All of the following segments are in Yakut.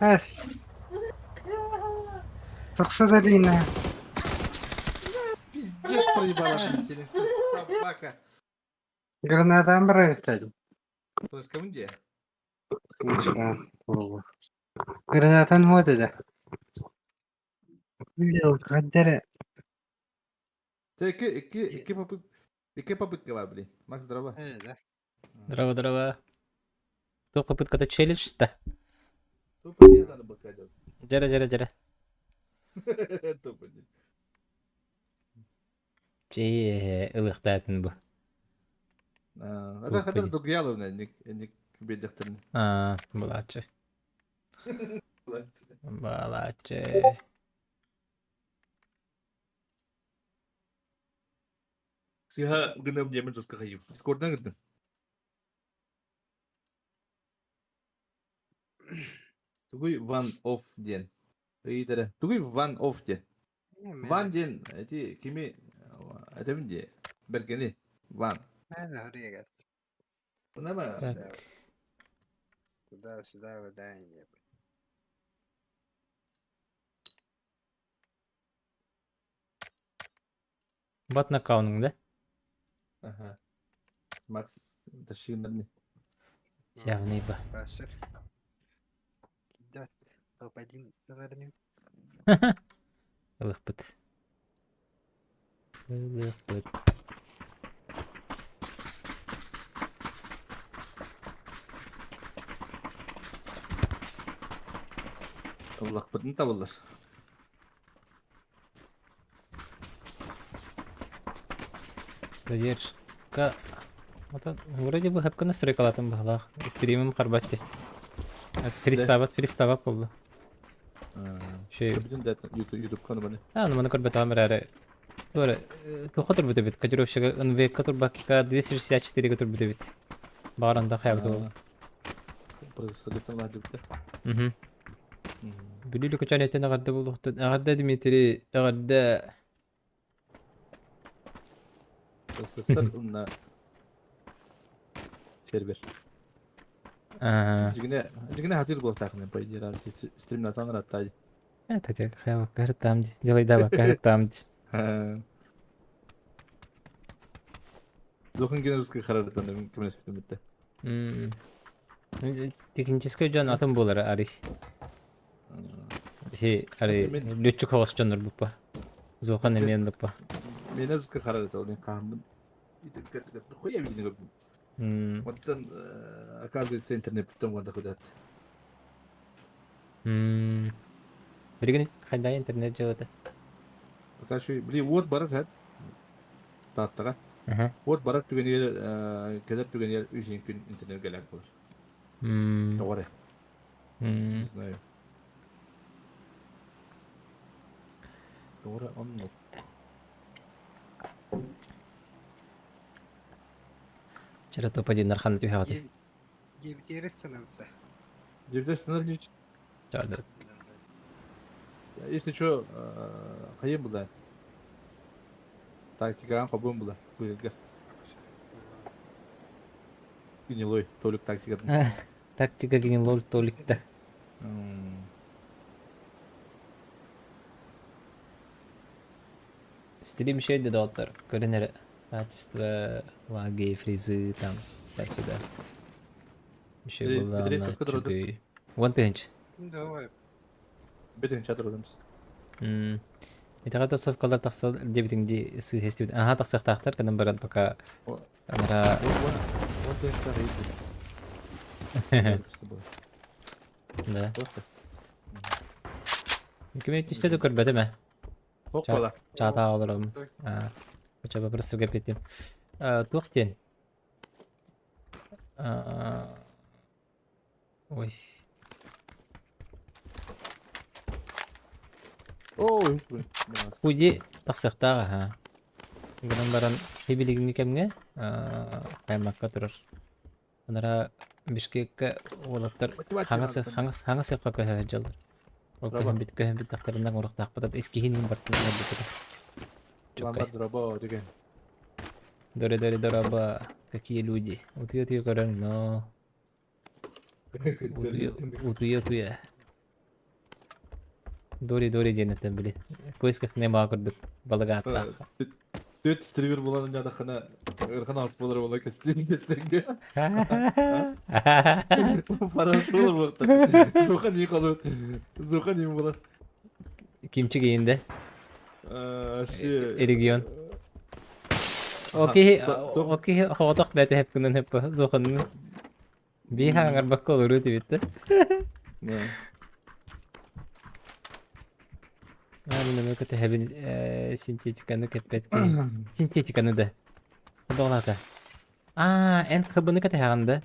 Эс. Тахса долина. Пиздец проебала ты, собака. Гранатам барар То есть кому где? Гранатан вот это. Хаддere. Те икки икки икки попытка икки попытка бар, блин. Макс, здорово. Здорово, здорово. Туох попытката челлендж-то? Тупо не надо было делать. Дьэрэ, дьэрэ, дьэрэ. Тупо. Чээ, ылыахтаатын бу. А хадar дугьяловна ник ник биэрдэхтэрин. Аа, булааччы. Балааччы. Сыһа гыным диэмин туска хайым. Скордан гырдым. Тугуй Ван Офф диэн. Ыйытара. Тугуй Ван Офф диэн. Ван диэн эти кими этэбин дии. Бэргэни. Ван. Так. Туда-сюда вода не Бат нокаунуҥ да? Ага. Макс тащи Явный ба. Пашер. Кидат. Топ-1 сценарный. Ылыхпыт. Ылыхпыт. Ыллахпытын табыллар. Задержка. Вот вроде бы хапка настройкалатым баһалаах. Стримим харбатти. Перестават, перестават буолла. Шей. Бүтүн да YouTube каналы. А, ну маны көрбөтөҕүм эрээри. Туора, туохха турбут эбит? Котировщига НВК турбакка 264-ге турбут эбит. Баҕаранда хайабыт буолла. Просто лаадыбыта. Мгм. Бүлүү Лүкүчээнэттэн эҕэрдэ буолуохтун. Эҕэрдэ Дмитрий, эҕэрдэ. СССР уонна сервер. Аа. Дьигинэ дьигинэ хатыр буолтаахына по идее стримнатан ыраттай. Это те хайабакка там ди. Делайдабакка там ди. Дохун генералский харарытан кемнеспитим битте. М. Техническэй дьон атын буолара арый. Хи арый лүччүк хоҕус дьоннор буппа. Зохан эмиэн буппа. Мене зытка харарыта ол хааммын. Хуя видно көрдүм. Оттон оказывается интернеттен уонда худат. Билигин хайда интернет дьыалата? Пока что, блин, вот барар хэп. Тааттаҕа. Уот барар түгэнигэр кэлэр түгэнигэр үс күн интернет кэлэр буолар. Тоҕо эрэ. Не знаю. Тоҕо эрэ оннук. Вчера топ-1 ханна түһэҕитий? Девятиэрэ становится. Девятиэрэ становится. Чарды. Если что, хайым була. Тактикаҕын хобуом була быһыгар. Гнилой Толик тактикатын. Тактика гнилой Толикта. Стрим еще да доҕоттор көрөн эрэ качество лаги фризы там туда-сюда еще была үчүгэй уон тыһыынча Давай. Бүтүн чатырдымыз. Итэҕэ тосовкалар тахсал диэбитиҥ дии сыыһа истибит. Аһа тахсыахтаахтар гынан баран пока анараа Да. Кими түстэ да көрбөтүм ээ. Хоппала. Чаатаа олором. Оча вопросыга эппитим. Туох диэн? Ой. Оо, үс күн. Худи тахсыахтаах аһа. Гынан баран хибилигиҥҥи кэмҥэ хаймакка турар. Анараа Бишкеккэ уолаттар хаҥас хаҥас хаҥас сыахха көһө сылдьаллар. Ол көһөн көһөн бүттэхтэринэ оҥоруохтаахпыт искиһин бартын оҥорбуттара. Чуккай. Дроба деген. Дори дори дороба. Какие люди. Утуйа утуйа көрөн, но. Утуйа утуйа. Дори Дори диэн этэн били. Поисках Немо курдук балык ааттаах. Түөрт стример буолан дьаатаххына ырхан аас буолар буола көстүүн көстөнгө. Хорошо буолуохтар. Зуха не колу. Зуха не буолар. Кимчик иинде. Вообще. Регион. Окей, окей, хоотох бэти хепкунан хеппа зуханны. Бии хаҥарбакка олоруу тибитте. Мин эмэ көтөһөбүн синтетиканы кэппэт киһи. Синтетиканы да. Долата. Аа, эн хыбыны кэтэһэҕин да?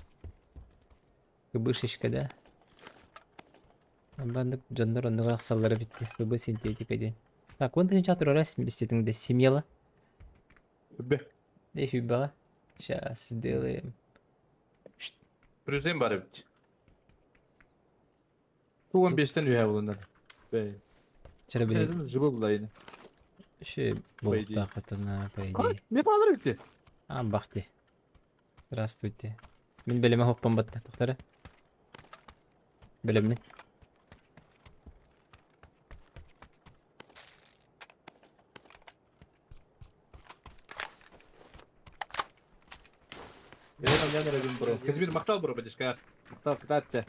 Кыбышечка да? Баннык дьоннор оннугар ахсаллара битти. Хыбы синтетика диэн. Так, он тыһыынча турара иститиҥ да семьяла. Үбэ. Дэ хүбэҕэ. Сейчас сделаем. Плюсен бар эбит. Туган бестен үһэ булунар. Бэй. Чара били. Жыбы булайын. Ши бултаахытына, по идее. Не фалар битти. А, бахти. Здравствуйте. Мин бэлэмэ хоппон батта тохтара. Бэлэммин. Казимир махтал бро, бадишка. Махтал, кытаатте.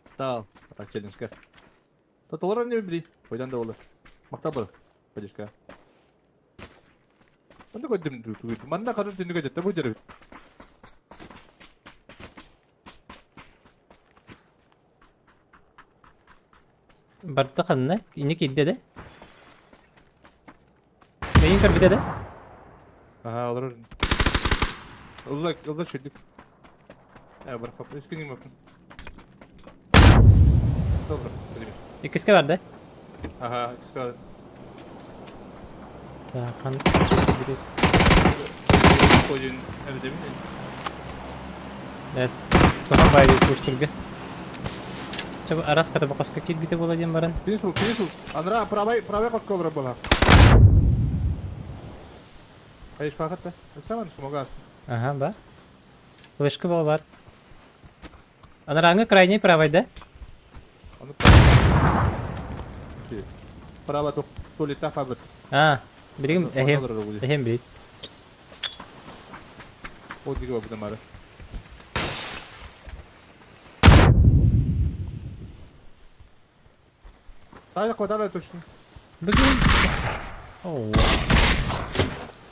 Махтал, так челленджка. Таталар не били. Ойдан да олар. Махтал бро, бадишка. Манна көдүм түгүт. Манна кадыр түнүгө жетте бу жербит. Барта ханна? Инне киирдэ да? Мейин көрбүтэ да? Аха, олорор. Ылла, ылла сүрдүк. Э, бар пап, үскүн имапын. Добро, Владимир. Иккискэ барда? Аха, иккискэ барды. Так, хан Қойын әрдемін. Э, тохон байды курстурга. Чабы арас ката бакаска кирбите була диэн баран. Кирису, Кирису, Андра, правай, правай қосқа олар бола. Хайш қақытты. Оксана, сумага астын. Ага, ба. Флешка була бар. Анараңы крайний правай да? Аны Право туалетта хабыт. А, билигин эһем, эһем бит. О диге бу мары. Тайда хватало точно. Бүгүн Оо.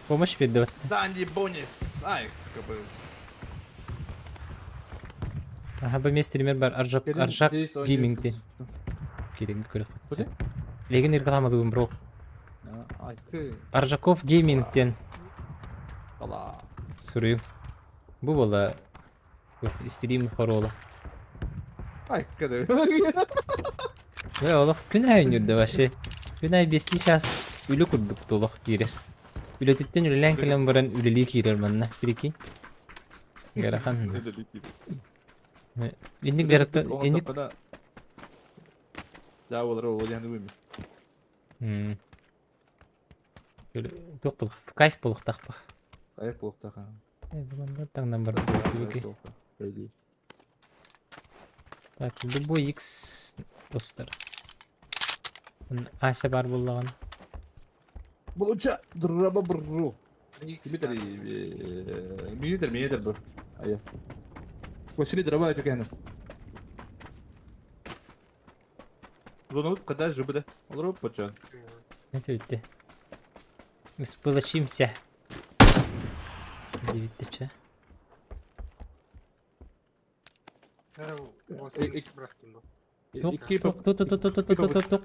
Помощь биэрдэ Данди бонус. Ай, как бы. Аха, бу стример бар Аржак Аржак Гейминг диэн. Киирэн көрөххүт. Легин реклама бро. Аржаков Гейминг диэн суруйу. Бу буола стрим хоруола. Ай, када. Вэ олох күн аайы үнүрдэ вообще. Күн аайы бестии чаас үлэ курдук олох киирэр. Үлэтиттэн үлэлээн кэлэн баран үлэлии киирэр манна. Прикинь. Ыарахан. Инник дьарыкта инник Да, олар ол яны үмі. Туох булх кайф булуохтаахпах. Кайф булуохтаах. Э, бу таҥнан барбыт Так, любой X постер. Ася бар буллаҕын. Получа драба бру. Кимитер минитер минитер бр. Ая. Василий драба это Зонут когда же буде. Олору почан. Это битте. Мы сполочимся. Девять Тух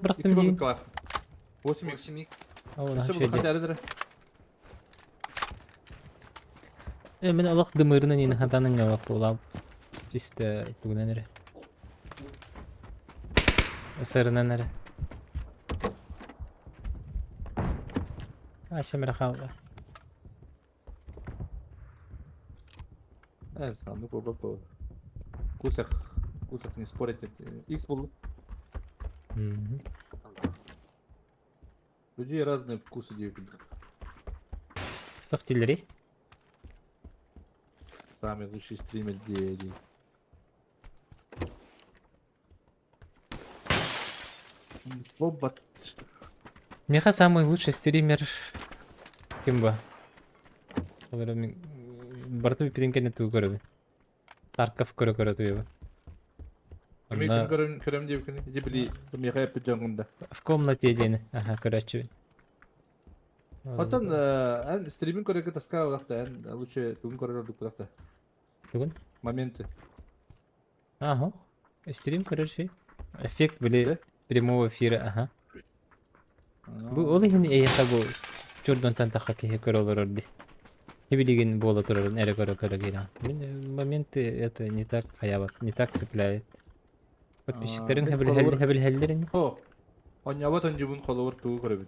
бырахтым дии. 8 8 О, Э, мин олох дымырынан ин хатанын явак буолам. Чисто тугунан эрэ. Сырынан эрэ. Ася мэрэ хаалла. Э, ну по по. Кусах, кусах не спорите. X был. Людей разные вкусы делают. Туох дииллэрий? Самый лучший стример где Буолбат. Миэхэ самый лучший стример ким ба? Ол эрэ мин барыта бүппүтүн кэннэ тугу көрөбүн? Тарков көрө-көрө туйабын. Эмиэ Онно ким көрөм көрөм диэбиккин ити били миэхэ эппит дьоҥҥун да. в комнате диэни аха көрөөччүбүн. Оттон эн стримин көрөргө тоска олох да эн лучше тугун көрөр ордук буолуох да. Тугун? Моменты. Ага. Стрим көрөр шей. Эффект били прямого эфира, ага. Бу ол иһин эйиэхэ бу чурдунтан тахха киһи көрө олорор дии. Билигин буола турарын эрэ көрө-көрө киирэн. Мин моменты это не так хаябат, не так цепляет. Подписчиктерин хэбилһэллэр ини. О, онньобот онньубун холобур тугу көрөбүн.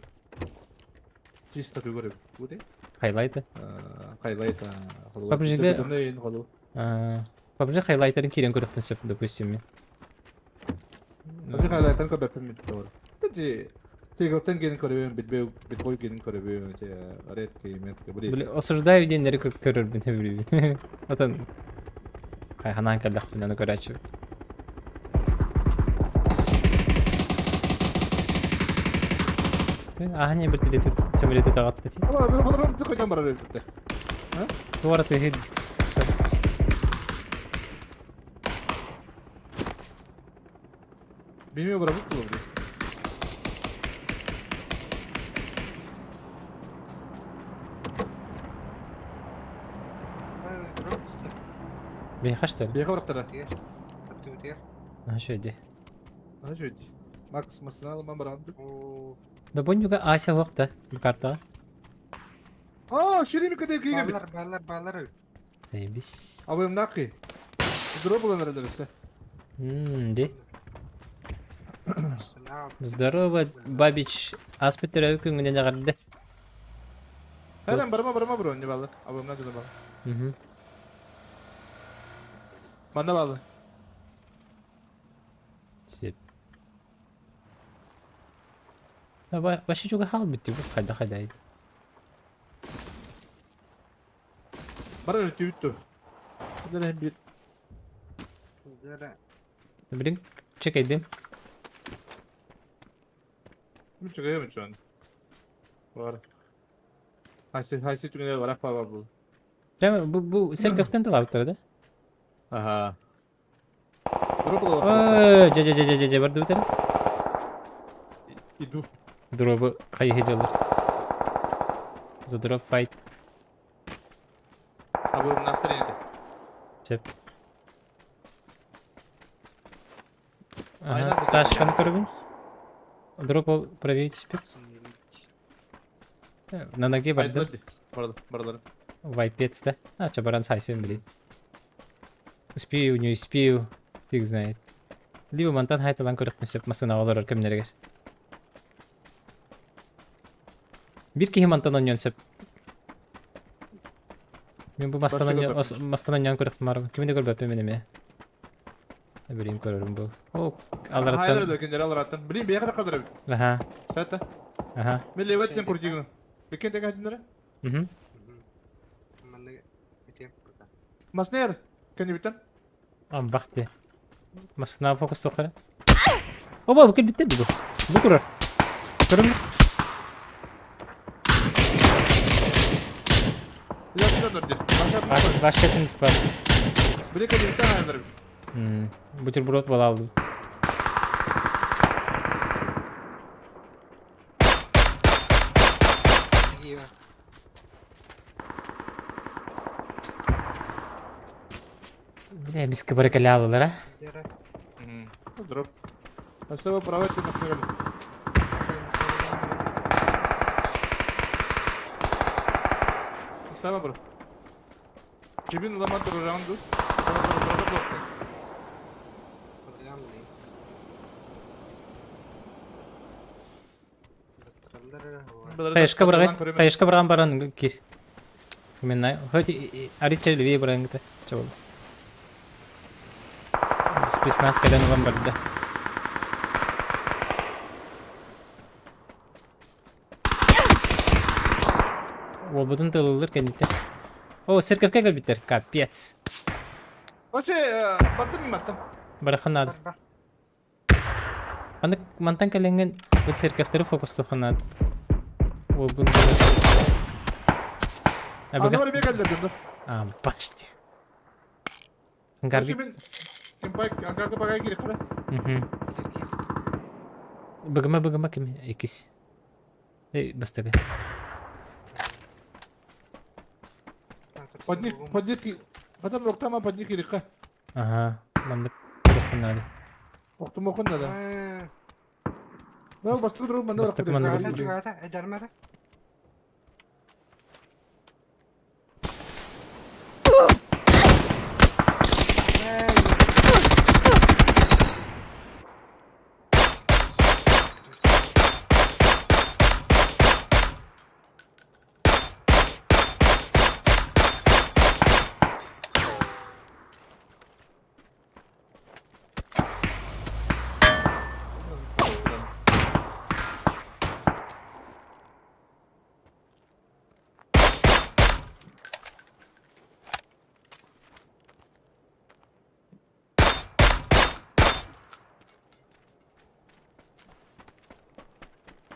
Чисто тугу көрөбүн. Бу де? Хайлайты. Хайлайт холобур. PUBG-га холобур. PUBG хайлайтарын киирэн көрөхпүн сөп, допустим мен. PUBG хайлайтарын көрбөппүн мин doğru. Ти Тигртен келин көрөбүн, битбой келин көрөбүн, редкий метки. Били осуждаю диэннэри көрөрбүн сөбүлүүбүн. Отон ханаан кэллэхпинэ ону көрөөччүбүн. Аһан bir билети сөмөлөтү таҕатта ти. Койдан барар эбит. Туора тыһы Билмей барабыт буолуо. Биһиэхэ что ли? Биһиэхэ барахтара. А что иди? А что иди? Макс массыына ылыман бараҕын Да бонньуга Ася суох да бу картаҕа. Аа, шири микөтө киигэ бит. Балар, балар, балар. Заебись. Абыйымнаах Дроп булан эрэлэр өссө. Мм, ди. Здорово, Бабич. Ааспыт төрөөбүт күҥҥүнэн эҕэрдэ. Хәрәм барыма барыма бро, не баллар. Абыйымнаах дьоно баллар. Мгм. Манна баллар. Сөп. Вообще чуга хаалбыт бу хайда хайда. Барар өтүүбүт ту. Дэрэ биир. Блин, чекайдым. Мин чыгайым чуан. Бар. Хайсы хайсы түгэнэ барах баба бул. Прямо бу бу церковьтан талаабыттара да? Аха. Ой, жа жа жа жа жа барды бутара. Иду. Дробы хайы жалар. За дроп файт. Абыйымнаахтар ини. Сөп. Ага, ташканы көрөбүн. Дроп ол правее түспүт. На ноге барды. Барды, бардылар. Вайпец да. А, ча баран сайсын билин. Успею, не успею, фиг знает. Либо мантан хайталан көрөхпүн сөп масына олорор кэмнэригэр. Биир киһи мантан онньон сөп. Мен бу мастан мастан онньон көрөхпүн барбын. Кими да көрбөппүн мин эмиэ. Билим көрөрүм бу. О, алараттан. Хайдыр киндер алараттан. Билим бэйэ кадыр эбит. Аха. Сата. Аха. Мен леветтен курдигын. Иккен теге хатыннара. Мгм. Маснер. Кенибиттен. Амбах ти. Масына фокус тоқара. Оба, бу кэлбиттэр бу. Бу турар. Көрөм. Вашетин спас. Били кенибиттен хайдыр. Бутерброд балалды. Бля, миска баракалялалар, а? Дроп. Особо права ты маснер. Сама бро. Жибин ламан туружанду. Хаешка баргай, хаешка барган баран кир. Мен хоть арича левее баран гыта. Чабыл. Спецназ кэлэн ылан барда. Уолбутун тылылыр кэнниттэн. О, церковька кэлбиттэр. Капец. Вообще, баттым баттым. Барахан надо. Маннык мантан кэлэҥҥин бу церковьтары фокустуохха наада. Уолгун Аны бар бекаллар дьоннор. А, почти. Ангарги. Ангарга багай кирек хара. Быгыма быгыма ким иккис. Эй, бастакы. Подник, подник, потом роктама подник кирекка. Аха, маннык туруоххун наада. Охтумуоххун наада. Бастакы турук манна Бастакы манна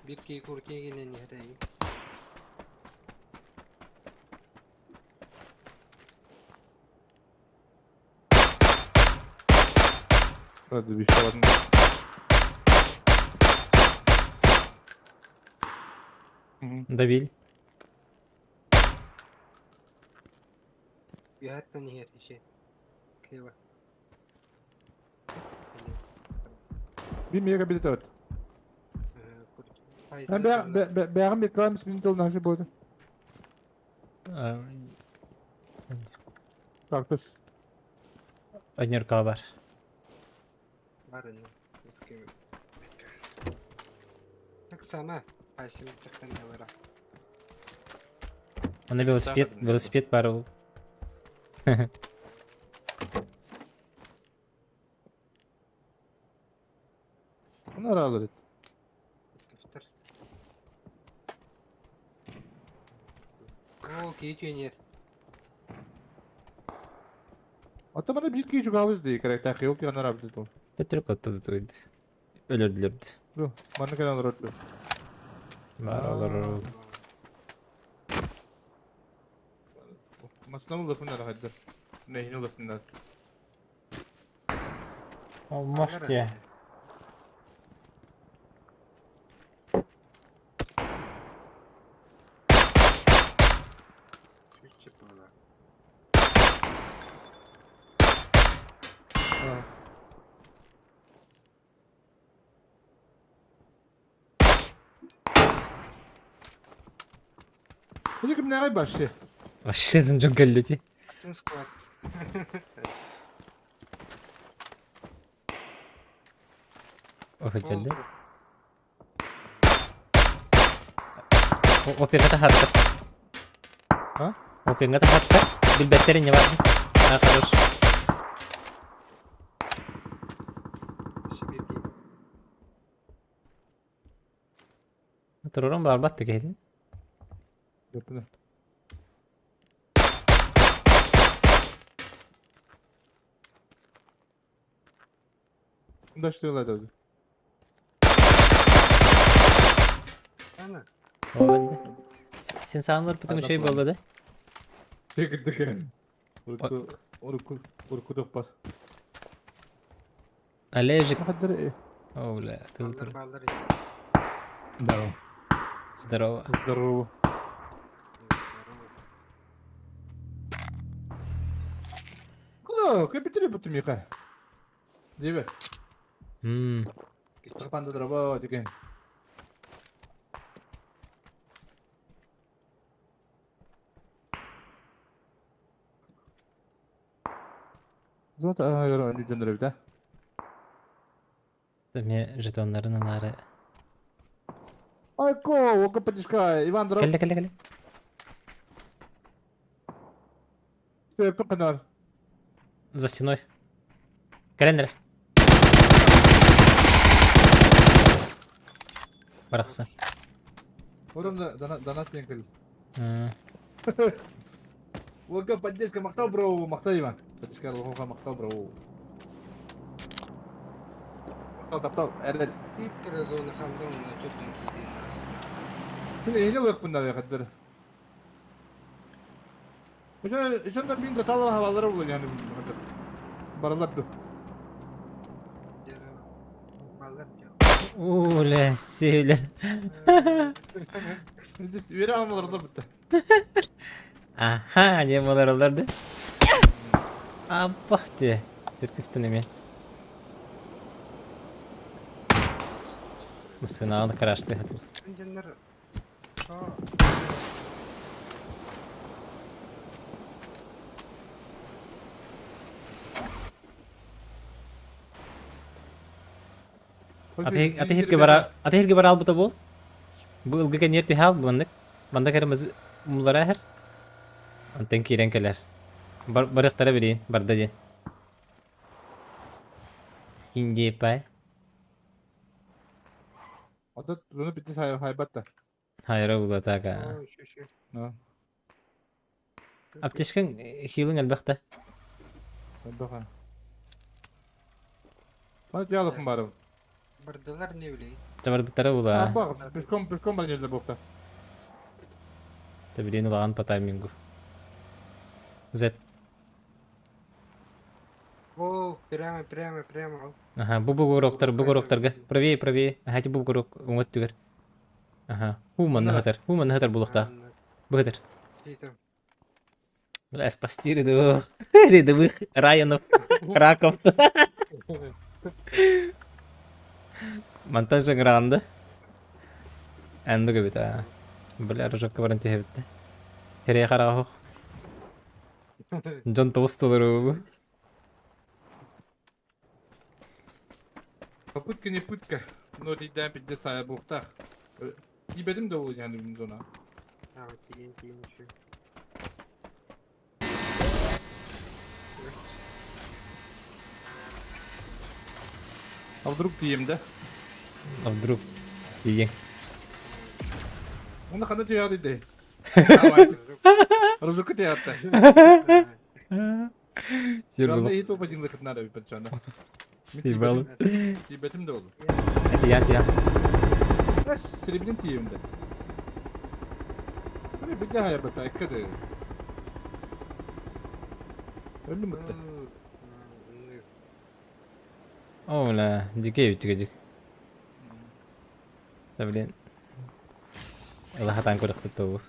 Биир киһи куртуйа гинэн иһэр эҥин. Hadi bir şey var. Добили. Үөһэттэн иһэр иши. Слева. Bir мега билет. Бэҕим реклама син тыл нашы болды. Кактус. Однерка бар. Бар ини. Так сама. Айсым тахтан бара. Аны велосипед, велосипед бар ул. Bunu aralar et. Кифтер. О, киһи Ата bana bir kişi kaldı diye karakter yok ya anar abi. Төтөрүк оттоду туйды. Өлөрдүлөрдү. Ду, манна кэлэн олорор. Бар олорор. Масына улапыннар хайдар. Нехин улапыннар. Алмашки. Бұл кім неғай башы? Вообще дьон кэллити. Атын склад. Охотелде. Опеҥҥа таһааттар. А? Опеҥҥа таһааттар. Билбэттэр инньэ баар. А, хорош. Турурун баарбат да киһитин. Yapını. Daşlıyorlar da. Ана. О, Син саанлар бүтүн үчүгэй буолла да? Урку урку урку тохпас. Олежик. Хадыр. О, бля, ты Баллар баллар. Здорово. Здорово. Здорово. Куда? Капитали бутымиха. Дебе. Панда дроба деген. Зот ага жүндөрөбүт да. Эме жетоннарын ылаары. Айко, ока подишка, Иван дроп. Кэллэ кэллэ кэллэ. Сөптүн кынар. За стеной. Кэлэн эрэ. Барахсан. Ором донат мен кэл. Ока поддержка мактау бро, мактау Иван. Поддержка лохоха мактау бро. Таптал, эрэл. Киип зона халла онно төрдүн киирин Мин эһини ылыахпын да хаддар. Үчэн да мин таталла хабалары булан yani хаддар. Баралар ду. Балар Уле, силе. Үөрэ алмалар бутта. Аха, не болар да. Аппах те. Церковьтен эме. Сынааны карашты. Дьоннор Аты бара, аты бара албыта бол. Бу ылгы кэнниэр түһээл маннык. Манда кэрэмэз мулара эһэр. Онтон киирэн кэлэр. Бар барыахтара билиин, барда диэн. Индиепай. Ото туну битти хайбат да. Хайра улатага. Аптечкаң хилың элбэхтэ. Элбэх. Мана тиялыкым барым. Бардылар не билей. Табарбыттара була. Бак, пешком пешком бар жерде бокта. Табилин улаган по таймингу. Z. Ол, прямо, прямо, прямо. Ага, бу бугуроктар, бугуроктарга. Правее, правее. Ага, бу бугурок уҥат түгэр. Ага, ху манна хатар, ху манна хатар булуохтаах. Быгытыр. Бля, спасти рядовых, рядовых Райанов, Раков. Монтаж гранды. Энду кебит, а. Бля, рожокка баран түһэбитте. Херее хараҕа Дьон тоҕус толору. Попытка не пытка. Но дейден битте сая буктах. Тибетим да ол yani зона. А, тиен, тиен еще. А вдруг тием да? А вдруг тиен. Оны қандай түйеді дейді? Ружуку түйеді. Главное, и то один выход надо пацана. Съебал. Тибетим да ол. Тиян, тиян. Серебрин тием да. Бile bir daha yapata кады. Өлүм битте. О, бля, дикей үтүгөжүк. Да, блин. Ылахатан көрөктү тобу.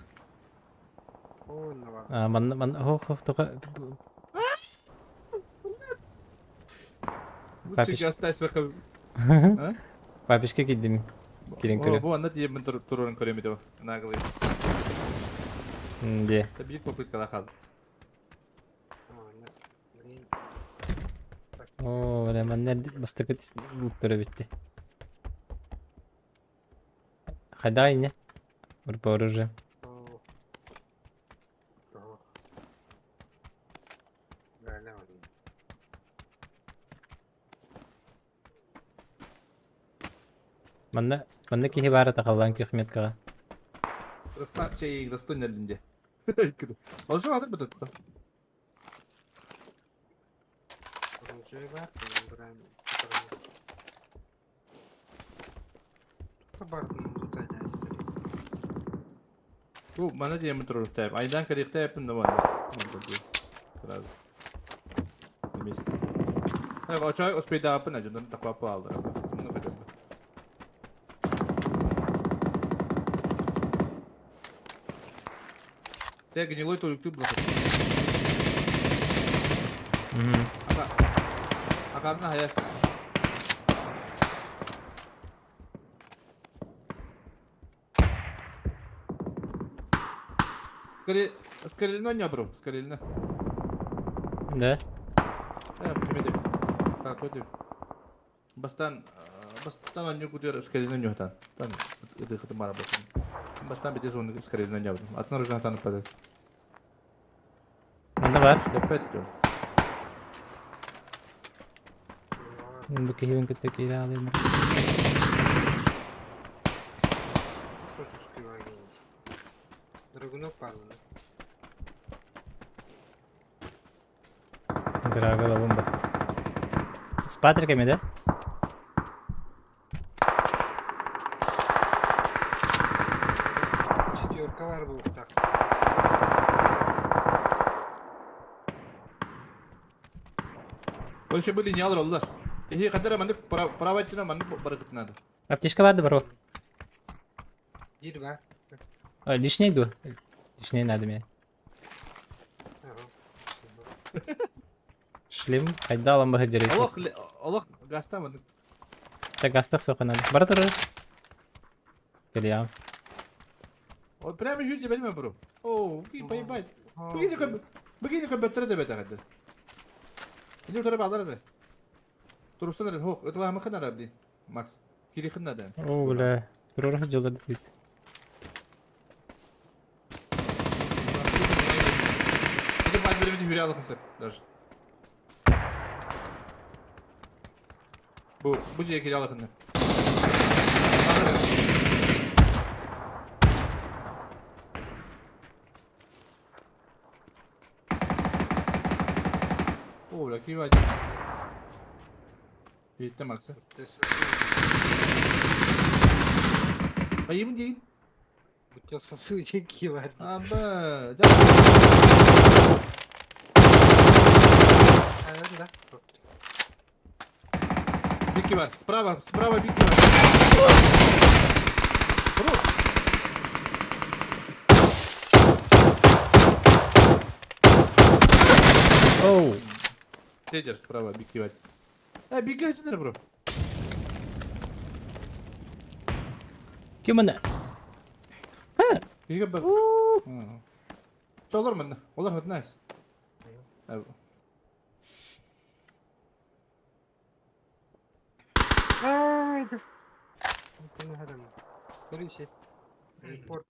А, ман, ман, хох, хох, только... Лучше оставь в Папишка кидим. Кирин көрө. Бу анда тием турурун көрөм деп. Наглый. Де. Бир попытка да калды. О, бля, маннер бастыкы буттары битти. Хайда ине. Группа оружия. Манна, манна киһи баара тахаллаан күөх меткаҕа. Красавчик, достойный линде. Олжо атыр бутат. Оружие бар, брам. Бар, Бу мана дием турur тайп. Айдан кадик тайпын да бар. Сразу. На месте. Так, а чай успей да апын, ажындан такла алды. Ну хотя бы. Те гнилой толик ты был. Ага. Ага, на хая. Скорее, скорее, не бро, скорее, на. Да. Э, примете. Так, вот. Бастан, бастан он не кудер, скорее, не там. Там, это хатым работает. Бастан бите зоны, скорее, не От наружу там падает. Манна бар. Опять то. Бу киһибин кытта киирэ аалыым. Драгунок парваны. Драга бомба. Спатрик эми да? Аптечка бар буолуохтаах. Ол еще были не алар. Эһи хадара маннык право өттүнэн маннык барыгыт надо. Аптечка бар да бро. Биир ба. А, лишний ду. Лишний надо мне. Ага. Шлем. Хайда алан баһы дьэрэ. Олох олох гаста маннык. Та гастах соха надо. Бара турар. Кэлиэҕим. Вот прямо жүр деп бро. О, поебать. Бигини кө бигини кө бөттөрө деп этэ. Иди утары балар это. Турустан эрэ хох, ытылаамы хынара блин. Макс. Кири хыннада. О, бля. Турар дьылар дейт. Иди бат беремити хүрэ алыхын даже. Бу бу же кири алыхын. О, бля, кири Биттем Макса. Байым дейін. Будь сосудики бар. Аба. Да. Бики бар. Справа, справа бики бар. Хорош. Оу. Тедер справа бики бар. Э, бики өтінер, бро. Ким аны? Бики бар. Олар мында. Олар хотнайс. Репорт.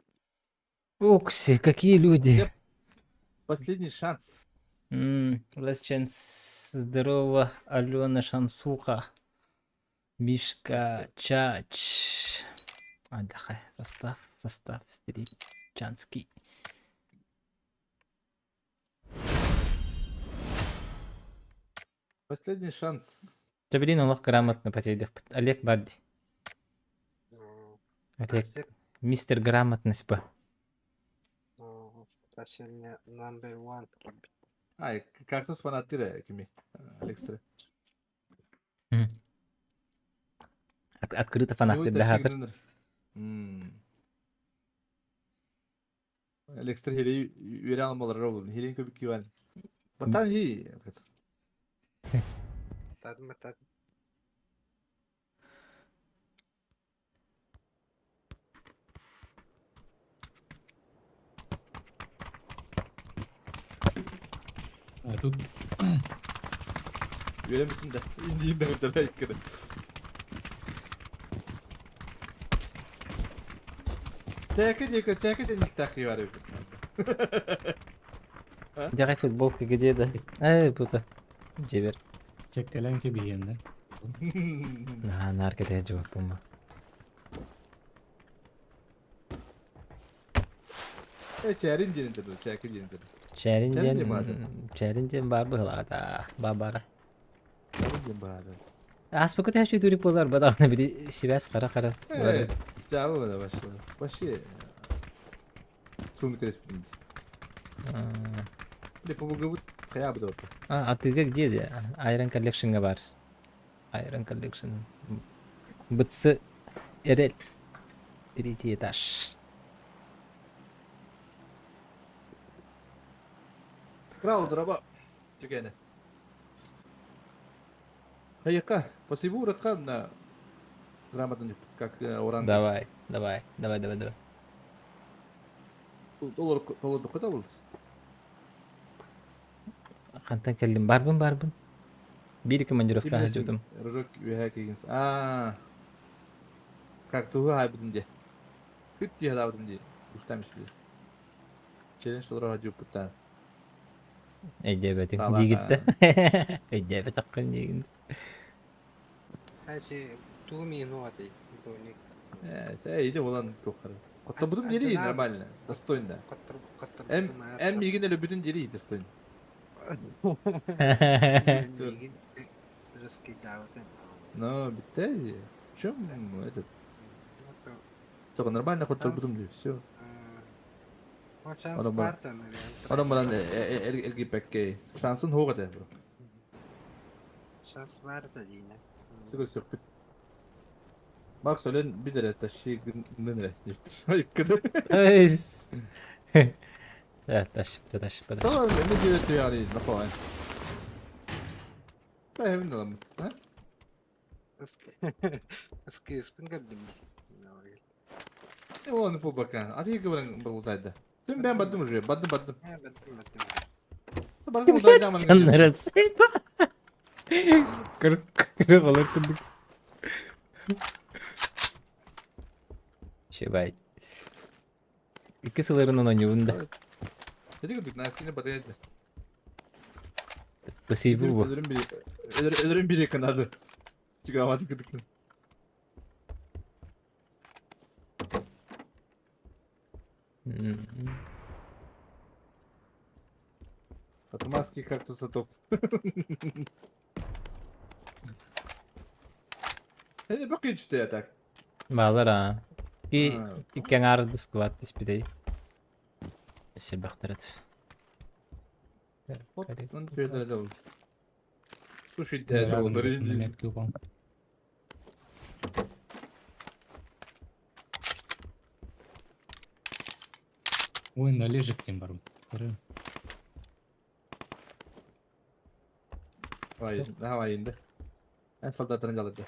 Укси, какие люди. Последний шанс. Last chance. Здорово, Алена Шансуха. Мишка Чач. Отдыхай. Состав, состав, Стрипчанский. Последний шанс. Чабрин олох грамотно потердих. Олег Барди. Олег. Мистер Грамотность бы. Number one. Ай, кактус фанаттыра кими. Алекстра. Открыто фанаты да. Алекстра хири үөрэ алмалар олун. Хирин көбүк киван. Батан хи. Тадма тад. А тут Үөрэ бүтүн да. Индиин да да иккere. Чәке диэки, чәке денниктаах бар эбит. Дягай футболка где да? Эй, бута. Жебер. чеккелен кебиен да. На, наркете жуак бумба. Э, чәрин диэн деді, чәке диэн деді. Чәрин Чәрин диэн диэн баар. Чәрин диэн бар быһылаата. Бабара. Чәрин диэн баар. Аспыкы тэши түрүк болар бадагына бири сибәс кара-кара. Э, жабы бада башы. Башы. Суны кереспин. Де побугы кая бу деп. А, атыга где де? Iron Collection'га бар. Iron Collection. Бытсы Эрел. Третий этаж. Браво, драба. Түгәне. Хайка, спасибо ракан на грамотно как оран. Давай, давай, давай, давай, давай. Доллар доллар куда был? Хантан келдим. Барбын, барбын. Бир командировка хажудум. Рожок үһә кигенс. А. Как тугы хайбытын де. Күт дие хадабытын де. Уштам үстүлер. Челлендж доллар хажуп буттан. Эйдебетин Сала. дигитте. Эйдебет аккын дигин. Хачи туми нуати. Доник. Э, те иди болан тухар. Котто будум дери нормально, достойно. Каттыр каттыр. Эм эм мигин эле бүтүн дери достойно. Мигин жесткий даутен. Но битте, в чем этот? Только нормально хоть будум дери, все. Шанс бар да. Онон баран эргиппэккэ шансын суох этэ. Шанс бар да диинэ. Сыгыр сөкпүт. Макс өлөн бит эрэ тащи гыннын эрэ диэбит. Тащипта, тащипта. Tamam, ne diyor yani нафа. Та hemin Ha? Скиспин көрдүм. Оны по бака. А ты говорим был да. Ты ben бадым уже, бадым бадым. Бадым бадым. Бадым удайда ман. Каннара сейпа. Кырк кырк олор курдук. Шебай. Икки сылырынан ойнуубун да. Dedi ki nakine badaydı. Пассиву бу. Ölürüm biri. Ölürüm biri kanadı. Çıkamadı kıdık. Отмазки кактуса топ. Hadi bakın işte yatak. Баалар аа. Ки икки аҥаар дускубат түспүтэй. Өссө бахтарат. Он федерал. Слушай, дядя, он Метки упал. Ой, на лежик тем бару. Давай, инде. En солдаттарын жалады.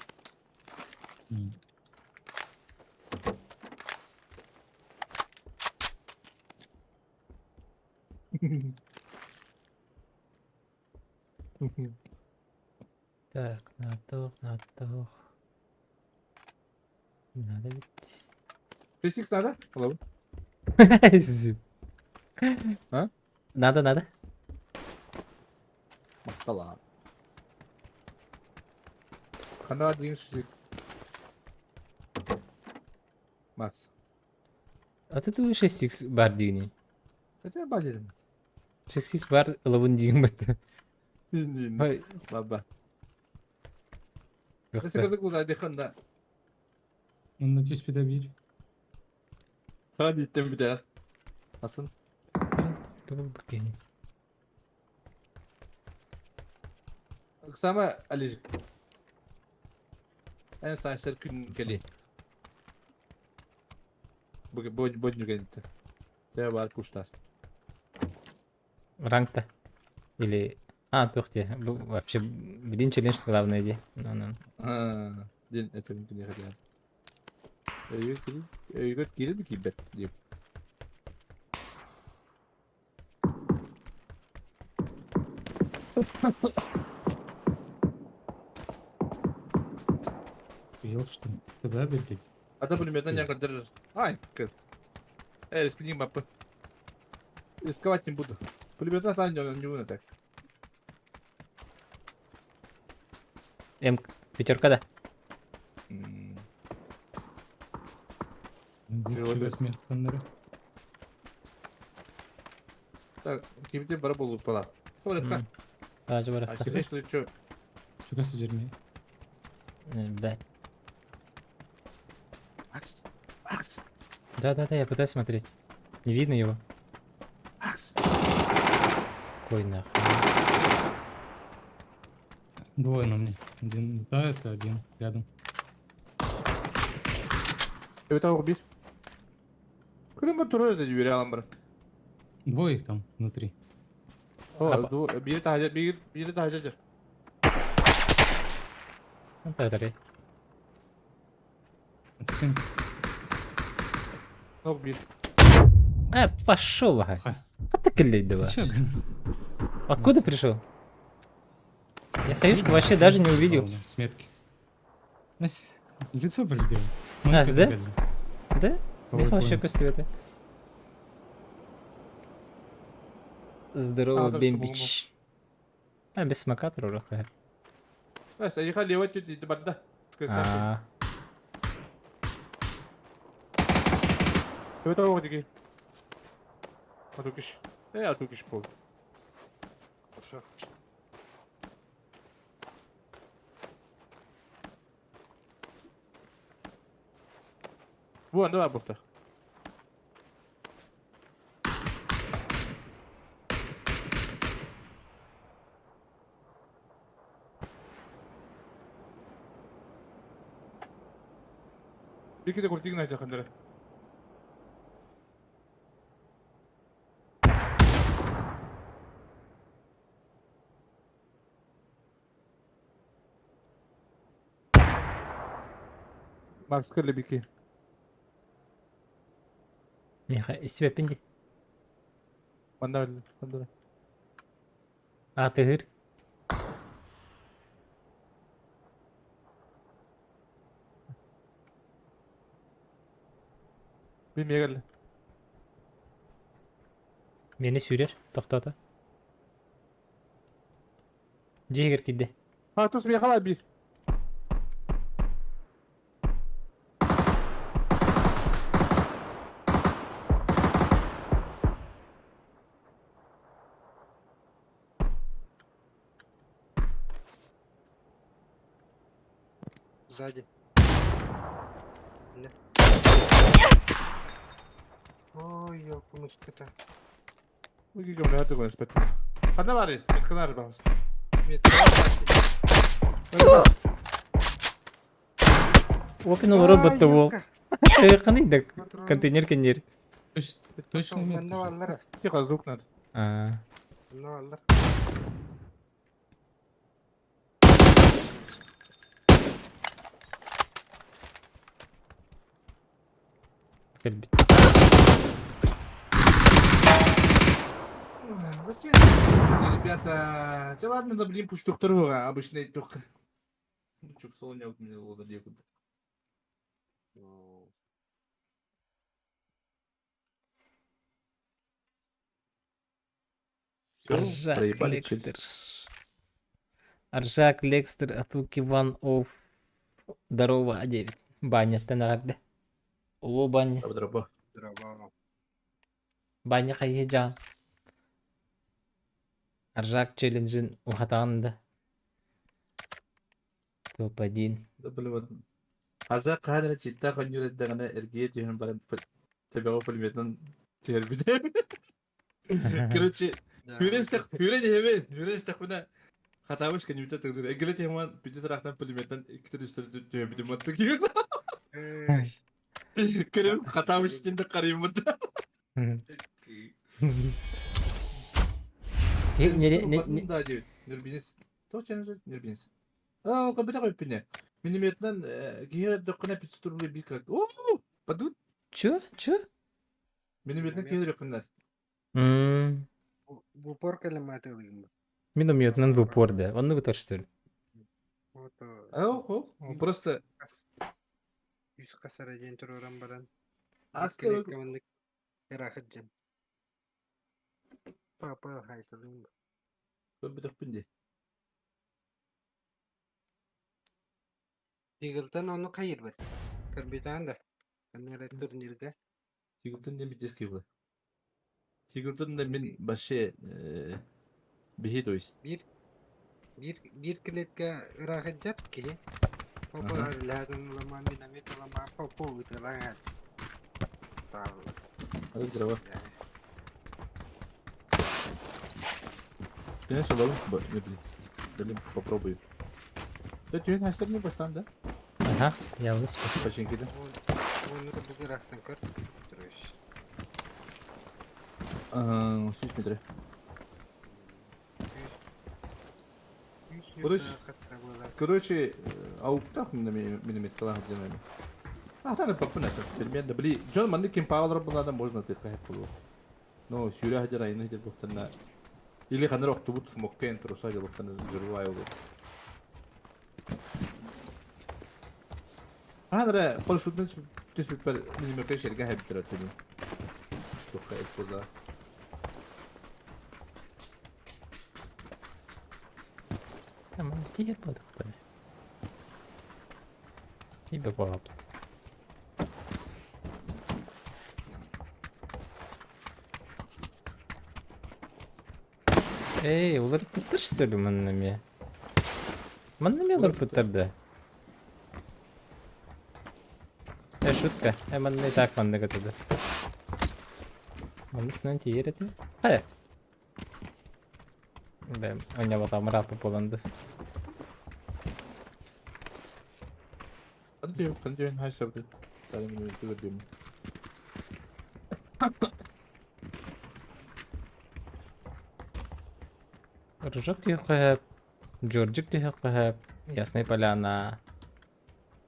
Так, надо, надо. Надо ведь. P6 надо? Alalım. А? Надо, надо. Мақтала. Қандай деген 6 Макс. А ты ту 6 бар дигини. Это бар дедим. 6 бар ылыбын деген бітті. Ой. Баба. Nasıl kadar kolay да. Он түспеді bir. Hadi ittim bir daha. Nasıl? Dur bakayım. Sama Alicik. En saçlar gün geli. Bugün bu bu geldi. Te var kuşlar. Ранг-то? Или... А, тух те. Вообще, блин, челлендж главная идея. Ну-ну. Ha, din etelim din yakın. Öygöt gelir, öygöt gelir mi ki bet diyeyim. Ел что ли? Куда бертик? Ата пулеметten yakındırır. Ay kız. Э, рискни мапы. Рисковать не буду. Пулемета там не не буду так. М, пятерка, да? Так, кимде бар болуп бала. Туалетка. Ажы бар. А что что? Чугасы жерме. Блядь. Макс. Макс. Да-да-да, я пытаюсь смотреть. Не видно его. Макс. Какой нахуй. Двое на мне. Один летает, один рядом. Evet abi bir. Kırım turur dedi yürü alan bırak. Двое их там внутри. O, du, biri tahaca, biri, biri tahacadır. Да-да-да. От стенки. Yok bir. А, пошел, ага. Ха. А ты клей давай. Ты чё? Откуда пришел? Я хаюшку вообще даже не увидел. С метки. Нас лицо прилетело. Нас, да? Да? Ой, Я вообще понял. костюм Здорово, А, да, Бембич. А, без смока рука. Neyse yıka levet dedi badda. А, Evet abi hadi. Atukiş. E atukiş bu. Хорошо. Bu anda var burada. Икки куртигин айтахандара. Макс Керлебики. Миэхэ истибэппин дии. Манна манна. Аатыһыыр. Мин миэхэ Миэнэ сүүрэр, тохтоото. Дьиэ иһигэр киирдэ. А, тус миэхэ баар биир. Сзади. Не. Ой, ёлка-мышка-то. Ханна баарый? Метканар баҕас. Опин олорор батта буол. Кыны да контейнер кеннер. Точно метка. Тихо, звук надо. А. Кэлбит. Ребята, да ладно, да блин, пусть обычно только. Ну, чё, солоня вот мне было некуда. Аржак Лекстер. Аржак Лекстер Атуки Ван Оф. Здорово, 9. Баня тэнэҕэрдэ. Улуу баня. Здорово. Баня хайы Аржак челленджин ухатаҕын да. Топ-1. Да блин. Аза хаһан читтаа хонньуур эрдэҕинэ эргийэ түһэн баран төбөҕө пулеметынан түһэрбитэ. Короче, хүрэн иһэбин, хүрэн истэхпинэ хатаабыш кэннибитэ тыгдыр. Эгилэ тиһэман бүтү сараахтан пулеметтан иккитэ үстэр түһэбитим маттык. Көрөм хатаабыш диэн қарыймыт. Да, диэбит. Нөрбинес. Тоқ чанжы нөрбинес. А, ол кабыта қойып Минометынан киһи дөхкөнө 500 рублей бир как. О, падут. Чё? Чё? Минометынан киһи дөхкөннөр. В упор кэлэмааты ылыгын. Минометынан в упор, да. Он ну что ли? А, ох, просто Үс қасара диэн туруран баран. Аска Эрахыт Папа хайтылын. Бөтөкпүн ди. Тигилтен ону кайырбат. Кырбитан да. Каннара турнирга. Тигилтен де битес кибы. Тигилтен де мен баше бихи то есть. Бир бир бир клетка ырахыт жап ки. Папа ладан лама миномет лама папа уталага. Hadi здорово. Ты не ловишь? Не, блин. Блин, попробуй. Да ты на не бастан, да? Ага, я выспал. Починки, да? Вон бугырахтан көр. Сис метров. Короче, ауктах миномет калах делаем. А, там папына, примерно, бли, Джон манны кем пауэр была, можно ты хай полу. Но сюря хажара ины хажар бухтана. Или ханар охтубут смоккен труса хажар бухтана жирвай олу. Ханара парашютын түспүппэр минометка шерге хайбитер өттүнү. Тухка экпоза. Tamam, тигер бодохтой. Тибе баапт. Эй, улар путтар что ли маннами? Маннами улар путтар да. Шутка. Манны так манны готовы. Манны снан тиер это. Хай. Бэм, оня вот там рапы боланды. Ханты ханты хай сабды. Тары минут көрдüm. Рыжок түһүөххэ, Джорджик түһүөххэ, Ясная Поляна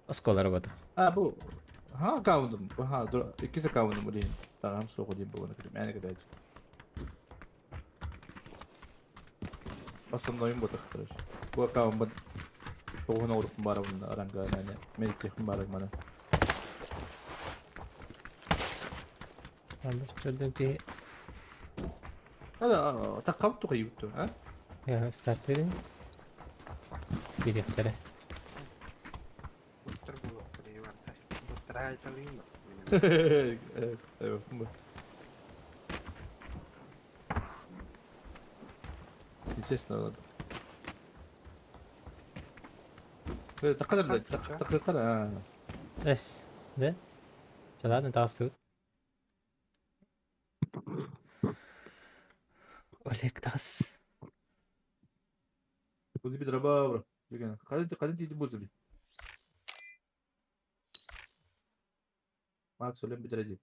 оскуола работа. А, бу ха аккаунтум. Ха, иккис аккаунтум бу дейин. Тагам соғы дейін бүгін кірім. Әне кедәйді. Основнойым бу короче. Бу аккаунт бу тоғын орукум бар бұнда аранга әне. Мен техим бар мана. Чөрдөн ки Ада таққап туқайыпту, а? Я старт берин. Директоры. Буттар булуктар барта. Буттар айталыйм. Evet, bu. Честно, ладно. تقدر تقدر Эс, да? Чаладны тағысы. Олег тағыс. بوزي بيضربها برا قاعدين قاعدين تيجي بوزي معك سلم بيضرب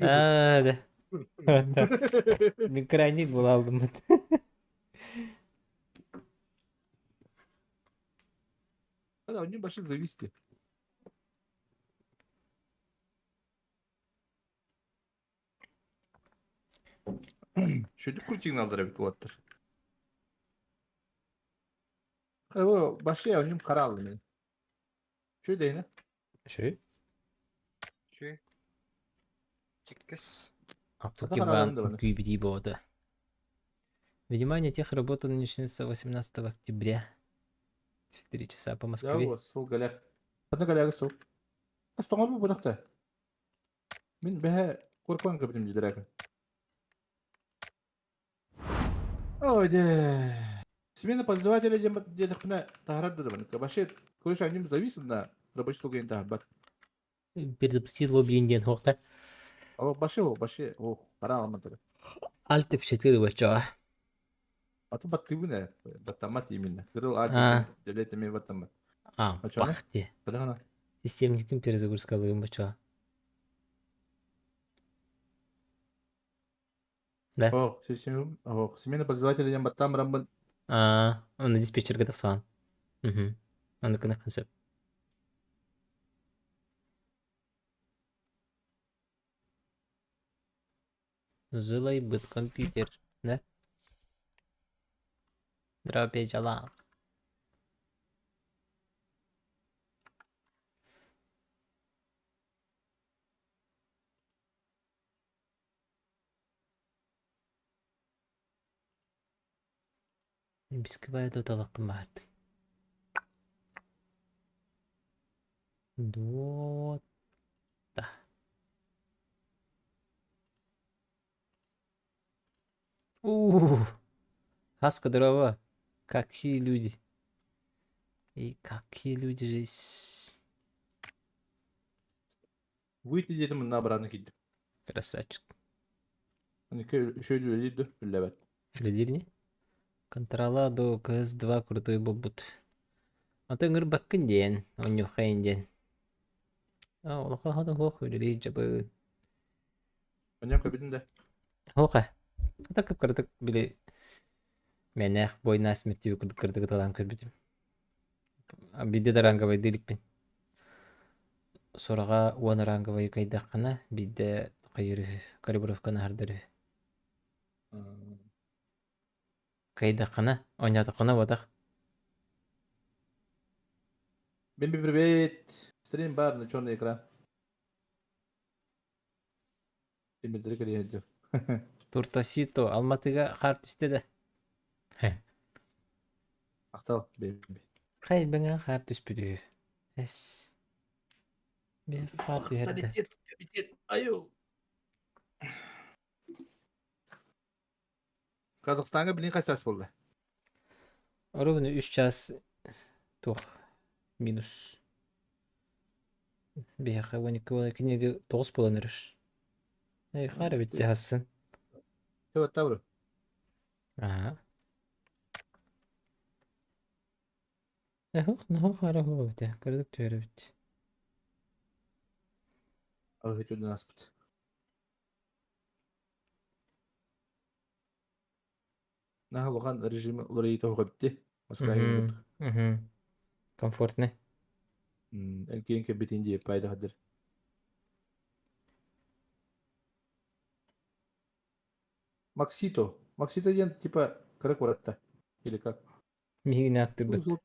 А, да. Мен крайний был алдым. Да, у него большие зависти. Şöyle куртигин алдыра бит болаттыр. Бу башы я үнүм кара алдым мен. Şu дейне. Şu. Şu. Чиккес. Абдулкиван QBD бода. Внимание, тех работа начнется 18 октября в 3 часа по Москве. Я сол галя. Ата галя сол. Астоңор бу будакта. Мен бәһә коркон кебитим дидерәк. Ой, де. Смена пользователя где-то тахарат да Вообще, короче, они зависят на рабочий стол тахарат. Перезапустить лобби ден хохта. Ал башы о, башы о, кара алмады. Alt F4 бача. А то баттыбы баттамат именно. Кырыл Alt делет эме баттамат. А, бахте. Системникин перезагрузка алыгын бача. Да. Ох, система, ох, смена пользователя баттам рамбан. А, он на диспетчерге тахсан. Угу. Аны кына концепт. Жилай быт компьютер, да? Дропе жала. Бискыбай доталақпын барды. Дота. Ух, Хаска дрова. Какие люди. И какие люди здесь. Выйти где-то на обратно кидdi. Красавчик. Hani şöyle öyleydi, evet. Или Контроладу КС-2 крутой был бут. А ты баккын ден, онюхайын ден. А, олаха хада хох үлели жабы. Оням көбүтүн да. Хока. Ата кып кырдык били менех бойна смерти кырдык кырдык талан көрбүтүм. Бидде да ранговый диликпин. Сорага уон ранговый кайдаккана бидде кайыры калибровканы хардыры. Кайдаккана ойнатыккана бодах. Бимби привет. Стрим бар на черный экран. Темирдери кирейди. Туртосито Алматыга хар түсте да. Актал бимби. Хай беңа хар түспүдү. Эс. Бир хар түһэрдэ. Комитет, аю. Казахстанга билин кайсас болду? Ровно 3 час тух минус. Бияха 12 книга 9 болан өрүш. Эй, хара битти хассын. Evet, тавры. Ага. Эхох, нахох хара хоо бите. Көрдүк түһэрэ бит. Аҕыһы аспыт. Наһаа улахан режим уларыйыыта суох эбит дии. Москва Мгм. Мгм. Комфортный. Эн кэлбитин дии пайда хадыр. Максито. Максито диэн типа кыра куоратта. Или как? Миигин ааттыырбыт.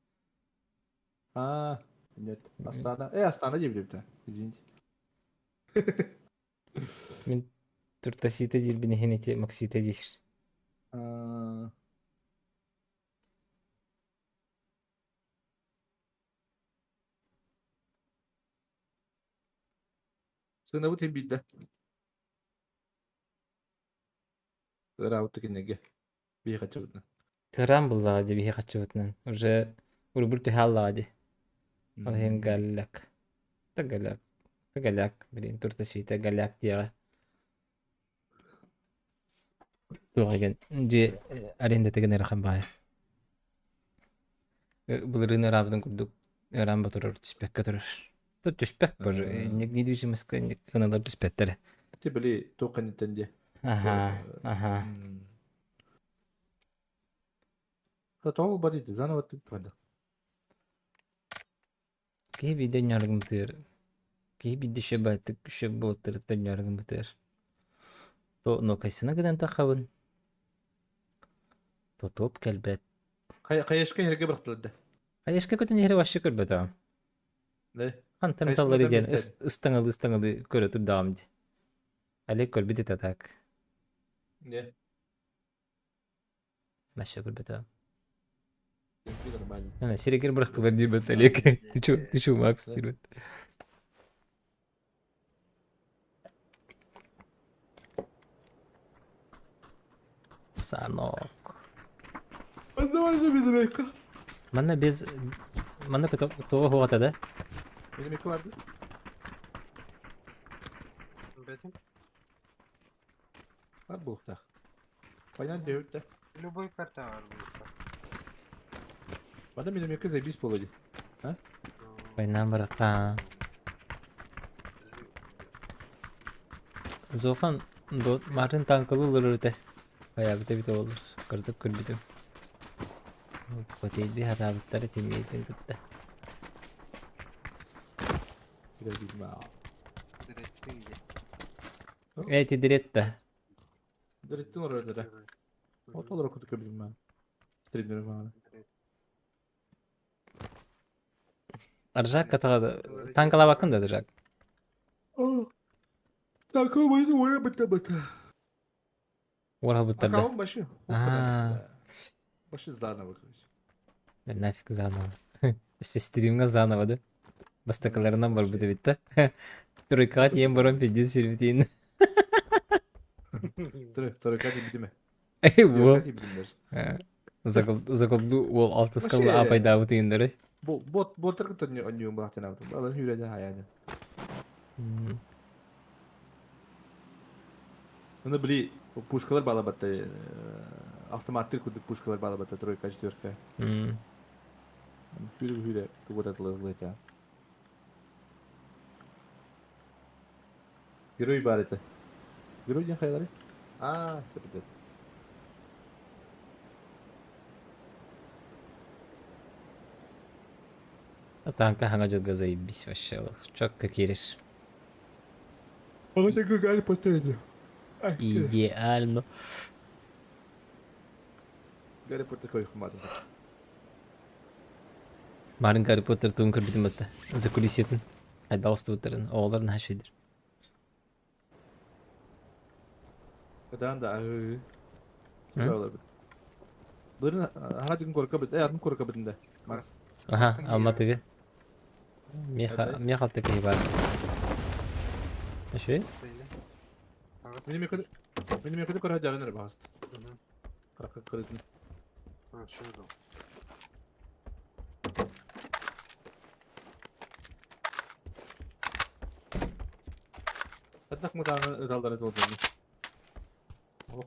А, нет. Астана. Астана диэбит Извините. Мин туртасита диирбин иһин ити Максита диир. А, Сыанабыт иһин биирдэ. Ыраабытта кинилэргэ. Биһи хаччыбытынан. Кыраан буллаҕа дии биһи хаччыбытынан. Уже урбур түһэ аллаҕа дии. Ол иһин галляк. Та галяк. Та галяк. Блин, туртасита галяк диэҕэ. Туох эгэн дьиэ арендатыгын ыарахан баайа. Былырыын ыараабытын курдук ыараан батырар түспэккэ турар. Түспэт боже, недвижимостька ыналар түспэттэр. Ти били туох кэнниттэн диэ. Аха, аха. Тоҕо бадыйды, заново туппада. Киһи биирдэ ньаргымтыыр. Киһи биирдэ шөбөтүк шөп буолтарыттан ньаргымтыыр. То нокайсына гынан тахабын. Тотуоп кэлбэт. Хайашка иһэргэ бырахтылар да. Хайашка көтөн иһэр вообще көрбөтөҕүм. Хантан таллары диэн ыстаҥалыы-ыстаҥалыы көрө турдаҕым дии. Олег көрбүт этэ так. Не. Вообще көрбөтөҕүм. Ана сиригэр бырахтылар диэбэт Олег. Ты чё, ты чё, Макс диэбэт. Санок. Манна без... Манна туга хугата да? Минимека барды. Бэтим. Бар буолуохтаах. Понятно диэбит да. Любой карта бар буолуохтаах. Манна минимека заебись буолуо дии. А? Война барака. Зохан Марын танкалы ылырыр этэ. Хайаабыта эбитэ буоллар. Кырдык көрбүтүм. Потейди хатаабыттара тиммейтин кытта. Эти диретта. Диреттин оройдара. От олоро куту көрбүтүм маан. Стримнер маана. Аржак катаҕа танкалаабаккын да Аржак? Танкалабайын уора бытта быта. Уора быттарда. Аккаунт башы. Башы заново, короче. Нафиг заново. Стримҥа заново да? Бастакыларынан барбыт эбит да. Тройкаҕа тиийэн баран пиздец сирбитин. Тройка тиийбитиме. Во. Заколду уол алтыскалла апайдаабыт ыйындары. Бот боттар кытта онньуун былаахтанаабытым. Алан хүрэ хаяны. Оны били пушкалар балабатта автоматтыр курдук пушкалар балабатта тройка четверка. Хүрэ хүрэ тугуратылы. Герой бар этэ. Герой диэн хайалары? Аа, сөп. Танка хаҥа дьылга заебись вообще. Четко киирэр. Оҕо Гарри Поттер Идеально. Гарри Поттер көрүхмаатым. Марын Гарри Поттер туун көрбүтүм батта. За кулисетін. Хайда устубуттарын. Оҕолор наһаа үчүгэйдэр. Кытаан да аһыы. Бырын хаҥа дьыгын корка бит. Атын корка битин да. Макс. Аха, Алматыга. Меха, меха киһи бар. Үчүгэй? Минимекөтө көрө жарыныр баҕаст. Харакка кырытын. Хаттах мутааны ыталлары туолдуну. Олох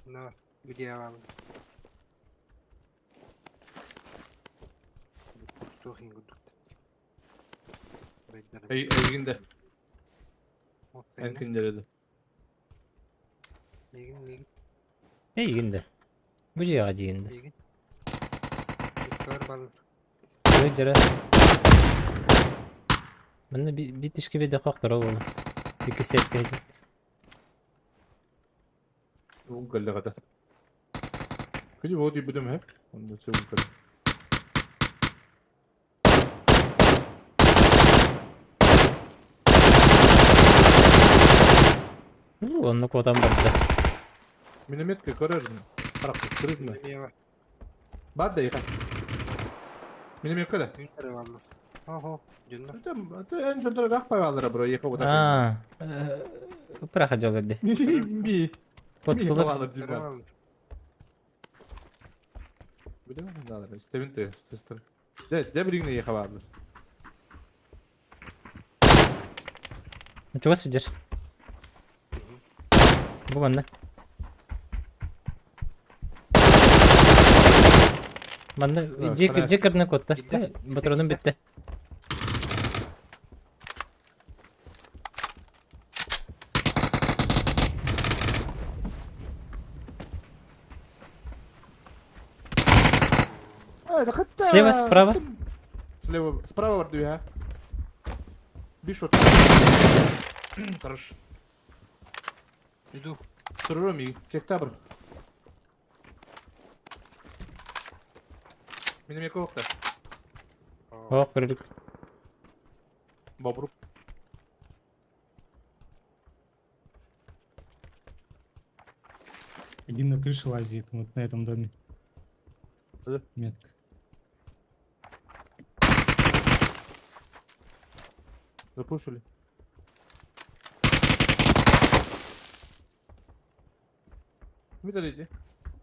На, где я вам? Эйигин да. Эн кинилэри да. Миигин, миигин. Эйигин да. Бу дьиэҕэ диигин да. Миигин. Иккөр балыр. Өйдөрө. Манна биир тишке биэрдэ хохторо буолла. Иккис сиэскэ иһитин. Уун кэллэҕэ Күнү вот ийбитим һэ. Онно сүүн кэл. Онно куотан барда. Минометка көрөр. Харахпыт кырыгна. Бар да иха. Минометка да. Ого, дьонно. Эн дьонторо рах павалара бро, ехо вот. Аа, пыраха дьолор ди. Би. Поттулар. Билем надо, истебин те, сестр. Де, де билигин ехо баарлар. Чугас сидер. Бу манна. Манна дьиэ кырдына куотта. Батронум бүттэ. Слева, справа. Слева, справа бар Бишот. Хорошо. Иду. Турурум Сектабр. Минометка окта. О, көрдүк. Бобрук. Один на крыше лазит, вот на этом доме. Да? Метка. Запушили. Видали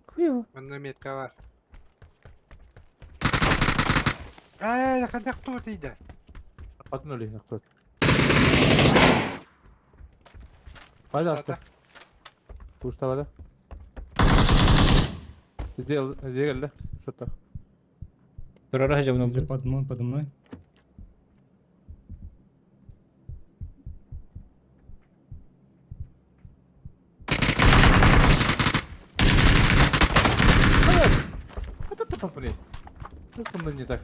Хуево. Манна метка бар. Ай, хайдах туут ида. Атнули, нахтот. Пожалуйста. Туштавада. Сделал, сделали, что так. Турара жабына Или подо мной, подо мной. Вот это попали. Что со мной не так?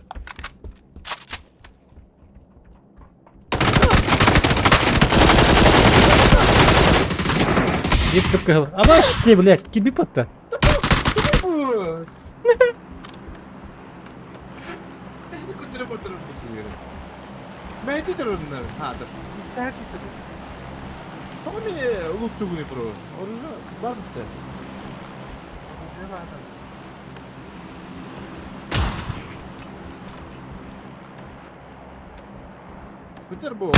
Биир кыһыл. Абаш ты, блядь, киби потта. Күтер бу.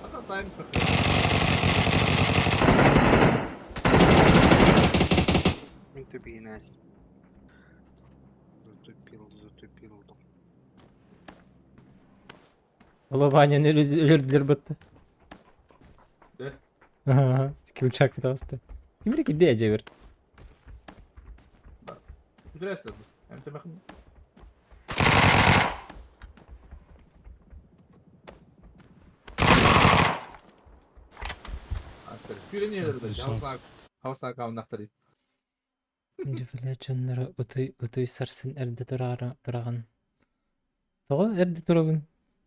Ата сайымыз To be nice. Затупил, затупил. Улыбание өлөрдүлөр бытты. Да? Ага, килчак бытасты. Ким кидде жебер. Интересно. Эм Хауса каунахтар. Дьүфэлэ дьонноро утуй утуй сарсын эрдэ тураара тураҕын. Тоҕо эрдэ турабын?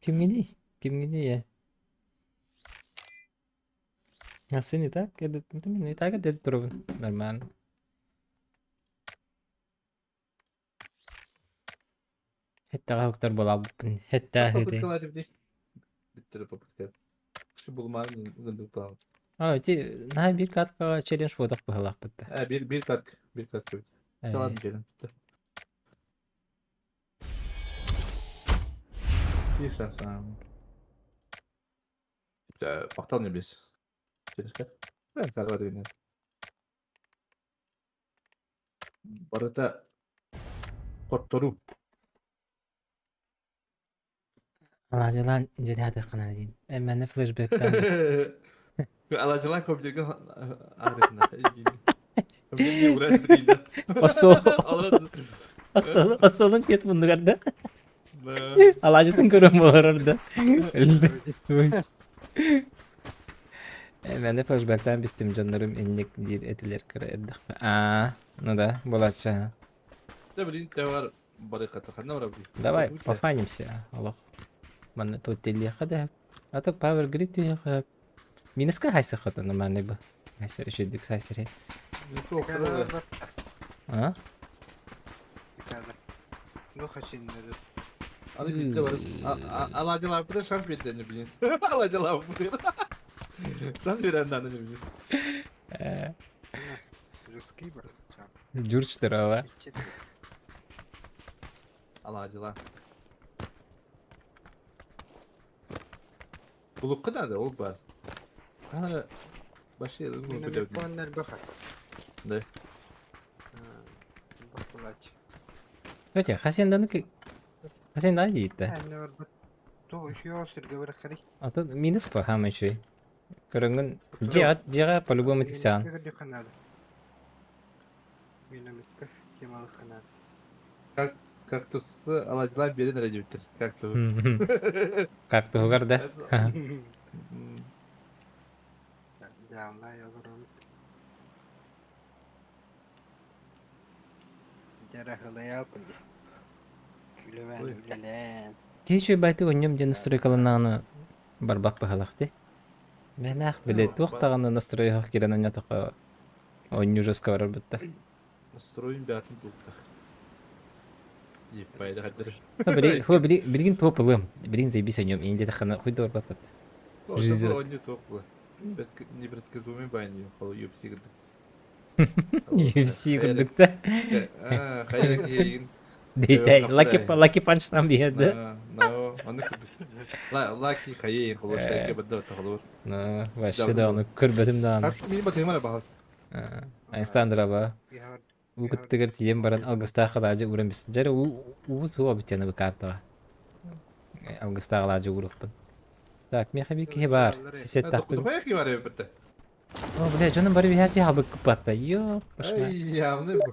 Кимҥиний? Кимҥиний ээ? Сын и так эрдэ и так эрдэ турабын. Нормально. Хэттэҕэ уктар буолаабыппын. Хэттээх ити. Бүттүрэ попытка. Булмаан гындык план. А, ити наһаа биир каткаҕа челлендж буотах быһалаахпыт да. Э, бир бир катк, бир катк. Чалан келин. Bir шанс. Мактал не билесиз. Мен Барыта хоттору. Алаажылаан дьиэлээх диин. Эммэнэ флешбэктаан Алаажылаан компьютерге ардытына. Остуол остуолун тиэт муннугар да. Алаадьытын көрөн буоларар да. Мэне флешбэктаан бистим дьоннорум инник диир этилэр кыра эрдэхпэ. Аа, ну да, булачча. Да блин, тевар барыхата ханна барабый? Давай, пофанимся, олох. Манна тут телиэхэ да. А то Power Grid түһүөхэ. Минуска хайса хото нормальный бы. Хайсер үчүдүк сайсер. А? Ну хасиннары. Аны биирдэ барып алаадьылаабыта шанс биэрдэ блин. Алаадьылаабыт. Шанс биэрэн аны блин. Русский бар. Дюрчтарова. Алаадьыла. Булукка да ол бар. Ана баши Минометконнар баха. Да. Бакулач. Өте, Хасенданы Хасенданы дийтті. То еще сирге бар қарай. Аты минус по хамы еще. Көрөнгөн жиға по-любому тиксән. Минометка темалык надо. Как кактусы алаадьылар биэрэн эрэ диэбиттэр. Кактус. Кактуһугар да. Дьаамнай олорон. Дьарахылайаапын дии. Күлүмэн үлэлээн. Киһи үчүгэй онньом диэн настройкаланаҕына барбах быһалах дии. Мэнээх били туох даҕаны настройуһах киирэн онньотоххо оонньуу жестко барар бытта. Настроин бээтин бултах. Еппайда хаддыр. Хо били билигин туоп ылыам. Билигин заебись онньом инде тахана хуй да барбаппат. Жизнь. Оонньуу туох була. Непредсказуемый баню, холу UFC курдук. UFC курдук да. Хайра киһин. Дейтэй Lucky Lucky Punch-тан биэрдэ. Но, ону курдук. Lucky хайын холу шайка бадда тахалур. Ну, вообще да, ону көрбөтүм даҕаны. Мин батыгымара баҕас. Александра уу кыттыгар тиийэн баран алгыстаах алаадьы ууран бис. Дьэ уу уу суох эбит бу картаҕа. Алгыстаах алаадьы уурукпун. Так, миэхэ биир киһи баар. Сисеттахпын. Дохуя киһи бар эбит. О, бля, дьонум бары биһээт хаалбыт кыппатта. Ёп, пошла. Ай, явно бу.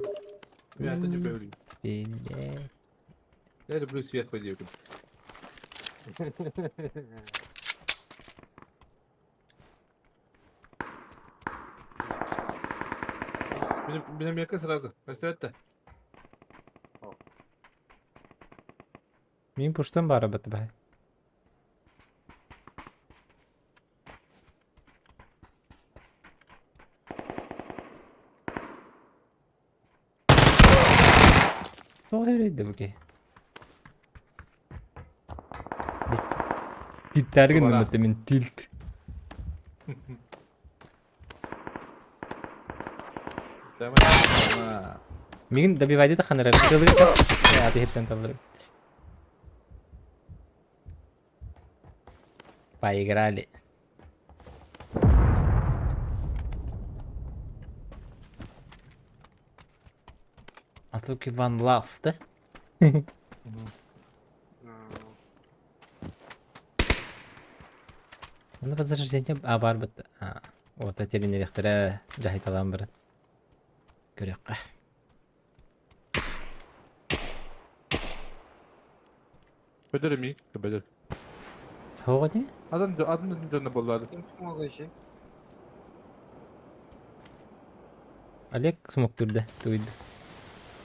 Я это не поверю. Бля. Я люблю сверху девку. Меня мека сразу. Растет-то. Мин пуштан бара бат бай. Тоҕо эрийдэ бу киһи? Титтээр гынным мин тилт. Мигин добивайды да ханарар. Аты таллар. Поиграли. А тут Иван Лав, да? Ну, возрождение... А, бар бит. Вот, теленерехтере жахиталан бір. Көрөккө. Бөдөр ми? Бөдөр. Тоҕо дии? Адам адам дьонно боллады. Ким смогайшы? Олег смог турда, туйду.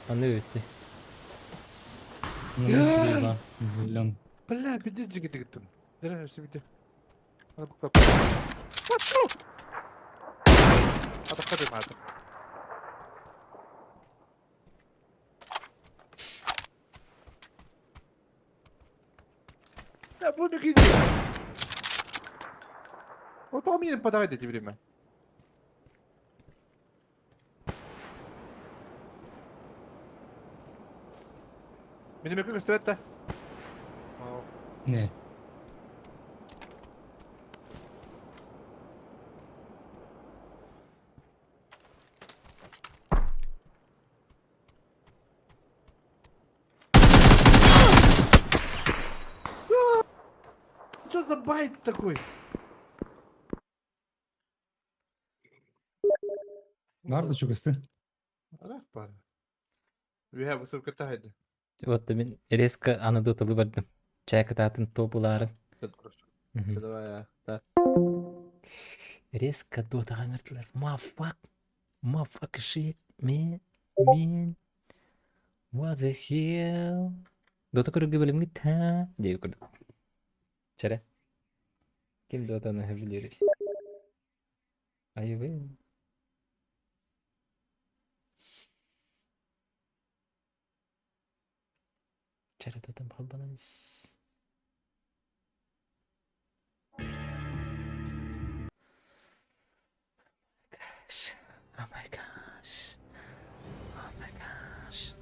Аны өтті. Ну, зелен. Бля, беде жигити гиттим. Дere все бите. Ана буква. Ата кады мата. Я буду кинуть. Вот по мне подавай эти время. Меня мне как стоит-то? Не. Что за байт такой? Бар да чугасты. Арах бар. Үөһэ бу сурукка таһайды. Вот мин резко аны доталы бардым. Чай кытаатын топ ылаарын. Давай, да. Резко дотаҕа ыҥырдылар. Motherfuck. Motherfuck shit, man. Man. What the hell? Дота көрөргө бэлэмҥит ха? Диэби курдук. Чэрэ. Ким дотаны сөбүлүүрүй? Айыбын. Чэрэ дотам холбонон ис. Gosh. Oh my gosh. Oh my gosh.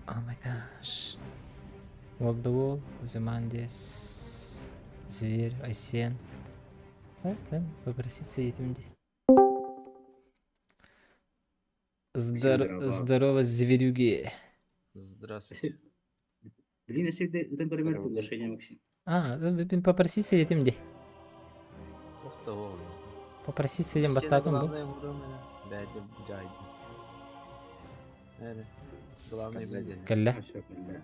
Oh my gosh. World the Wall, Ozymandias, Зверь, Айсен. Попроситься этим Здор... Здорово, зверюги. Здравствуйте. Блин, если это пример приглашение, Максим. А, попроситься этим де. Ох того. Попроситься этим баттатым бу. Главное вовремя. Бәді жайды. Әре. Главное бәді. Кэллэ. Все, кэллэ.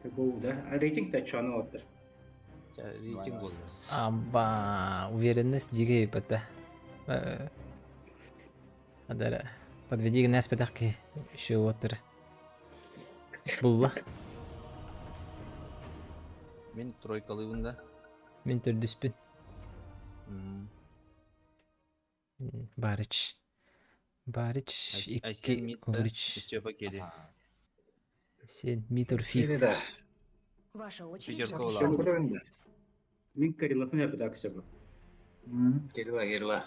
Такого, да? А рейтинг-то что оно вот? Рейтинг болды. Аба, уверенность дикая это. Адара, подведи нас пятахки еще отыр. Булла. Мен тройкалыйбын да. Мин төрдүспүн. Барыч. Барыч икки Угрич. Степа кели. Сен Митор Фит. Ваша очередь. Мин Карилахын апытакся бу. Кирилла, Кирилла.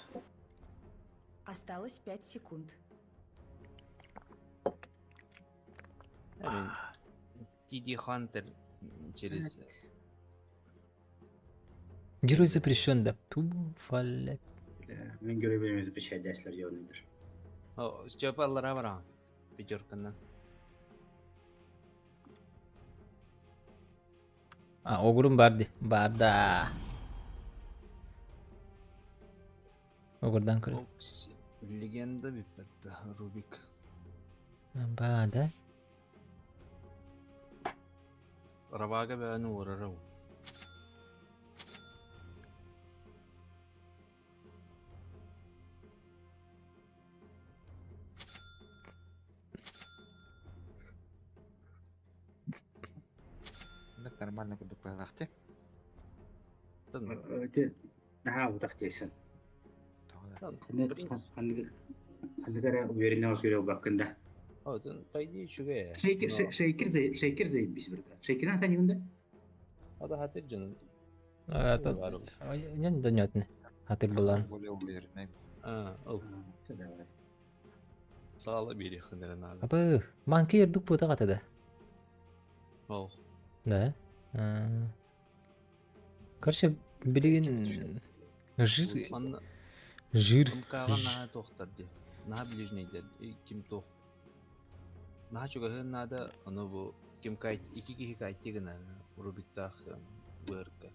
Осталось 5 секунд. TD Hunter через... Герой запрещен, да. Туфалет. Мин герой бөлүмү запрещать дәсләр явныйдыр. Степа аллара баран. Пятерканы. А, огурум барды. Барда. Огурдан көрө. Легенда биппетті, Рубик. Бада. Равага бәні орарау. Нормально курдук баалаахты. Наһаа утах тиэсэн. Ханныгара уверенный көрө баккында. Отын по идее үчүгэй. Шейкер шейкер шейкер заебись брата. Шейкер ата не Ада хатыр жын. Нен донётны. Хатыр булан. Более уверенный. А, ол. Саала бери хыныры надо. Абы, манки ердук бута катада. Ол. Да. Короче, билигин жир жир МК-га наһаа туохтар дии. Наһаа ближнейдер ким туох. Наһаа чугаһын наада, ону бу ким кайт ики киһи кайти гына Рубиктаах быарка.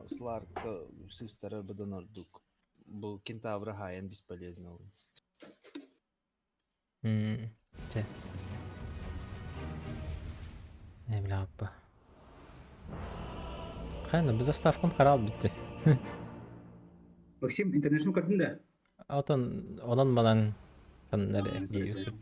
Сларка сыстара быдан ордук. Бу кентавра хайан бесполезно. Чэ. Э, бля, аппа. Хайна, бу заставкам харал бүтті. Максим, интернешнл көрдүң да? Отон, онон манан ханнары диир.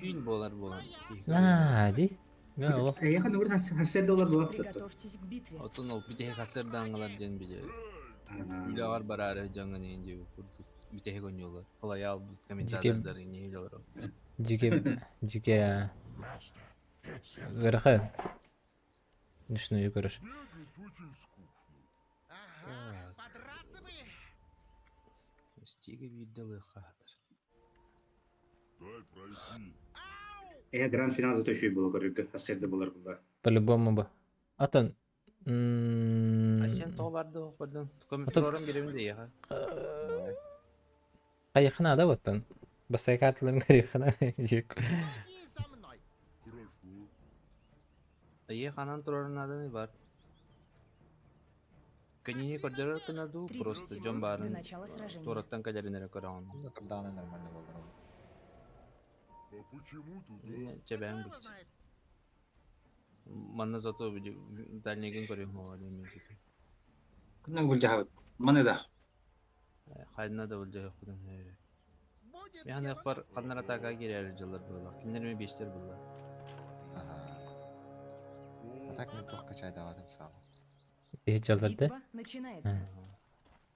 Түүн болар болан. Аа, ди. Мен олох. Эйха нур хасер доллар буолар Приготовьтесь к битве. Отон ол бүтэһик хасырдааңылар диэн биле. Үлэҕэр бараары дьаҥын иһин диэбит курдук. Бүтэһик оонньуулар. Халайаал бут комментатордар иһин олорор. Дьике, дьике ыарахан. Ночную көрөр. Стига биирдэ ылыахха Э, гранд финал зато еще и было көрөргө. Хасер да болар була. По-любому бы. Атын Асен тоҕо барды оҕордун. Компьютерым биремин да яха. Хайыхына да оттон. Бастай карталарын көрүөххүнэ диэк. Ыйы ханан турарын нааданы бар. Кинини көрдөрөр гына дуу, 30 просто дьон секунд до баарын начала сражения. туораттан кэлэрин эрэ көрөҕүн. Онно турдаҕына нормально буолар ол. Чэбээн быт. Манна зато дальнигын көрүөм оҕо диэн Күннэн былдьаһабыт. Маны да. Хайна да былдьаһыахпытын Миһаныахпар ханнар атаака киирээри дьыллар буолла. Кинилэр эмиэ биэстэр буолла. Аха. А так мен туохха чайдаабатым саала. Ити дьалларда. Битва начинается.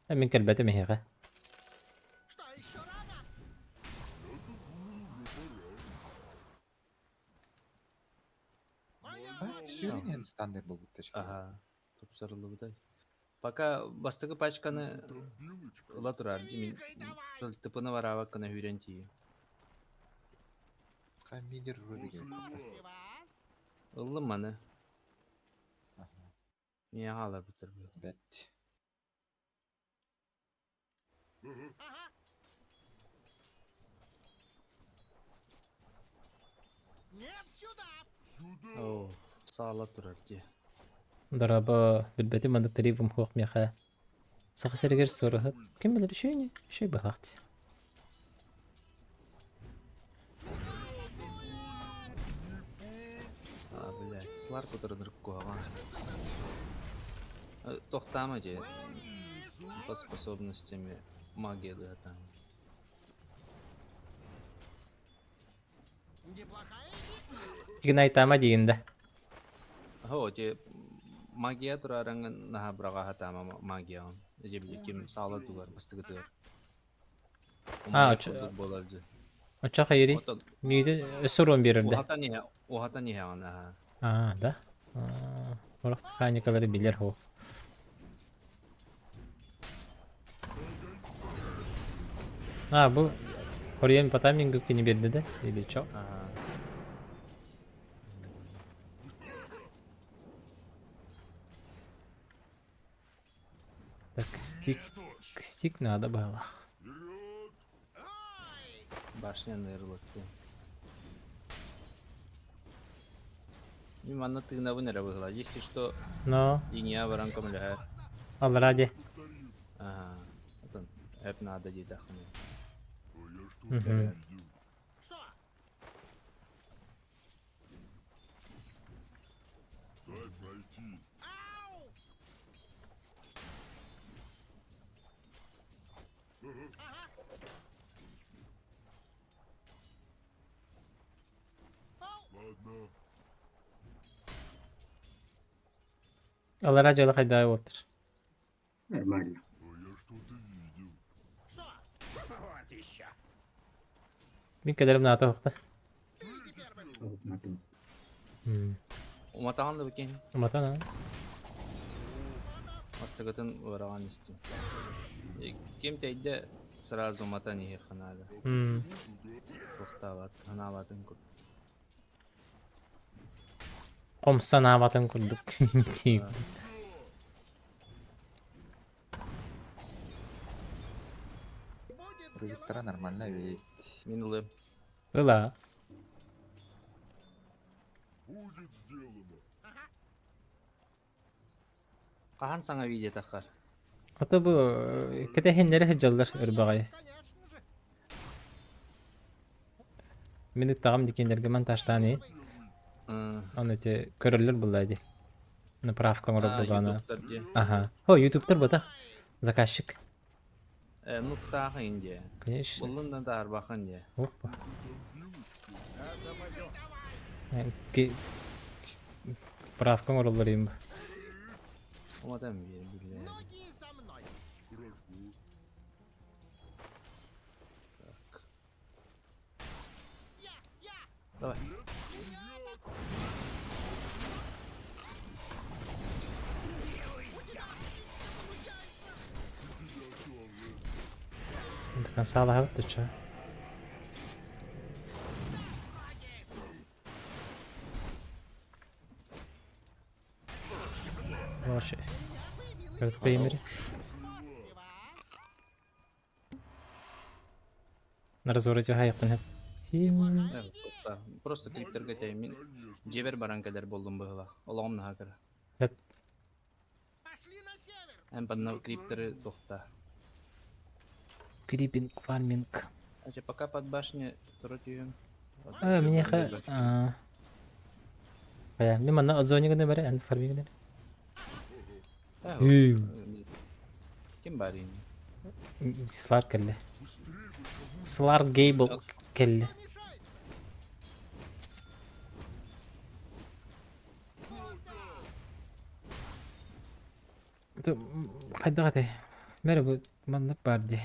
Мин кэлбэтим эһиэхэ. Сүүрүн иһэн стандарт буолбут Аха. Тупсарыллыбытай. Пока бастакы пачканы ыла турар. Мин тыпыны бараабаккына үүрэн тиийэ. Хай мидер Рубик Ыллым маны. Аха. Миэхэ хааларбыттар бу. Бэт. Оо, саала турар дии. Дорообо, билбэтим маннык тарифым суох миэхэ. Саха сиригэр суоруһут ким билэр үчүгэй ини, үчүгэй быһаахт. А, блядь, слар кутарыныр куһаҕан. Тохтаама дьэ. По способностями магия дыһатаан. Игнайтаама диигин да. Һоо, те магия тураарыҥ наһаа быраҕа сатаама магияҕын. Дьэ били ким саала тугар бастыгытыгар. А, Умайар курдук буолар дьэ. Оччо хайырый? Отон Миигин өссө уруон биэрэр да. уһатан иһэ, уһатан иһэҕин аһаа. А, да? А, Сорох механикалары билэр хоо. А, бу Хориен Потаменко кини биэрдэ да? Или чё? Аһаа. Так, стик, стик надо было. Башняны ырылатты. Мин манна тыынабын эрэ быһыла. Если что, Но, линия баран көмөлөһөр. аллара дии. Аһаа. Отон эп наада диэтэххинэ. Мгм. Аллара дьыала хайдаа буолтар. Нормально. Мин кэлэрим наата уһукта. Уматаҕын да бикин. Уматан а. Мастыгытын уораҕан истин. Ким тэйдэ сразу уматан иһиэххэ наада. Туохтаабат, ханаабатын курдук. Хомсанаабатын курдук. Рубиктара нормально ведь. Мин ылым. Ыла. Хаһан саҥа видео таххар? Хата бу кэтэһиннэри сылдьаллар өрбөҕөй. Мин ыттаҕым дикиэннэргэ монтажтаан иһин. Аны ити көрөллөр булла ди. Направка оҥорор буоллаҕына. Ютубтар дии. Аха. О, ютубтар бата. Заказчик. Нуктаахын дии. Конечно. Буллун да таарбахын дии. Опа. Правка оҥороллор им. Уматан биэр биллэ. Так. Давай. До конца лагает ты чё? Вообще. Как примере. На развороте хайыктан хеп. Просто клиптерге тәймин. Дьиэбэр баран кэлэр буоллум быһыылаах. Олоҕум наһаа кыра. Хеп. Эн банна криптеры тохта. Крипинг, фарминг. Ача пока под башни тура түһүм. А, миэхэ... Бая, мин манна озоне гына баре, эн фарминг гына. Ким бар ини? Слар кэллэ. Слар Гейбл кэллэ. Хайдах этэй? Мэр бу маннык баар дии.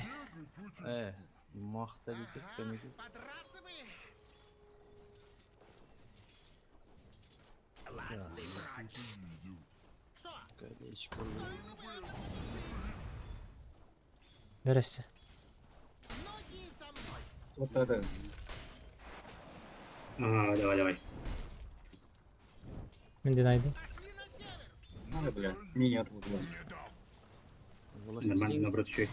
Э, муохта дии көмүгү. Колечко. Бөрөссө. Вот это. А, давай, давай. Мин динайдым. А, бля, меня отвлеклась. Нормально, наоборот, еще.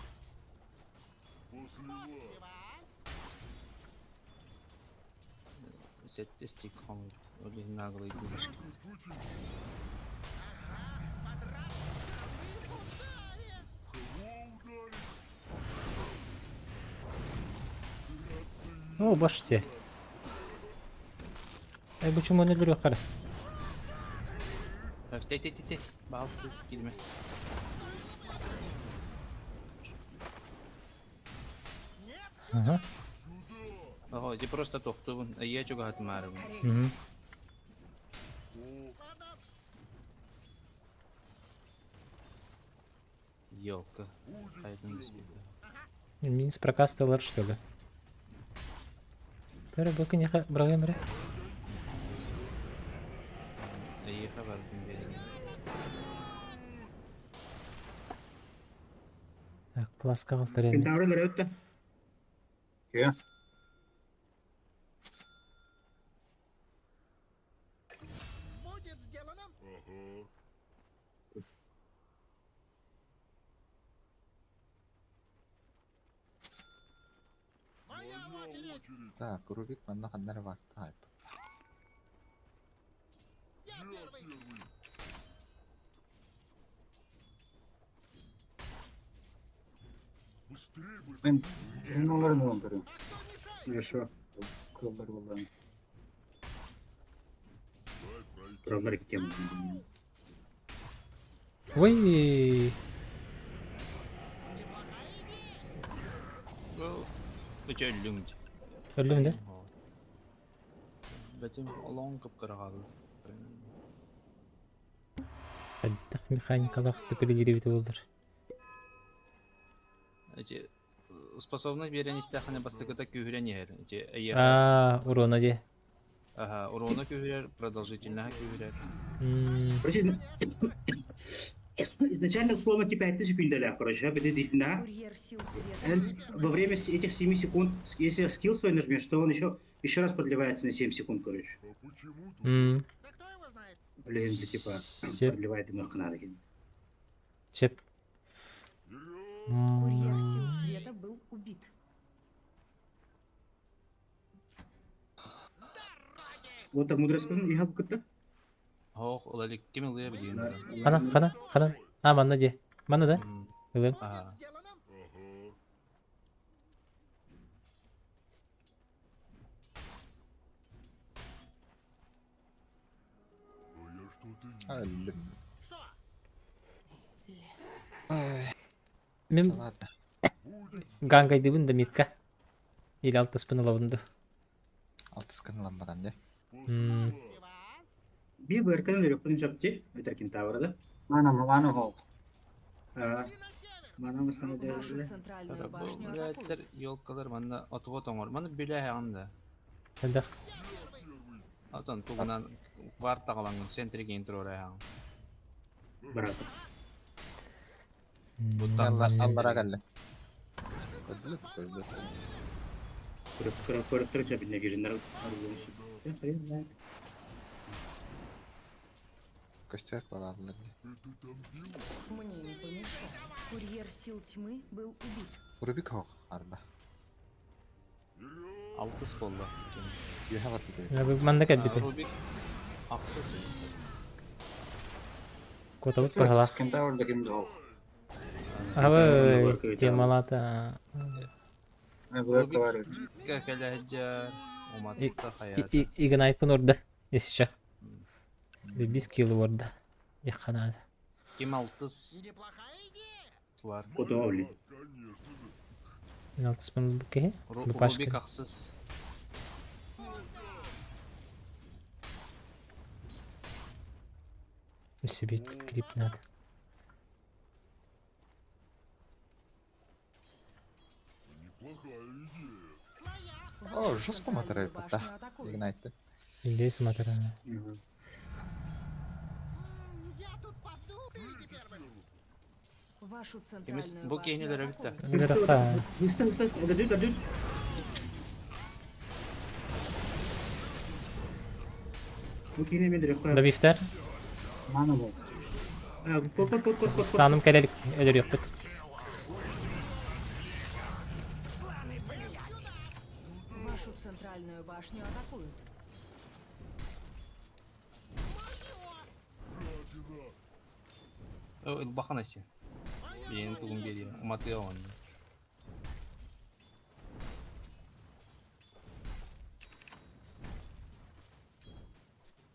Сетте стик хомуй. Или наглый дурашки. Ну, баште. Эй, почему не говорю, хара? Так, те те те те. Балсты, килме. Ага. Ого, ди просто тохтубун. Я чугахатмаарыбын. Угу. Ёлка. Хайдын беспейді. Минс прокастылар, что ли? Бәрі бұл күнеха бұрағым бірі. Эйиэхэ бардым бэйэм. Так, пласка қалтыр Кентавры көрөттө. Иә. Так, Рубик манна ханнара бар. Хайп. Мен мен оларын алам көрөм. Хорошо. Кылдар болларын. Тураллар кем. Ой! Өтө өллүҥ дии. Өллүм де? Бэтим олоҥ кып-кыраҕалыы. Хайдах механикалаах түкүлү болдыр. Эти способность биэрэн истэххинэ бастакыта күүһүрэн иһэр. Эти эйиэхэ А, урона де. аха, урона күүһүрэр, продолжительноһа күүһүрэр. Короче, изначально условно типа 5 секунд короче, а длина. Курьер сил света. Во время этих 7 секунд, если скилл свой нажмешь, то он еще раз продлевается на 7 секунд, короче. Блин, ты типа Сеп. продлевает немножко надо. Сеп. Курьер сил света был убит. Вот так мудро сказано, я бы Ох, ылалик ким ылыа билигин. Хана, хана, хана. А, манна де. Манна да? Ылым. Аха. Өллүм. Ай, Мен ладно. гангайдыбын да митка. Или алтыспын ылабынды. Алтыскын ылан баран де. Би бэркэн өрөппүн жапти, это кентавр да. Мана мана хол. А, мана масана Вашу дэ. центральную Бу башню атакуют. блядь, елкалар манна отвод оҥор. Маны билэ да. Хайдах. Отон тугунан вар таҕалаҥҥын центригин туруораһаҕын. Брат. Аллар аллара кэллэ. Көздүлүк, көздүлүк. Көрөп көрөп көрөп көрөп жапти виженер. Хрен знает. Көстүөк балалар де. Мне не помешает. Курьер сил тьмы был убит. Рубик хох арба. Алтыс буолла. Үөһэ бар бит. Манна кэлбите. Рубик ахсыс. Котабыт баһалаах. Кентавр да ким да хол. Абы темалата. Блэк Кэлэһдьэр уматта хайата. Игнайтпын орда. Исича. Бис килл орда. Яханаада. Ким алтыс Слар. Куда, блин? Алтыспын бу киһи. Лупашка. Рубик ахсыс. Себе клип надо. О, Вашу жестко центральную моторы да. башню атакуют. Игнайты. Индейс матара. Вашу Кимис центральную бу киһини башню өлөрөбүт да. атакуют. Ыраха. Быстро, быстро, быстро. Дадут, дадут. Бу киһини мен дрехка. Рабифтер. Мана бол. Кот, кот, кот, кот, кот. Станым кэлэлик өлөрүөхпүт. Вашу центральную башню атакуют. Ылбахан аси. Биэн тугун биэриэ. Уматыа онно.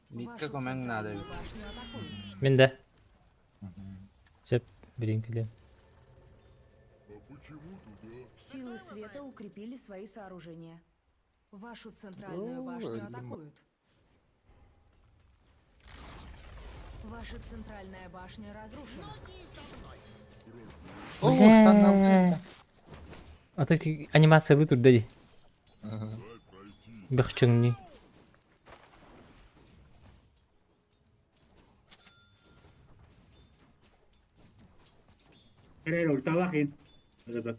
Микка Вашу көмөҥ наада центральную эбит. башню атакуют. Мин да. Сөп, билин кэлиэм. Силы света укрепили свои сооружения. Вашу центральную О, башню блин. атакуют. Ваша центральная башня разрушена. О, станна А ты анимация вы тут дади. Бэхчүҥни. Эрэ, ульталах ин. Öyle бак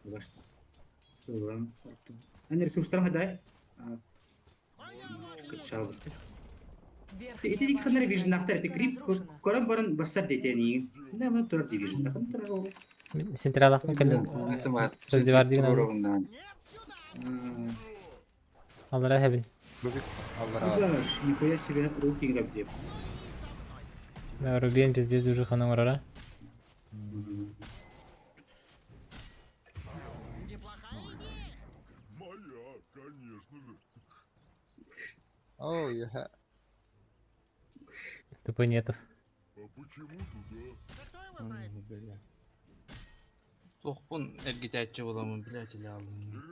Башта. Эн ресурстарын хадай. Кычалбыт. Верхняя Ити башня ханнары вижен нахтар ити противника крип разрушена. коран баран бассар детени. Да, мы турар дивижн. Дахын турар ол. Централахпын кэлин. Раздевардыгын Уровнан. Аллара хэбин. Рубик аллара. Даш, нихуя себе руки грабди. Рубин пиздец уже ханан орара. О, я. Тупой нету. Бля. Туохпун эргитээччи буоламмын, блядь, илэ аллым.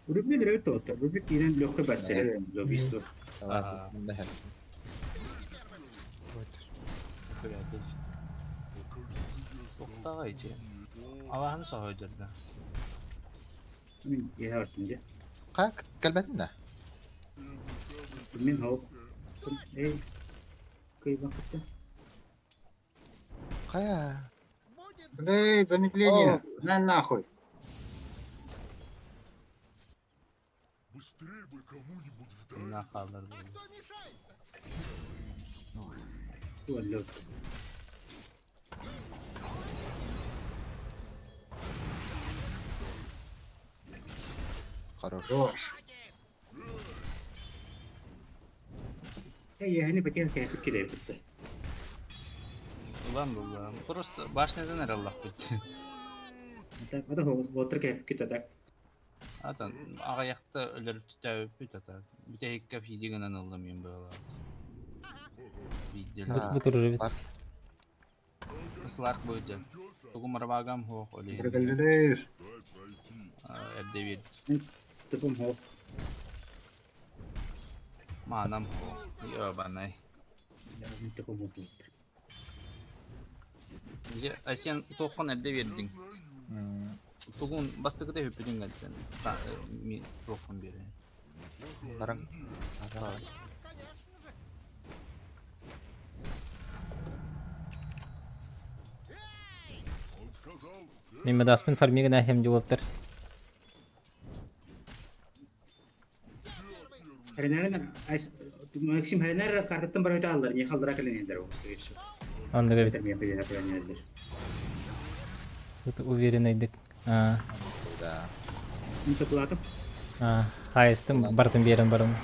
Рубин ребят тот. Рубик инен легкой бацеле. Лобисто. Аа. Вот. Блядь. Туохтааҕа ити. Алаһын соһойдорда. Мин я артынде. Как? Кэлбэтин да? Мин хоп. Эй. Кый бакытта. Кая? Блядь, замедление. На нахуй. На хаалар. Туалет. Хорош. Хорош. Эй, я не потел кайф кидай бутта. Улан булла. Просто башнядан эрэ ыллахпыт. Ата ата отыр кайф кита так. Атан аҕыйахта өлөрүттээбиппит ата. Бүтэһиккэ фиди гынан ыллым мин быһыылаах. Биирдэ Да. Бу турар эбит. Сларк. Сларк буйда. Тугум арбаагам суох олиһин. Драголюлеешь. Эрдэ биэрдим. Тупум хоп. Маанам суох. Йобанай. Я тупум хоп. Дьэ, Асен туоххун эрдэ биэрдиҥ. Тугун бастакыта үппүтүн кэлтэн. Туоххун биэрэн. Баран. Ага. Мен мадаспын фармигын әхем диолтар. Харинарын Максим Харинар картаттан барып алдар, не халдыра кэлен ол, скорее всего. Андыга бит. Это мне хуя Тут уверенный А, Да. Ну, топлатым. а, хайстым бартын берен барым.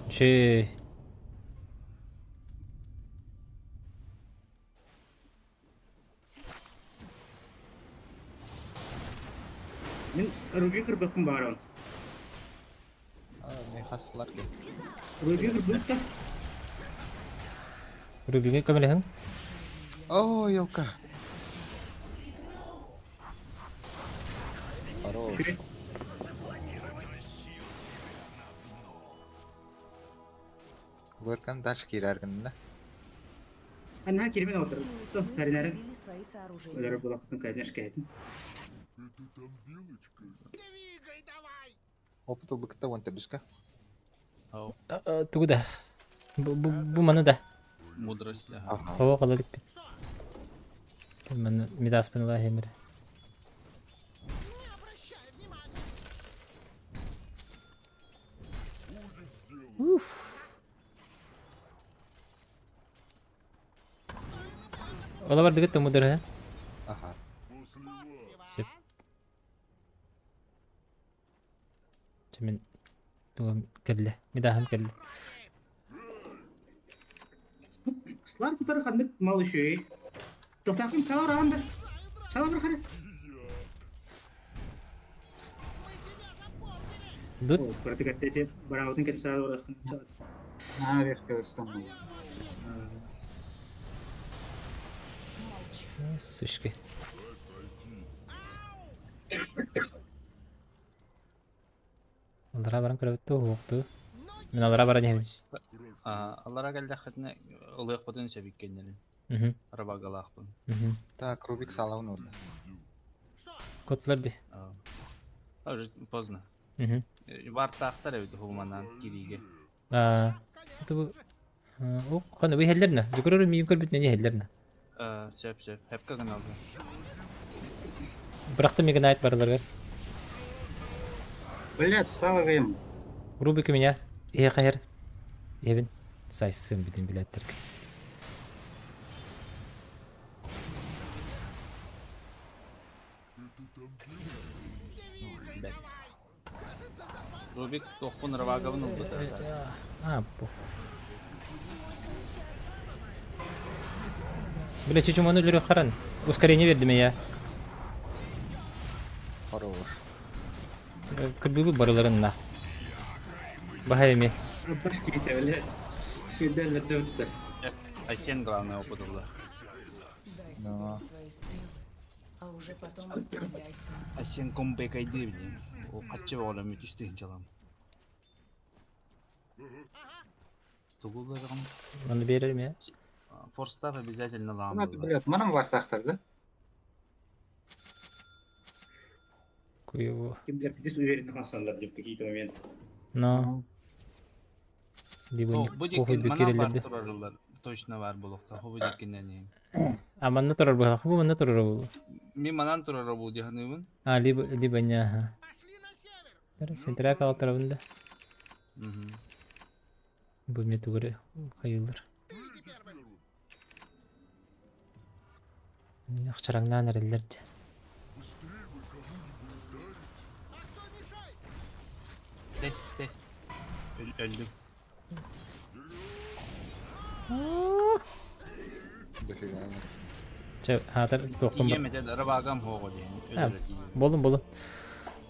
Ши. Мин Руби кырбаппын баарон. Мен хасылар ки. Руби кырбыт да. Рубиге көмөлөһүҥ. О, елка. Хорош. Көркөн дальше киирэргин да. Анна кирмен отырып. Силы тьмы Таринарын. укрепили свои сооружения. Өлөрө булактын конечно кәйтин. Опыт ылбыкта уон төрдүскэ. Ау, Тугу да. Бу, бу, бу маны да. мудрость, ага. Ага. Хова калалык бит. Маны мидаспын ла хемир. Уф. Ола бар дигит мудыр Ага. Сөп. Мен тугум кэллэ. Мидаһым кэллэ. Слар кутары ханнык мал еще. Тоқтақын сала анда. Сала бір қара. Дут. О, протекаттете бараутын кел сала барахын. На, резко станул. Сучки. Аллара баран көрөбүттү, уоқту. Мен аллара баран иһэбин. Аллара кэллэххитинэ ылыахпытын сөбүккэннэрин. Мгм. Рабагалаахпын. Мгм. Так, Рубик салауын урда. Котлар ди. А уже поздно. Мгм. Вартаахтар эбит хуманан кириге. А, это бу о, хана бу хеллерне. Жүгөрөр миин көрбүт не хеллерне. Сөп сөп. Хепка гыналды. Бырахты миген айт барларга. Блядь, сало им. Рубик у меня. Е хайр. Ебин. Сайсын бидин билеттер. Бэт. Рубик тохпун рабагабын ылбыта. А, бу. Бля, чуть оны лүрө харан. Ускорение бердим я. Хорош. Кырбыбы барыларына. Бахайми. Баш кейте, бля. Свидание өтті. Асен главное опыт ылла. Дай Но. соберу свои стрелы, а уже потом отправляйся. Асен комбек айды били. О каччы ола мүтүстү жалам. Тугуларым Оны берер я. форстав обязательно лаам. Надо, блядь, манам вартахтар, да? Куево. Ким, бля, пиздец уверенно хасандар деп какие-то моменты. Но. Либо Бу похуй дикин мана бар дүкерелерди. турарылар. Точно бар булукта. Хобу дикиннен. А манна турар бу. Бу манна турар бу. Мен манан турар бу диханыбын. А, либо либо не, ага. Сентрак алтарабында. Мгм. Бу ме тугуре хайылыр. Акчараңнан эреллерди. Те, те. Өлдүм. Дофига. Чэ, хатар тоқпын бар. Тиемете рабагам хого дейин. А, Болдум, болдум.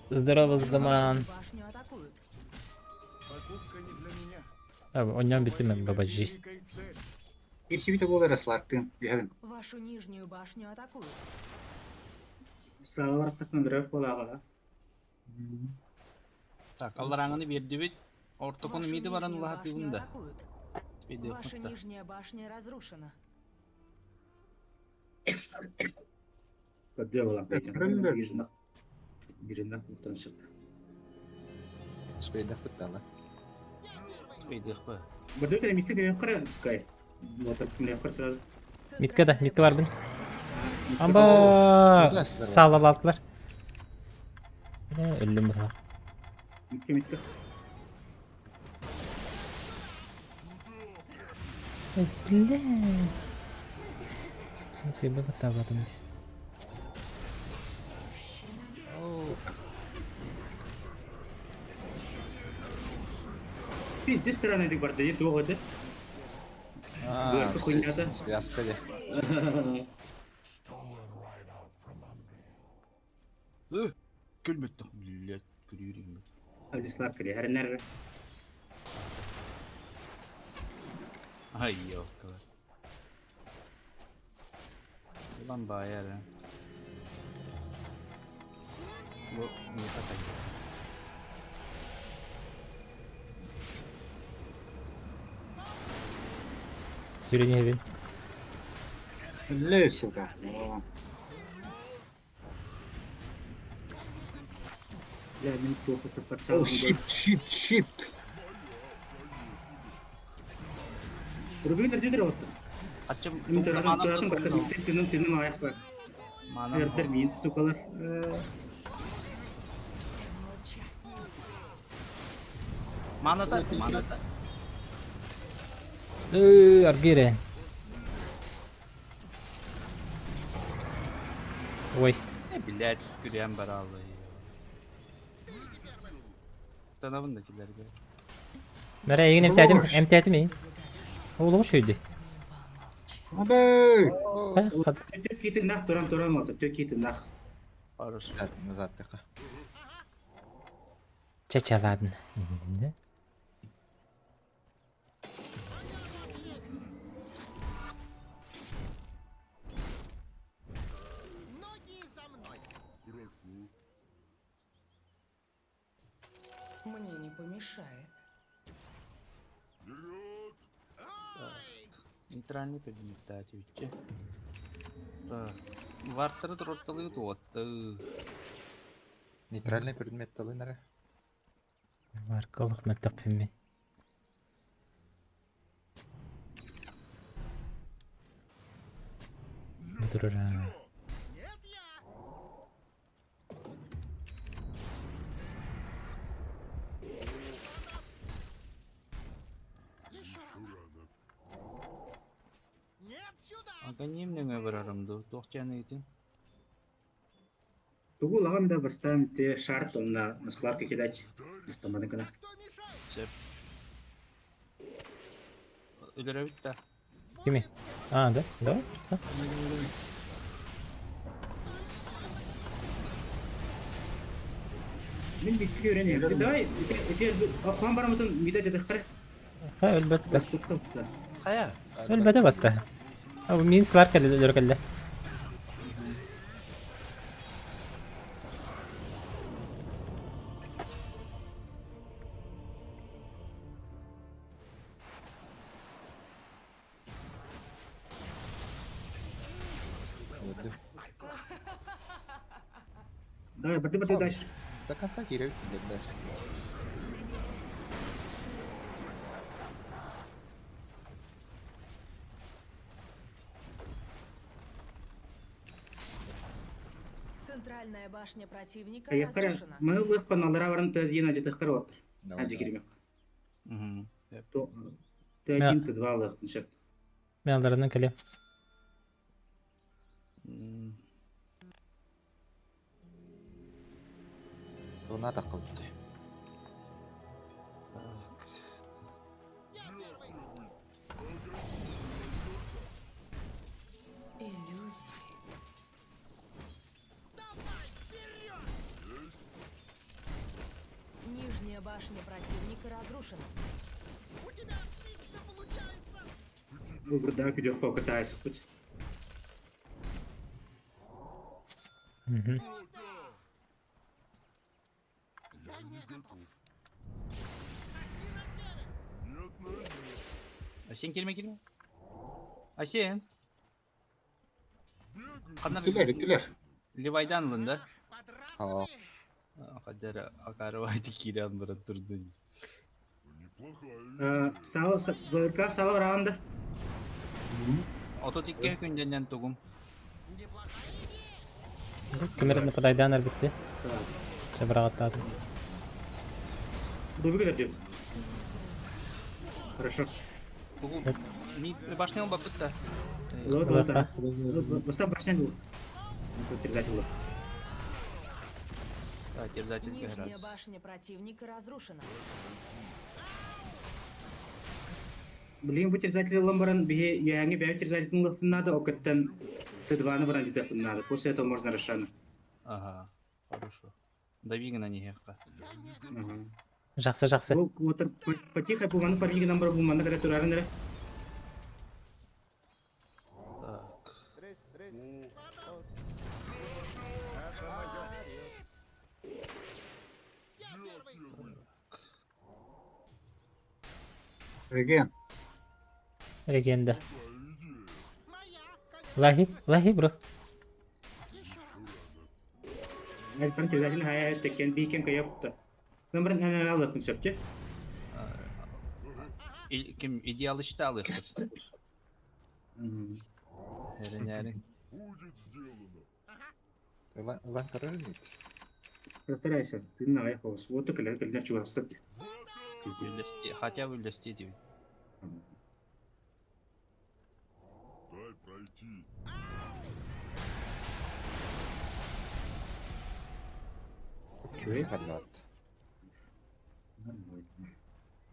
Здорово, заман. Башню атакуют. А, оннан биттим мен бабажи. Ирсибите болар слартын. Бихабин. Вашу нижнюю башню атакуют. Сала барақтақын бір болаға. Так, аллараңны берди бит. Ортокону Вашу миди баран нижнюю улаха башню тыгында. атакуют. Беде Ваша хатта. нижняя башня разрушена. Көбде болам. Өттірілді. Биринак, биринак мұқтаншып. Успейдах быттала. Бейдехпа. Бірді өтірі митке деген қара, Скай. Отырып кімле қара сразу. Митка да, Центральная митка бар бин. башня противника Амба Ужас, салалаттылар. Өллүм бу. Митке, митке. Бля. Ты бы табатым ди. Пиздец странный барды, не туох это. А, Быарка хуйнята. связка де. Күлмөттөх блядь, күлүүрүм. Алислар кири, хэрнер. Ай ёлка. Ulan bayar ha. Bu niye katak? Сүүрэн иһэбин. Ле, сука. Бля, мин туох это О, подсал. щип, щип, щип. Рубин дөрдү отты. Ачым Мин туратым, туратым бакыр, тыным, тыным аяқла. Манам. Эрдер мин сукалар. Всем молчать. Маната, маната. Ыы, аргире. Ой, Ne блядь, күрен бар аллы. Танабын да килерге. Мәрә егин эмтәтим, эмтәтим ин. Оğlum şuydu. Абэй! Ha, хат. Тök китин нах, турам, турам отты, тök китин нах. Хорошо. Назад тыка. Чача ладно. Инде. Мне не помешает. Нейтральный предмет дать Так. Вартеры тротталы туотты. Нейтральный предмет талынары. Маркалык мәктәп мин. Durur. Ага немнең барарымды. Тоқчан итин. Тугу лаган да бастан те шарт онна насларка кидать. Астамадын кына. Сеп. Өлөрө битті. Kimi? А, да? Да? Ha. Мин битки öğreniyorum. Давай, ите хан барамытын мида жадых кара. Ha, elbette. Бас туктап. Кая? Elbette batta. Ha, bu min slar keldi, өлөр келди. Öldü. Давай, барды барды дальше. До конца киреп килдер. Центральная башня противника Аяк кара. разрушена. Маны лых каналлара барым тәзина жадых кара отыр. Давай. Ханжы давай. киремек. Мгм. То Т1, Т2 лых. Ншеп. Мен алдарынан келем. М, Руна такылды. Так. Иллюзии. Нижняя башня противника разрушена. Бу бурда күдө кокатайсы путь. Мгм. Асен келме келме. Асен. Кана Күлер, күлер. Левайдан лында. Ha. Кадер акарвайты киран бара турду. Сало, бырка сало раундда. Ото тикке күнденнен тугум. Кемерин подайдан әлбетте. Шабырагаттадым. Рубик дөрдү. Хорошо. Тугум. Ми башня он бапытта. Лот, Лыха. лот. Баста башня был. Терзатель был. Так, терзатель Нижняя раз. башня противника разрушена. Билигин бу терзатель ылан баран биһи үөһээҥҥи бэйэ терзателин ылыахпын наада, ол кэттэн Т2-ны баран дьитэхпин наада. После этого можно Рошана. Ага, хорошо. Дави гынан иһиэххэ. Жақсы, жақсы. Бу отыр потихо бу маны фарми гынан бар бу манна кэлэ турарын эрэ. Так. Реген. Легенда. Лахи, лахи, бро. Элбэн терзателин хайа тэккен биикен көйө кутта. Номерин эн эн алыахын сөп дии. Ким идеал иште алыахпыт. Эрэнээрин. Ылан ылан көрөр инит. Повторяйся, ты на аях Вот кэлэр кэлэр чугастар дии. Үллэсти, хотя бы үллэсти диэбит. Чуй. Халлаат.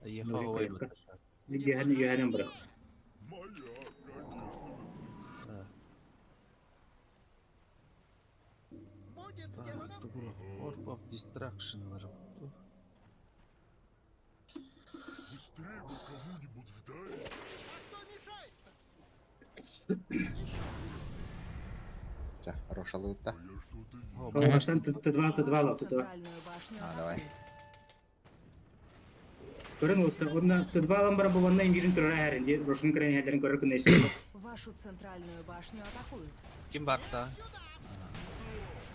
Эйиэхэ оҕой быттар. Үөһэн үөһэнэн бырах. Orb of Destruction ылар. Ча, хорошалыытта. Бастан Т2 Т2 Вашу ла Т2. центральную башню А, давай. атакуют. Көрөн болса, онна Т2 алан бара бу онна ингижин турара хэрин ди Рошун көрөн хәдерин көрөр күнэ исэ. Вашу центральную башню атакуют. Ким барта?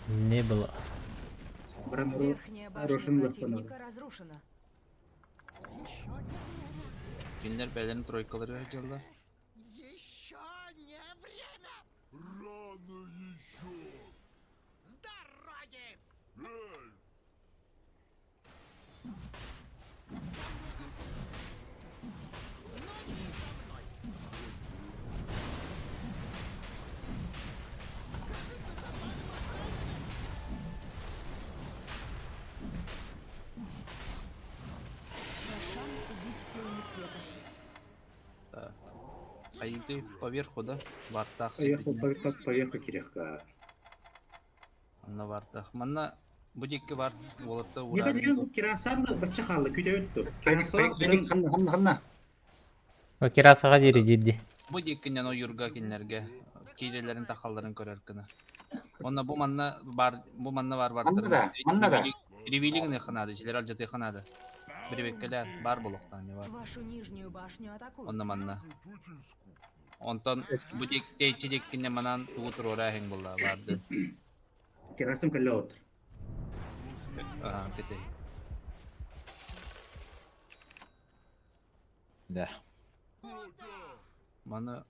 Не было. Баран Верхняя башня Рошин противника разрушена. Кинилэр бээлэрин тройкалары дьалла. Рошан убит силами света. Так. Хайды поверху, да? Вартах Поехал, сипитинэ. поехал кирехка. Анна вартах. Манна бу дикки бар уолатта Не ураарын. хотел кирасар бачча халла күтәбит ту. Ханна ханна ханна ханна. Кирасаға дери дирди. Бу диккинен ойурга кинилэргэ киирэлэрин тахалларын көрөр гына. Онна бу манна бар бу манна бар Манна да, манна да. Ревилигин ханады, жилер алжаты ханады. Бирбеккелер бар болуктан не бар. Вашу нижнюю башню атакуют. Онна манна. Онтон бу дик тейчи диккинен манан тугу турура хең булла барды. Кирасым кэллэ отыр. Аа, кете. Да. Маны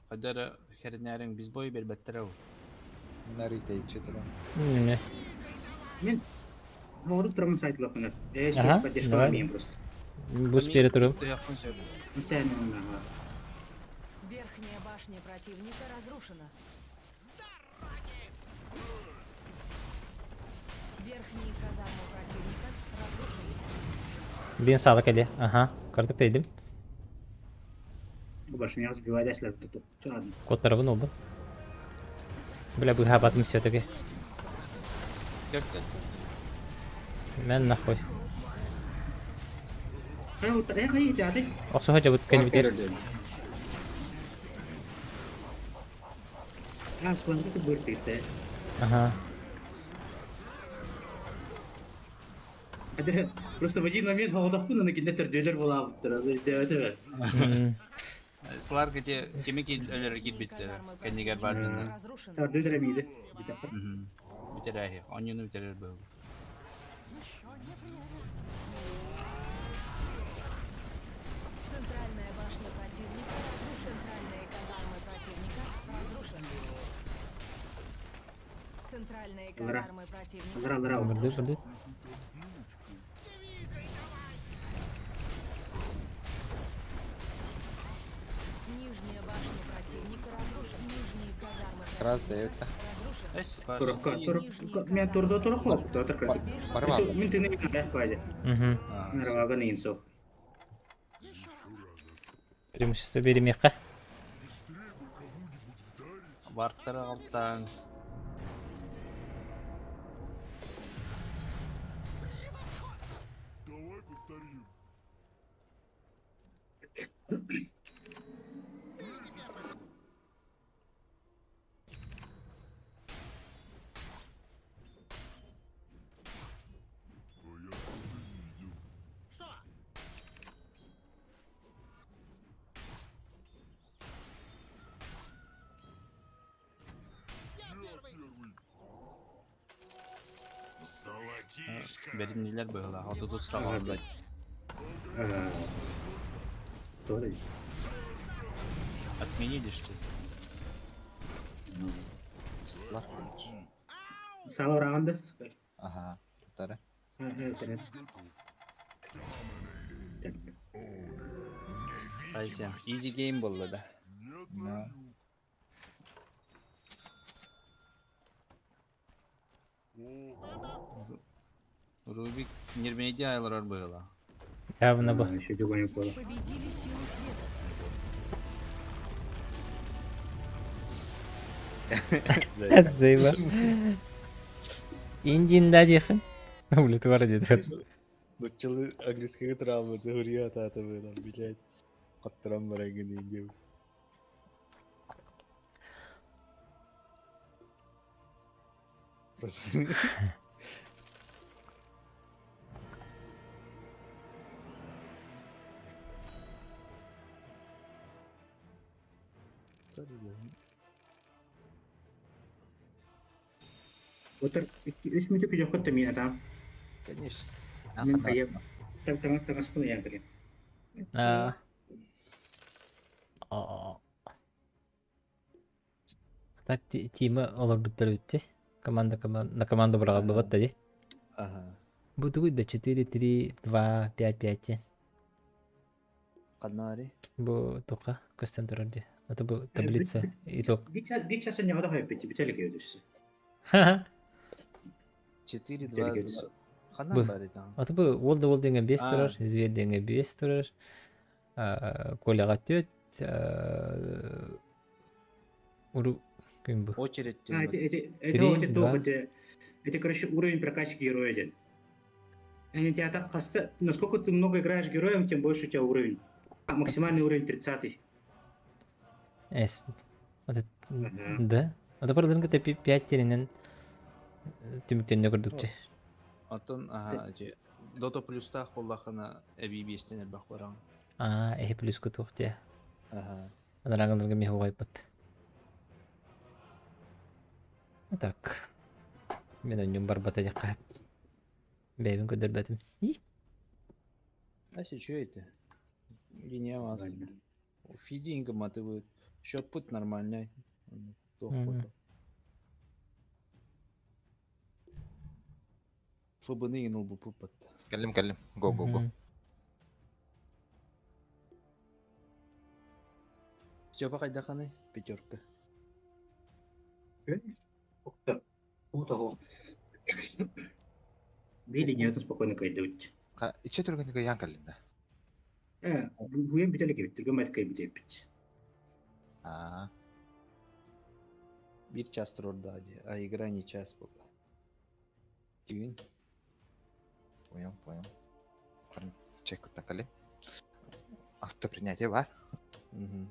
кадара хернәрин биз бой бербеттер ау. Нари тейчи туран. Не. Мен Молодых турам сайт лапына. Э, Ага, поддержка давай. мен просто. Бус бере туру. Якын сөп. Сән ага. Верхняя башня противника разрушена. Верхние казармы противника разрушены. Бен саалык эле. Аха, картык дейдим. Бу башня сбивает әсләр туту. Ладно. Коттарабын oldu. Бля, бу хабатым все-таки. Кел кел. Мен нахуй. Хай отыр, э, хай жады. Оксуха жабыт кени битер. А, сланды бұртыйты. Ага. Это просто в один момент холодохпун, на кинде төрдөлөр бола буттыр. Деп өтө. Сылар кете кеми ки өлөр кит битте. Кеннигер бар дына. Разрушены. Төрдөлөр эмиди. Битерәһи. Онюну битерер был. Центральная башня противника разрушена. Центральные казармы противника разрушены. Центральные Лара. казармы противника Лара, лара. Бырды, разрушены. бырды. Нижняя башня противника разрушена. Нижние казармы Сразу противника дают, да? разрушены. Эс Торокка, торок. Мен тордо торок болуп отыр красив. Бар бар. Мен тыны аяк байды. Угу. Нарвага нейин соқ. Преимущество биэримиэххэ. Бартара алтаан. Бэриннилэр быһыылаах, отутус саҕалла. Отменили, что ли? Слаб Сало раунда. Ага, татары. Айсен, easy game буолла да. Да. Рубик нермейди айларар быһыылаах. Явно бу. Еще не понял. Победили силы света. Зайба. Индин да диэхин. Улетугар диэтэр. Нуччалы английскайга травматы хуруйа атаата быынан, блядь. Хаттаран баран гын Отыр үс мүтү күжөккө тэмиин атаам. Конечно. Мин хайа таҥас таҥаспын ыйаан кэлин. Аа. Аа. Так Тима олорбуттар үтти. Команда команда на команду быраҕыллыбат да дии. Ага. Бу тугуй да 4 3 2 5 5 Ханна Бу туха көстөн турар дии. Это бу таблица итог. Биир час ньоҕото хайппыт бүтэлик өйдөссө. 4 2 Бүтэлик Ханна Бу. баар там? Аты бу уол да уол диэҥҥэ 5 А. турар, зверь диэҥҥэ 5 турар. Коляҕа 4 уру күн бу. Очередь. А, эти, эти, это Три, вот это, два. это, это, короче, уровень прокачки героя один. Они тебя так хаста... Насколько ты много играешь героем, тем больше у тебя уровень. А максимальный уровень 30. Эс. Аты Ага. да. Аты бардырын кытта 5 теринен түмүктенне көрдүкчү. Оттон ага, же Дота плюстаах буоллахына эбии биэстэн элбэх бараҕын. Аа, эһи плюс кутуох тиэ. Ага. Анараңыларга миһи уҕайбыт. Так. Мен өннүм барбата дьакка. Бэйбин көрдөрбөтүм. И? Ася, что это? Линия вас. Ладно. Фидинг матывает. Счет путь нормальный. Туох Мгм. буолла. ФБ-ны ылбыппыт. Кэллим, кэллим. Го, го, го. Мгм. Степа хайдаханы? Пятерка. Того. Били не спокойно кайдыбыт. Иче түргэнник ыйаан кэллин да. Э, буян бүтэлик эбит, түргэн бат кайбыт эбит. Аа. Бир час турда, а игра не час была. Тюн. Понял, понял. Чек куттакали. Автопринятие бар. Угу.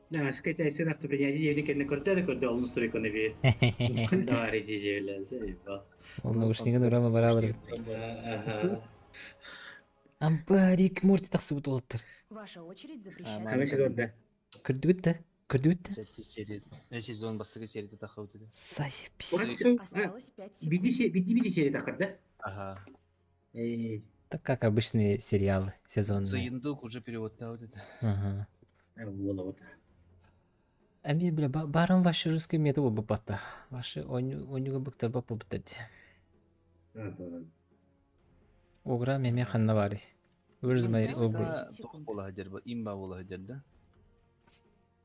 Да, сказать, айсын автопринятие диэни кэннэ көрдө да көрдө олон стройканы би. Давай, иди, заебал. Ол наушнигын урама барабар. Ага. Ампарик Морти тахсыбыт уолаттар. Ваша очередь запрещать. А, Саҥа сезон да. Көрдүгүт да? Көрдүгүт да? Сетти серия. Сезон бастакы серия тахабыт. Заебись. Осталось 5 секунд. Биди биди серия тахар да? Ага. Э, Так как обычные сериалы сезонные. Сыендук уже перевод вот это. Ага. буола вот. Эми бля баран ваши русский метод буолбаппата. Ваши онньуга быктар баппыттар. Ага. Угра меме ханна баарый. Where's my Осталось огур? 10 секунд. Туох буола сылдьар, имба буола сылдьар да?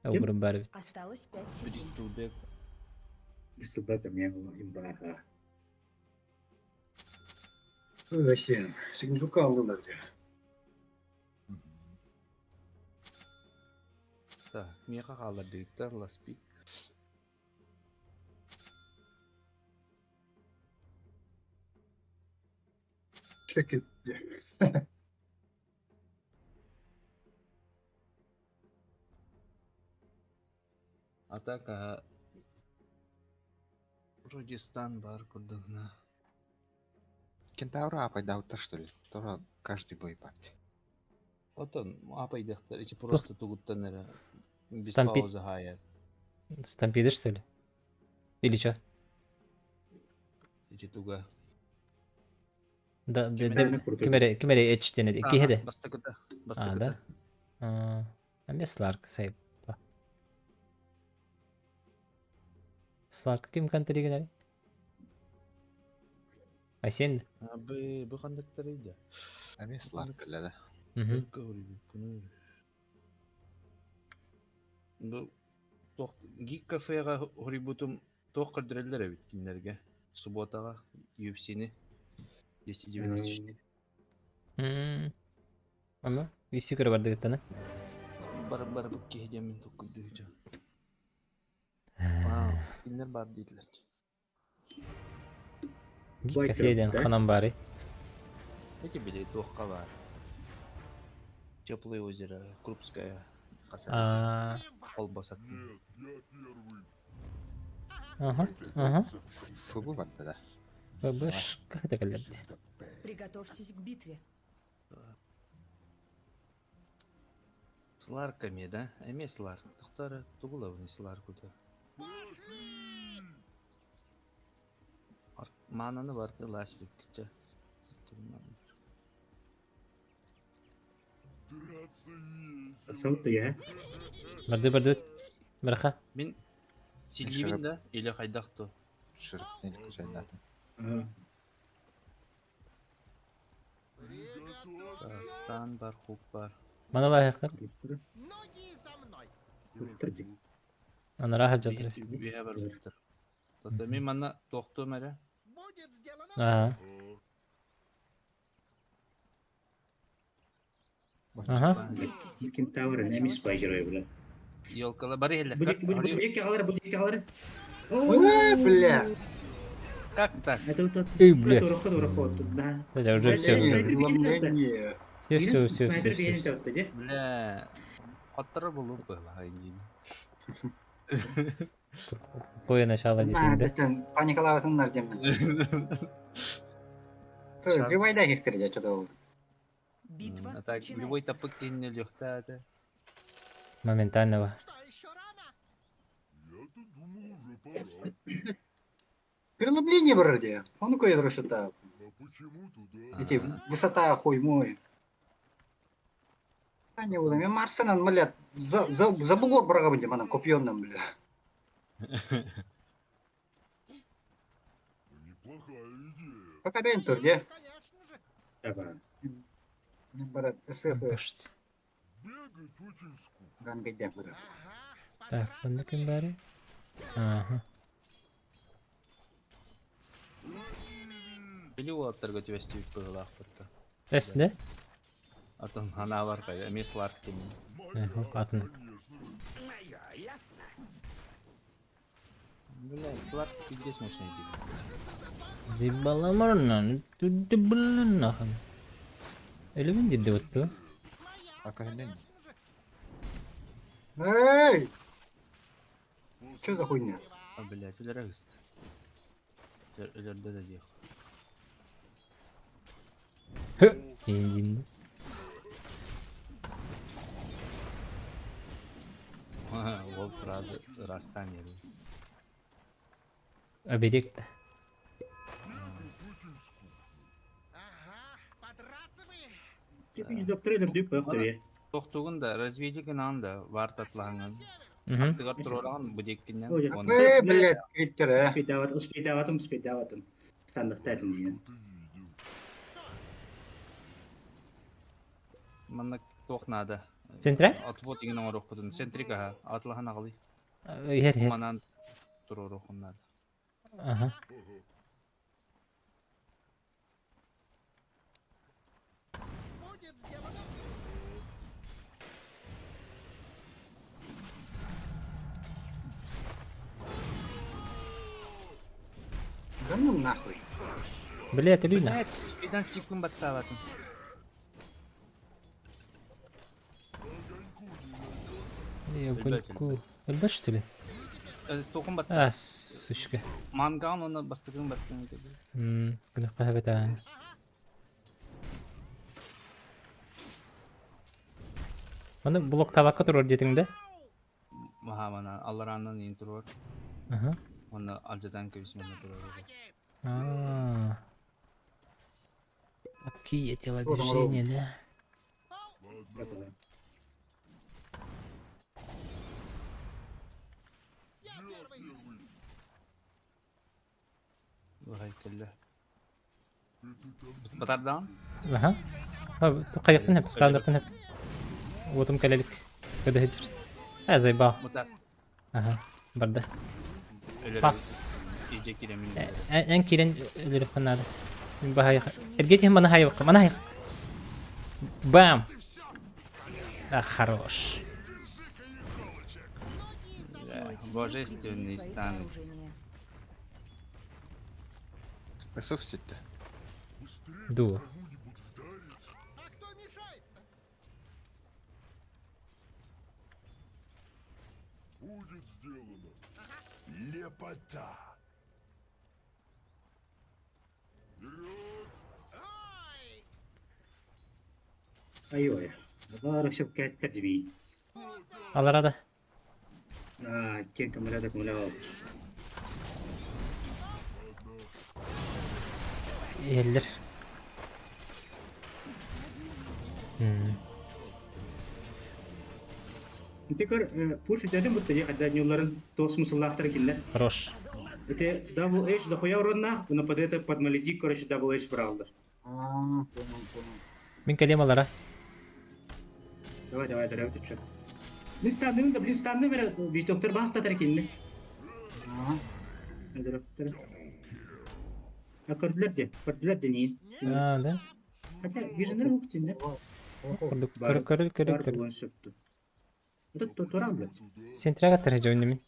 Огурум баар эбит. Осталось 5 секунд. Бристолбек. Бристолбек эмиэ имба. Ой, Сигнатурка алдылар дии. Так, миэхэ хаалар дэгиттэр ласпик. Шекет. Атака вроде стан бар курдугуна. Кентавра апайдаутар что ли? Тора каждый бой партия. Отон апайдахтар ичи просто тугуттан эрэ без Стампи- пауза хаайар. Стампиды, что ли? Или чё? Ичи туга. Да, Кимэрэ курдук. кимэре кимэре эчтен киһеде. Бастакыта. А, Бастакыта. да? А, Эмиэ Сларк сайп. Сларк ким контригенери? Айсен. Бу бу хандыктар иде. Эми Сларк да. Мгм. Бу тох гик кафега хорибутум тох кырдырылар эбит кинилерге. Субботага UFC-ни 294. Ама, UFC көрө бардыгыттана. Бар бар бу киһи диэмин токкуйдуһуча. Вау, кинилер бар диэтилэр. Гик Лайк кафеден да? ханан бары. Эти били туохка бар. Теплое озеро, Крупская, Хасан, А, Холбасат. Ага. Фугу барда да. Бабыш, как это калерди? Приготовьтесь к битве. Сларками, да? Эме сларк. Тохтара тугулабыны сларкуда. Мананы барды лас бикче. Сауты я. Барды барды. Барха. Мин силибин да или хайдахту. Шырык жайнаты. Стан бар, хук бар. Мана лайхар. Устарди. Ана рахат жатыр. Биһэ бар буттар. Тата мин манна тохтуом эрэ. Ага. Ага. 30 секунд Кентавр до не начала мис герой, бля. Елкала бары хеллер. Будет будет кагалары, будет кагалары. Ой, бля. Как так? Это вот Эй, бля. Это уроход, уроход, да. Да, уже все. Преломление. Все, все, все, Снайпер все, все. бейін де. Бля. Коттары булуп была индин. Какое начало А, дедим, да? беттен паникалабатыннар демен. Шанс. Рибайда кектерде что-то. Битва А так любой начинается. тапык кинне лёхта это. Моментального. Преломление вроде. Он кое что-то. Эти высота хуй мой. А не буду. Мен Марсенан, блядь, за, за, за бугор баргабын деп анан копьемнан, бля. Пока бен тур, де. Давай. Мен барат СФ Пошти. гангайда барат. Так, онда ким бары? Ага. Били уолаттарга түбэстибит быһыылаахпытта. Эс, да? Атын ханаа бар кайда, эмиэ Сларк тимин. Атын. Бля, Сларк пиздец мощный тип. Зибаламарнан, түдді блин нахын. Өлімін деді өтті. А кахенен. Эй! Что за хуйня? А, блядь, өлөрө ыст. Өлөрдө да диэх. Индин. Ол сразу расстанет. Оберегті. Типа доктор дүйп қойық Тохтугун да разведигин анда бар татлаһыңын. Мгм. Тыгар турораган будеккинен. Ой, Эй, блядь, криттер, а. Успейдаватым, успейдаватым, успейдаватым. Стандартайтын деген. Манна тох надо. Центре? Отвод деген оңорохпутун. Центрика атлаһан агалы. Ер, ер. Манан туророхун надо. Ага. Да ну нахуй. Блять, Алина. Блять, успейдан стикун баттаабатын. Огоньку. Өлбөт что ли? Стокун батта. А, сучка. Манган оны бастыгын баттын dedi. Гынакка хэбэтэ. Маны блок табакка турар диэтиҥ да? Маха мана аллараанан иин туруор. Аха. Уонна алдьатан кэбисмэнэ туруор. А. Такие телодвижения, да? Быһай кэллэ. Батардаан? Аха. Хайыппын хэп, стандартын хэп. Уотум кэлэлик. Көдөһүчүр. Э, зайбаа. Мутар. Аха, барда. Пас. Иже киремин. Эн киирэн өлөрөххүн наада. Мин баһайых. Эргиэтиһин маны хайыбыкка, маны хайых. Бам! А, хорош. Божественный стан. Ысыф ситте. Дуо. Айой. Бары сөпкә дибей. Аларада. А, кен камерада көмөлө Иһэллэр. Тикер пуш үтәдем бутта же хадда нюларын тос мусаллахтар киндер. Хорош. Это Double H дохуя уродна, но под это под маледик, короче, Double H бралдыр. А, понял, понял. Мин кэлиэм алара. Давай, давай, давай, ты чё. Блин, станным, да, блин, станным, ведь доктор бас татар кинде. Ага. Доктор. А көрдүлөр де, көрдүлөр де не. А, да? Хотя, виженер муктин, да? Курдук көрө көрө көрө Бар булан сөптү. Это то туран, блядь. Сентрага тәрһэ мин.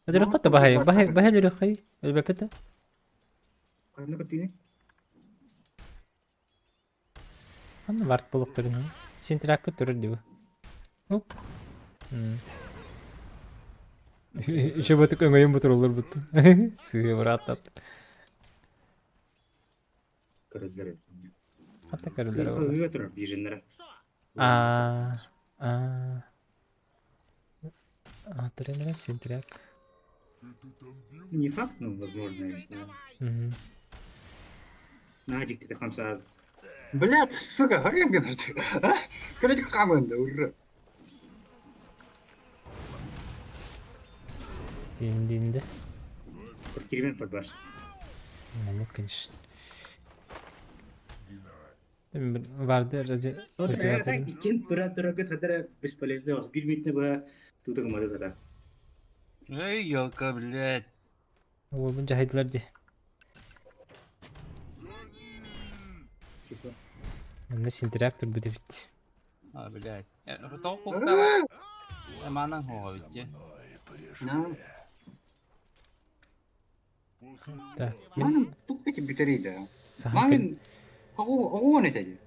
Өдөрө кытта баһай, баһай, баһай өлөрө хай. Өлбөпөтө. Каны көтүнө? Анна варт болуп көрүн. Сентрак көтөрөр диби. Оп. Еще батык өңөйүн бутурулар бутту. Сыы брат. Көрдүлөр. Хатта көрүлөр. Хыгы турар виженер. А, а. А, тренер сентрак. Не факт, но возможно, я не знаю. Мгм. Надик, ты хамса. Блядь, сука, хрен говорит. А? Короче, команда, ура. Дин динде. Кирмен подбаш. Нет, конечно. Варды развиватель. Икин тура тура гыт хадара бесполезно. Бир минутны ба тутыгы мады зата. Эй, елка, блядь. Уолбун жахайдылар ди. Типа. Манна синтерактор будет ведь. А, блядь. Тоқ куктава. Манан хоға битте. Ну, Так. Манын тухпети бүтерейді. Сахан Манын оғуын етеді.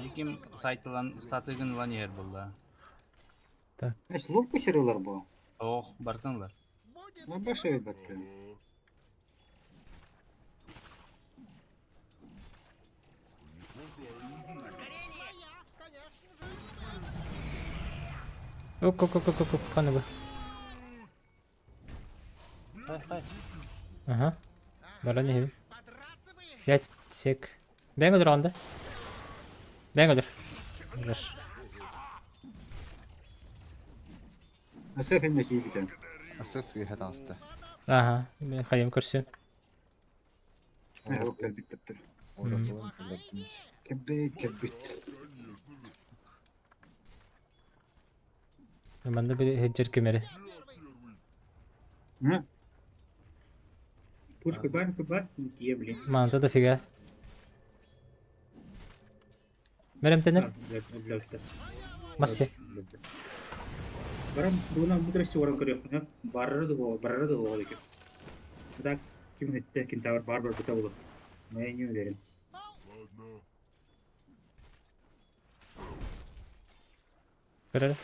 Еким сайтылан статыгын лан ер булла. Эс ловко сырылар бу. Ох, бартынлар. Ну, башы бәтті. Оп, оп, оп, оп, оп, қаны бу. Хай, хай. Ага. Бара не хебим. 5 сек. Бәң өлөр анда. Бәң өлөр. Хорош. Асып эмне кейбитен. Асыф үйе таҕыста. Ага, мен хайым көрсөн. Мен октар биттептир. Оракылын өлөрдүм. Кеббит, кеббит. Манна бир хеджер кемери. Hı? Пушка бар, бар, ебли. Манта дофига. Мөрөмтөнөр. Блядь. Массе. Баран буна мудрости оран көрүөххүнэ барара да буолар, барара да буолар екен. Так, ким өттө, кентавр бар бар бута болur. Но я не уверен. Көрөр.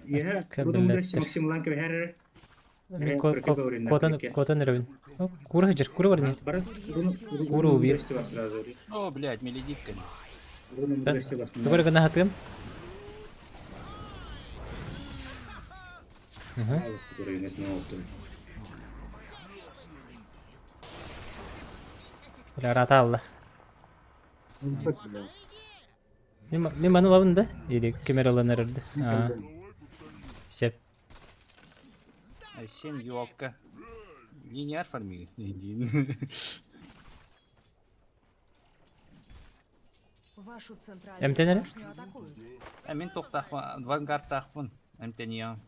Я буду мудрости Максим Ланка бэхэр. Котан котан өрөбүн. Кура хыжыр, кура бар не? Кура убир. О, блядь, меледикка. Тугары гына хатым. Бля, рата алла. Мен маны лабын да? Или кемер алан эрерді? Сеп. Айсен юалка. Линияр фармиги. Вашу центральную Эмтенер? башню атакуют. А мен тоқтақпын, вангардтақпын. Эмтения.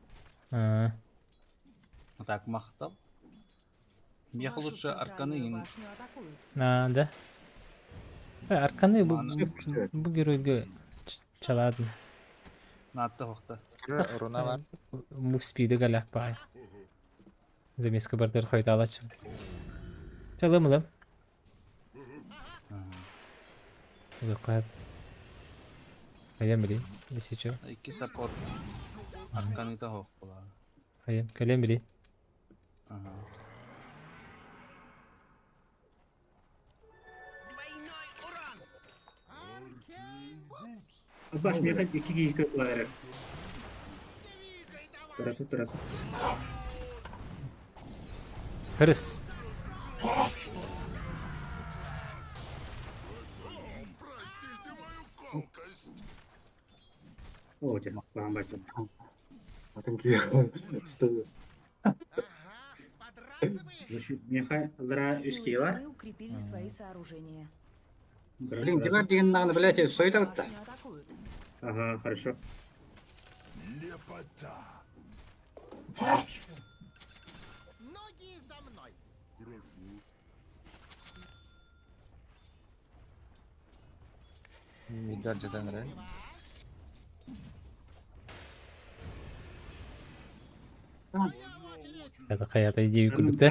Так мақтал. Меха Вашу лучше арканы центральную ин. башню атакуют. А, да. Арканы бу бу геройга чаладын. Натты хоқта. Руна бар. Мув спиді галак бай. Замеска бардыр хойта алачым. Чалым ылым. Лукап. Хайам билин, если чё. Икки саппорт. Арканы да хоқ була. Хайам, кэлем билин. Ага. Баш меха икки киһи көтүлэр. Турасы турасы. Хырыс. О, дьэ, баан бардым. Атын киһи. Меха лара Силы үс киһи бар. тьмы укрепили свои сооружения. Блин, дивар деген нағаны, блядь, сойда отта. Башню атакуют. Ага, хорошо. Мидаль жадан рен. Это хаята идею күрдүк да.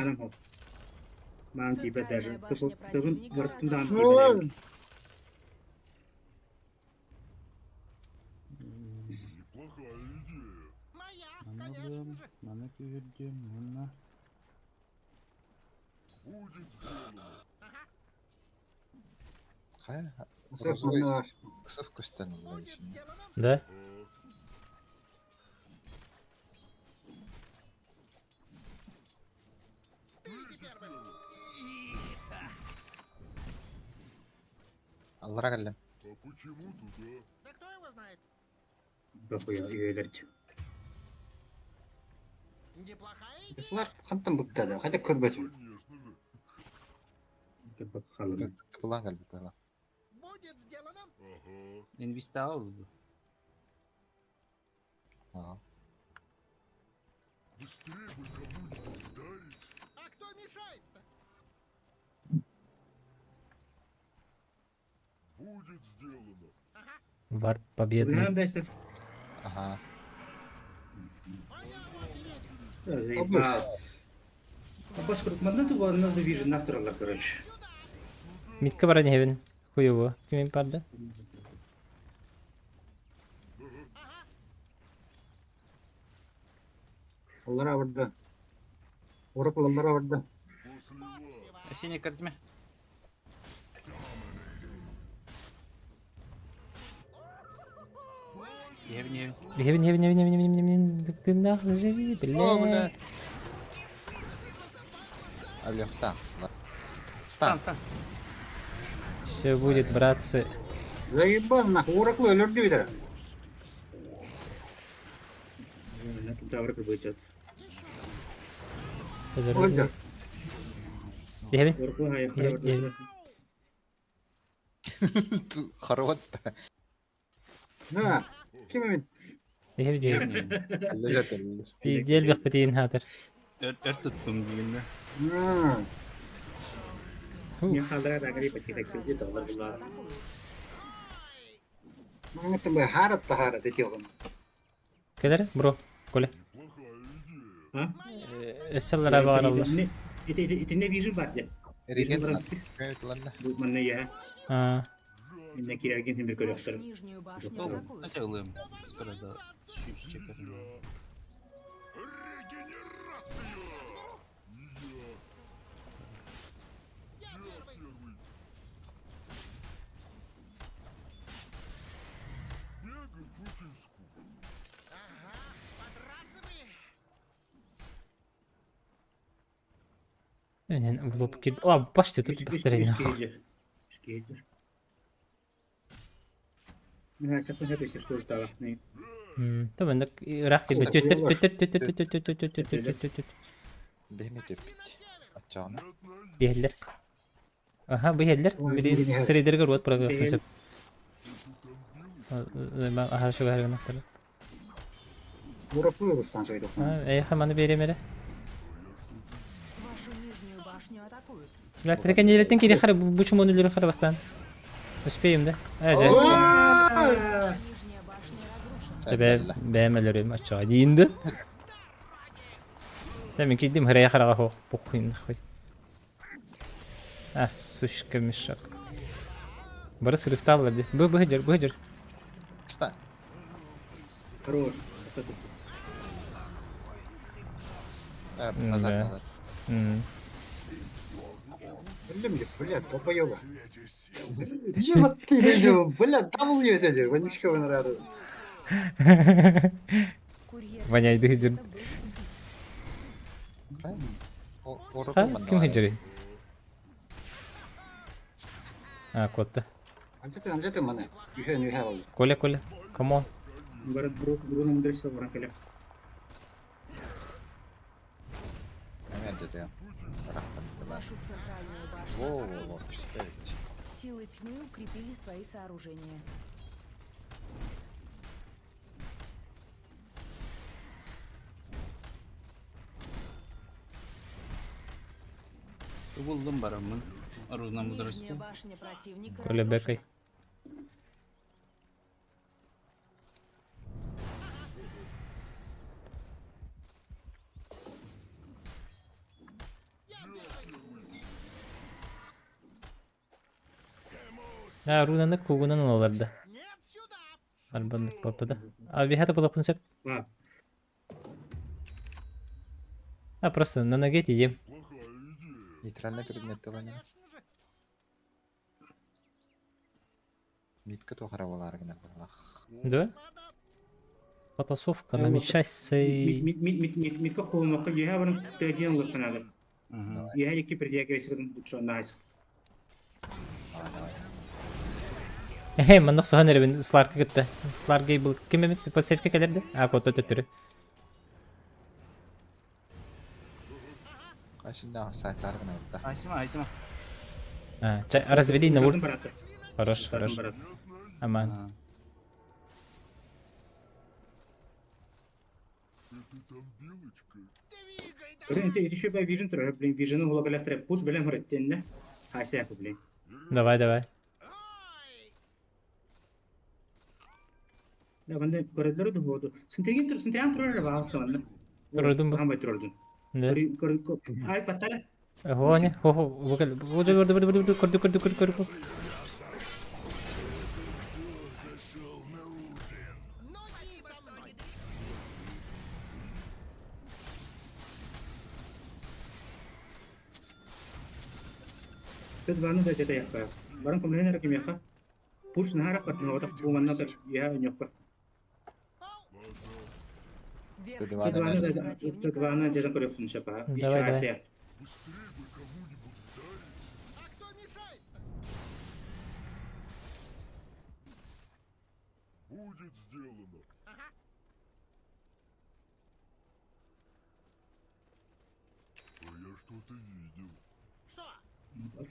Маан тиибэт даже. Центральная башня Тыгын противника варттын даан разрушена. тиибэт. Мана күйірдем, мана. Қай? Розовый Сыф көстен олай үшін. Да? Аллара кәллем. Бахуя, үйелерді. Сылар қантан бұктады, қайда көрбөтүм. Бак халым. Булан кәлбит бала. Инвиста oldu. Ага. Вард победный. Дайсы. Ага. Заебал. Баш манна туга надо вижу авторлар, короче. Митка бара нехебин. Хуево. Кимин барды? Аллара барды. Оракул аллара барды. Сене кірді ме? Ебін, ебін. Хебин, хебин, хебин, хебин, хебин, хебин, Ты нахуй живи, О, бля. бля. Алехта. Стан, Стан. стан. Все будет, братцы. Заебал нахуй, Оракул өлөрдү битер. Кентавр выйдет. Өлдү. Хебин. Оракул Ебін, Хорват. На, ким мен? Хебин, хебин. Әллә әллә. Пиздел бек битин хатыр. Өр, өр туттум дегенде. На. Мен хааллара баҕар ипотека кредит алар буллаҕа. Маңыттан бу хаарат та хаарат этиэҕин. Кэлэр, бро, Коля. А? Өссөллара баҕараллар. Итинне вижу бар дьэ. Реген көтүлэннэ. Бу манна я. Аа. Инне кирерген хим бир Вашу көрөктөр. нижнюю башню атакуют. Хотя ылым. Скоро да сүүсчэ көрүнүө. В лоб кид. А, бачите, тут бактерии нахуй. Та мен ыраах килбит. Түттер түттер түттер түттер түттер түттер түттер түттер. Бэһми төппүт. Аччаҕына. Биһэллэр. Аха, биһэллэр. Били сирейдерге руот программасы. Аха, шуга харгынахтар. Урапы станция идет. Эй, хаманы беремере. Вашу нижнюю башню атакуют. Бля, трекенелеттен кири хара бу чумону үлүрү хара бастан. Успеем да? Э, Нижняя башня разрушена. Бэ бэм өлөрүм аччаҕа диинди. Да мен кидим хырая хараҕа хоох похуй нахуй. А, сучка мешок. Бары сырыктааллар ди. Бу быһыдьыр, быһыдьыр. Встань. Хорош. Э, назад, назад. Блин, блядь, долбоёба. Ебать ты, блядь, блядь, W это дело, вонючка вы наряду. Воняй дыхыдьыр. Ха, ким хыдьырый? А, котта. Анжеты маны. Үһэн үһэ ол. Коля, Коля, come on. Баран Бруно мудрейся баран келе. Вашу центральную башню Во, во, во. атакуют. Силы тьмы укрепили свои сооружения. Булдum бараммын. Руна Нижняя мудрости. башня противника Коля, бэкай. разрушена. А, рунаны кугунан оларды. Арбаннык болтада. А бихата булапын сөп. А. А, просто на ноге ем. Нейтральный предмет тыланы. Митка тухара болар гына булах. Да? Потасовка намечайся. Митка холмакка еһа баран тәдиен лыппанады. Еһа екі притягивайся бутшо найс. Давай, давай. Эхе, маннах сухан эребин сларка кытта. Сларгей был ким эмит подсевка келерди? А, кота төттүрү. Кайсында сайсар гына ытта. Айсыма, айсыма. А, чай, развели на ульт. Хорош, хорош. Аман. Блин, ты еще бай вижен турар, блин, вижены хула беләхтер пуш белән хөреттенне. Хайса япы, блин. Давай, давай. Да, банда көрөдлөр ду боду. Синтеген тур, синтеген турар багасы онны. Турдум бу. Хамбай турдун. Да. Көр көр ай паттала. Хо не, хо хо, букал. Бу жер бер бер бер көрдү көрдү көрдү көрдү. Тэд ваны да жата япа. Баран комленер ким яха. Пуш нахара патна ота бу манна тар я ньокка. Верхняя Тэд ваны башня да противника тэд ваны жата разрушена. көрөп шапа. Давай, давай.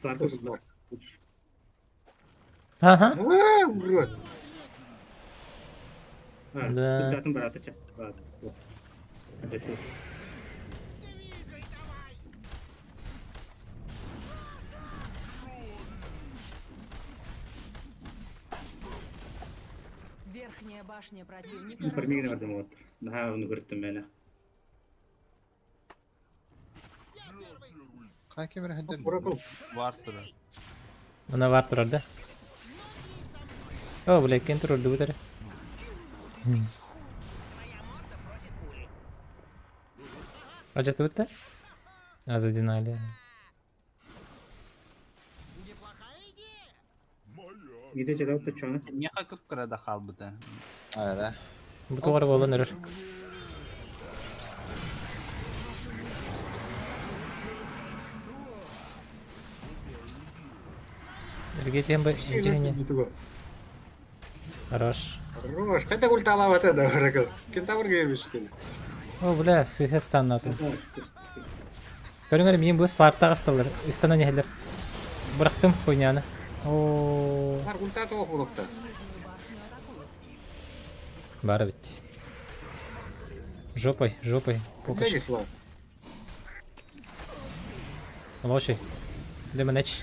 Саркы Ага. А, урод. Да. Датын барата ча. Это. Верхняя башня противника Фармигин разрушена. бардым вот. Наһаа ону көрүттүм мээнэ. Қай кемер хәддер? Oracle. Var турар. Мына бар турар да. О, бля, кем турар дубутары. Ажаты бутта? Азадинали. Миде жадау чаны. Меха кып-кыра да хаалбыта. Ара. Бу тугары болан өрөр. Эргетен бы инженер. Хорош. Хорош. Хотя ульта алабата да Oracle. Кентавр геймиш дели. О, бля, сыха станнатым. Көрүңөр мин бу сларта асталар. Истана нехелер. Бырактым хуйняны. О, Нар ульта тоқ болуқта. Нижнюю башню атакуют. бары бит. Жопой, жопой. Покаш. Неге слар? Лоши. Демонеч.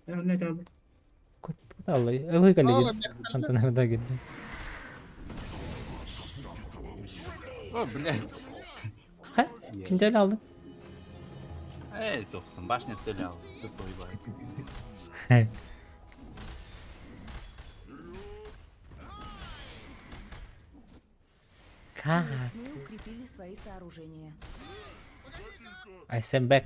Не алды. Кут аллай. Ылы калеги. Антонарда кирди. О, блядь. Ха? Кимдел алды? Эй, тохтум, башня төлө ал. Тупой бар. Как? Силы тьмы укрепили свои сооружения. I send back.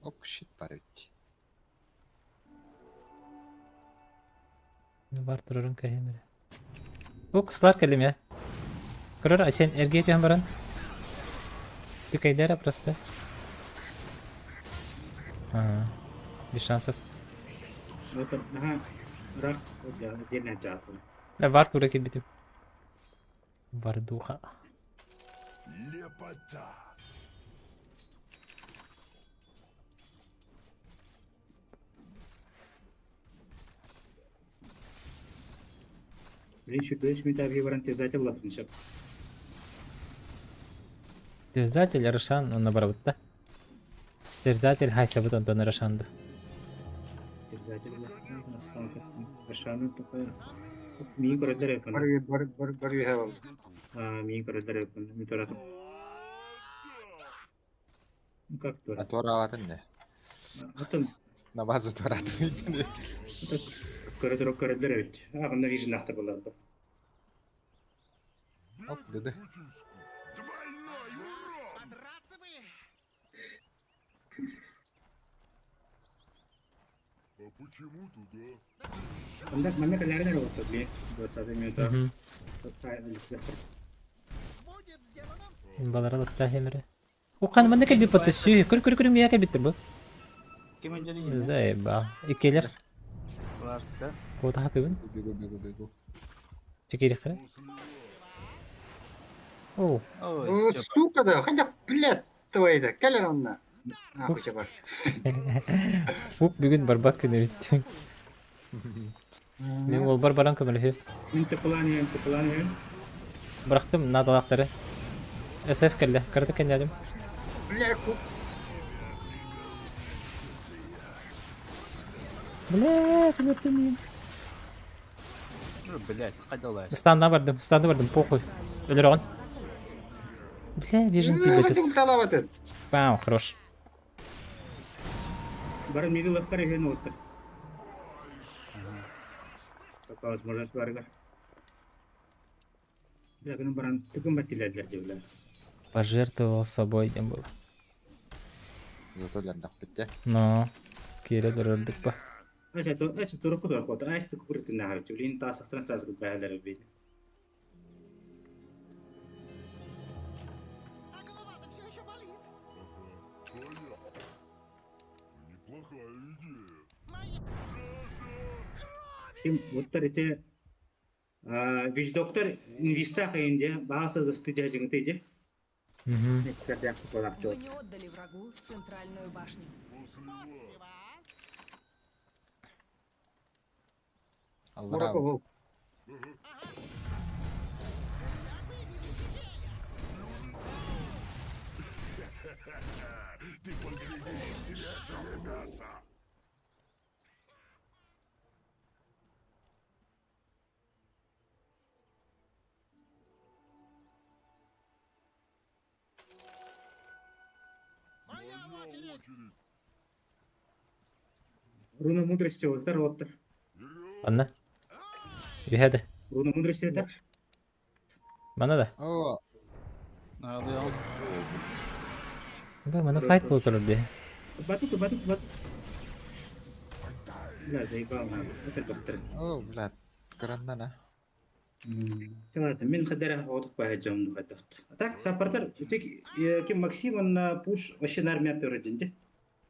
Ок, shit бар бит. Бар турарын кәһемере. Бу кыслар кәлим я. Көрөр, а сен эрге тем баран. Тикәйдәр просто. А, без шансов. Вот, ага. Рах, отдельная жаапы. Да бар тура килбитим. Вардуха. Блин, еще 5 минут объявлен терзатель лапничек. Терзатель Рашан, он наоборот, да? Терзатель хайса вот Антон Рашанды. Терзатель лапничек. Рашану такая. Мии көрөдөр өпөн. Бар бар бар бар хавал. Мии көрөдөр өпөн. Миторатым. Ну как то? Атора алатын не? Атын На база торатын екен. көрөдөр көрөдөр өт. Агында вижен ахтыр булар. Оп, деді. Анда манна калярын работа, блин. 20 минута. Балара латта хемере. Уқан манда кэлби патты сүй. Көр көр көр мия кэлбиттер бу. Ким önce Заеба. Иккелер. Сларта. Кота хатыбын. Бегу, бегу, бегу. Чекери хара. О, Ой, О, Степа. сука да, хотя, блядь, твои да, кәлер онна. Ахуй бар. Ук бүгүн барбак күнү бит. Мен ол бар баран көмөлү. Мин тыпылан тыпылан. Бырактым надалактары. СФ келди. Кырды кеннедим. Бля, кук. Бля, түмөртүм мин. Ну, блядь, кайдалай. Станда бардым, станда бардым, похуй. Өлөрөгөн. Бля, вижен Хотя тибетес. ульта алабатын. Пау, хорош. Бары миди лапкар еген оттыр. Такая возможность бар. Бля, күнү баран тыкын баттилердер дебилер. Пожертвовал собой дем было. Зато лердақ бітті. Но, кире дөрөрдүк ба. Ача то ача туруп кутар кот. Айсты куртын нахар. Блин, тасактан сазгы бәлер бит. Ким вот эти вич доктор инвеста хайынде бааса застыдя жиңтеде. Мгм. Вы не отдали врагу центральную башню. Аллара. Oracle бол. Руна мудрости отар оттор. Анна. Үһэ да. Руна мудрости отар. Мана да. Оо, Бу мана файт буолталар дии. Батут, батут, батут. Бля, заебал надо. Это бахтар. Оо, блядь. Кыраннан а. Ладно, мин хадара отук баһа дьон хайдахт. А так, саппортар, ким Максим, он на пуш вообще на армия төрөдүнде.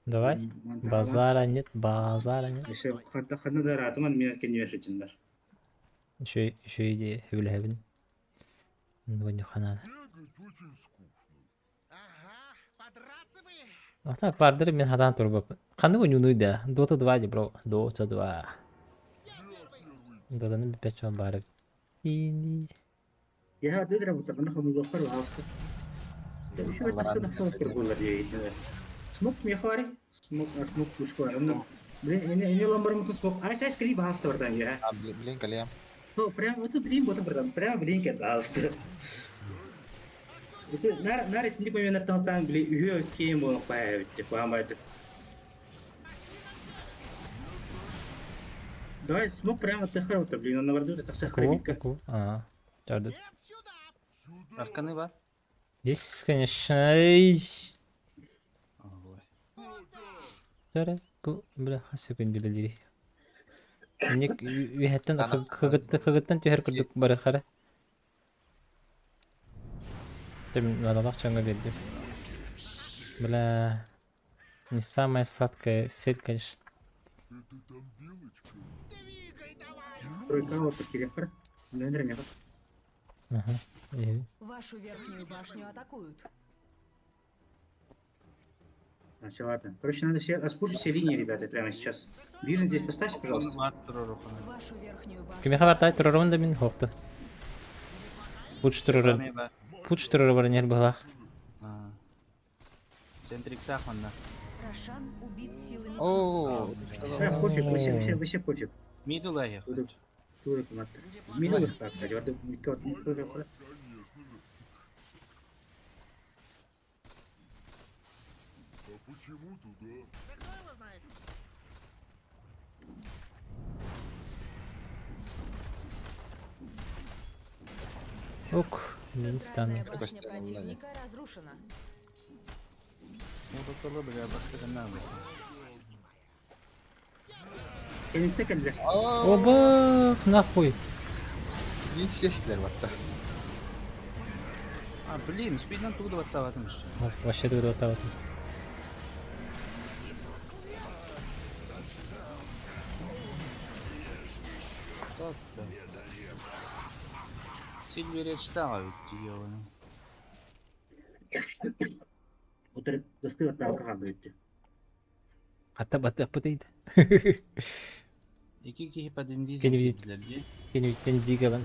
Давай. Базара нет, базара нет. Еще ханна ханна да ратыман мен кеневешечиндар. Еще еще иди хүлэһэбин. Бүгүн ханана. А так бардыр мен хадан турбап. Ханны ойнууну да. Dota 2 ди бро. Dota 2. Дотаны билбэт дьон баар эбит. Тини. Я дыдра вот ана хамуллахар васта. Еще это все на было Смок мехари, смок смок пушку. Блин, не ламбар смок. Айс айс кри баста братан я. А, блин, калиям. Ну, прям вот блин, вот братан, прям блин ке баста. Это нар нар итник мен талтан били үйө кем болуп кая типа амайды. Давай, смок прямо ты хорошо, блин, он наварду, это все Ку, хребетка. ку. А, жарды. Арканы бар. Здесь, конечно, эй. Ой. Жары, бу, бля, хас секунд билери. Ник үһәттен хыгыттан хыгыттан түһэр курдук бары хара. Тем надалах чаңга берди. Бля, не самая сладкая сель, конечно. Тройка вот кирехар. Наверное, Ага. И- Вашу верхнюю башню атакуют. А, все, ладно. Короче, надо все распушить все линии, ребята, прямо сейчас. Вижен здесь поставьте, пожалуйста. Вашу верхнюю башню. Кимиха бартай турорун да мин хохту. Пуч турорун. Пуч турору бар нер булах. Центрик манна. Рошан убит силами Оо, Да, пофиг, вообще, вообще, вообще пофиг. Мидл аяқ. Мидл так, кстати, вот вот, Ок, мин стану. Центральная башня противника разрушена. Мудаталы бля бастырына бля. Оба, нахуй. Не сестилер батта. А, блин, спиднан туда баттаватымыш. Вообще тугу тават. Сильвер штага ведь ёбаный. Утырып досты отталкаға бөтті. Хатта баты апытыйд. Iki кихи под инвизом Кени видит. кидлер, ди. Кени виттен дигалан.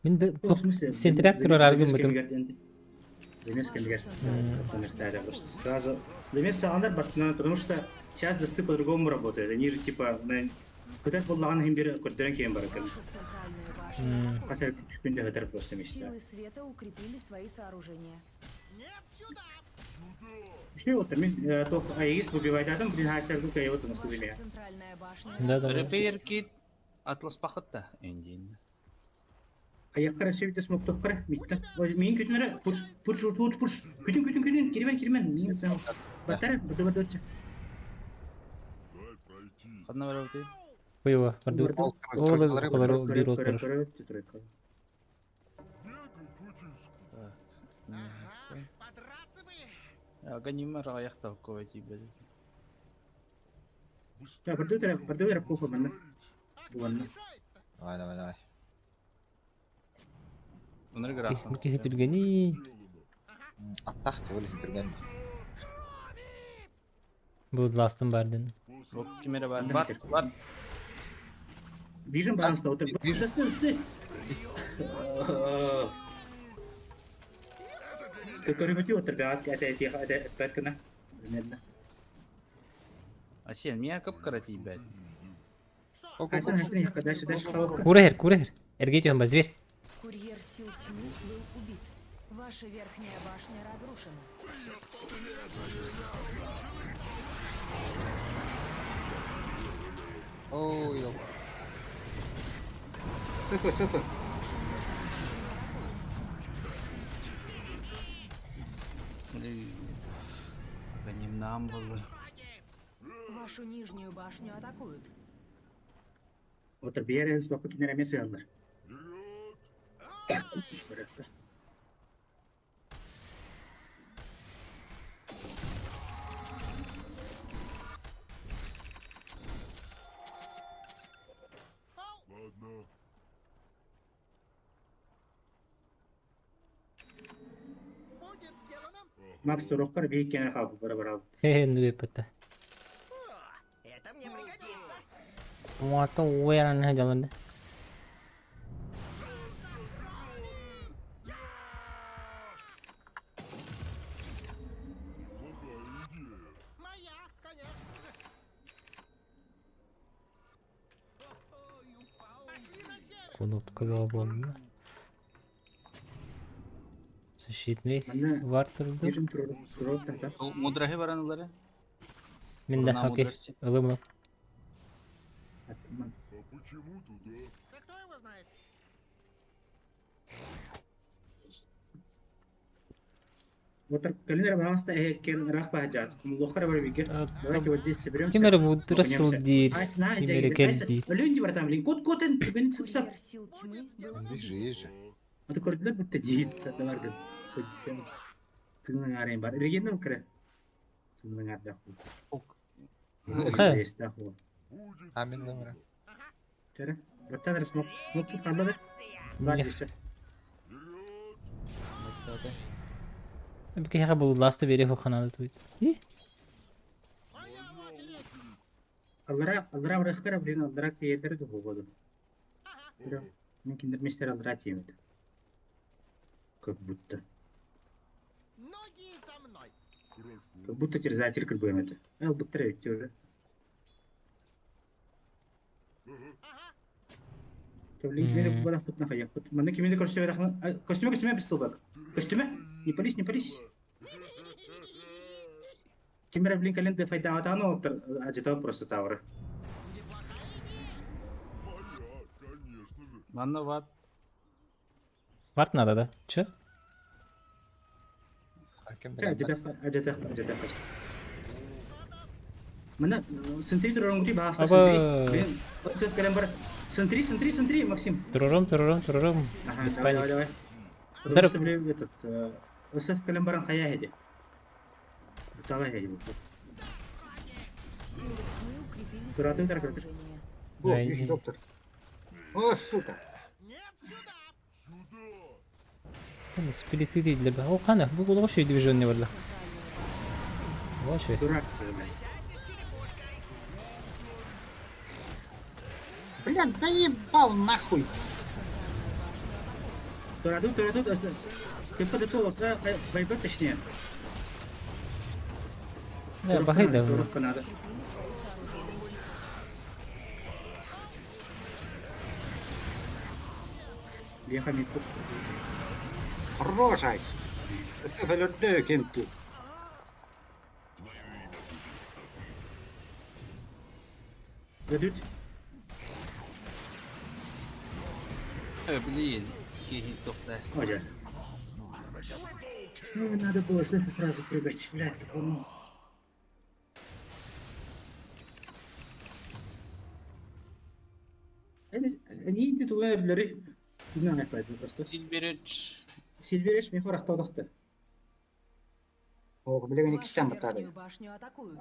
Мин да Ну, в смысле, Сентряк замес турар аргын бытым. кемгер Замес Вашу кемгер. центральную башню Просто сразу замес сағандар баттынан, потому что сейчас досты по-другому работают. Они же типа на Көтөр боллаған хим бир көрдөрөн кийин бар экен. Вашу центральную башню атакуют. Касар күндө өтөр просто места. Силы света укрепили свои сооружения. Еще вот мен тох аегис выбивает адам, блин, хайсар гука я вот на Ваша сказали. центральная башня Да, да. Repair kit Атлас пахытта. Эндин. Аяққара сөйті смок тохқара митта. Мен күтінері пуш пуш пуш пуш күтін күтін күтін кирмен кирмен мен Батара буту буту. Ханна бар өте. Хуево, барду. Ол Ол тройкалары олар бир отыр. Ганимар аяқта ковати бе. Да, буту тара буту тара похо манна. Буанна. Давай, давай, давай. Оныр граф. Бу киһи түргени. Аттах те өлі түрген. Бу ластын бардын. Бу кимере бар. Бар, бар. Вижен баланста отыр. Вижен. Досты досты. Көрүмүтү отыр бэҕэт этэ эппэт гына. Примерно. Асен, мия кып-кыра тиийбэт. Дальше, дальше, дальше. Кура иһэр, кура иһэр. Эргий түһэн ба, зверь. Курьер сил тьмы был убит. Ваша верхняя башня разрушена. Ой, Сыфы, сыфы. Аганимнаам буоллар. Вашу нижнюю башню атакуют. Отыр биэр бакы кинер эмес ыаллар. Макс турохпар биир кэнэ хаалбыт бара барал. Хе-хе, нүгэппэтэ. Уата уэран хадаланда. Кнопка буолла. Защитный Манна вартырды. Нижин турор тата. Мудраһы баран ылары. Мин да Урна окей. мудрости. Ылым ыл. Вот калинер баҕаста эһэккен ыраах баһаджаат. Муллохар бар бигер. Давайте вот здесь соберемся. Ким эрэ мудра сылдиир, ким эрэ кэлдиир. Өлүн ди братан, блин, кот котен түгэн сыпсап. Курьер сил тьмы был Есть же, убит. есть же. Аты көрдүлэр бутта диит даваргын. Тыңның арайын бар. Регеннен кірі. Тыңның арда ху. Хэ. ху. А, мен номера. Төрө. Баттан рас мок. Мок каллады. Бар десе. Киһиэхэ булласта биэриэх ханааны туйт. И? Аллара, аллара барахтара, блин, аллара киедер де болду. Төрө. Мен киндер мистер аллара тиемет. Как будто. Как будто терзатель как бы это. Эл быттыр ведь уже. Блин, Мм. была тут нахая. Маны киминде көрсөтө костюме костюме пистолбак. Костюме? Не пались, не пались. Кимера блин календе файда атаны оттар ажыта просто тавры. Манна ват. Варт надо, да? Чё? А кем билэн Ажыта ажыта ажыта. Мана сентри туророн бааса Аба. сентри. Блин, сет калем бар. Сентри, сентри, сентри, Максим. Турурум, турурум, турурум. Ага, Без давай, паники. давай, давай. Потому Дарып. что, блин, этот, Осеф калем баран хая хеди. Тала хеди. Силы тьмы укрепили Тура, свои ты, тура, тура. сооружения. О, Ай. есть доктор. О, сука. Сплиты для О, хана, бу булго шүй движение барла. Вообще. Дурак, блядь. Блядь, заебал нахуй. Тура, тут, тура, тут, Ты подошел, вайбер точнее. Да, бахай да. Туровка надо. Укрепили свои сооружения. Леха митку. Хорош, айс. Сыфы кем тут. Дадут. Блин, киһи тохтаст. Ой, Ну, надо было с сразу прыгать, блядь, ну. Они идут уверли. Не знаю, просто. Силберич. Сильвереш мехор ахтаудахты. О, блин, Вашу икстен баттады. верхнюю башню атакуют.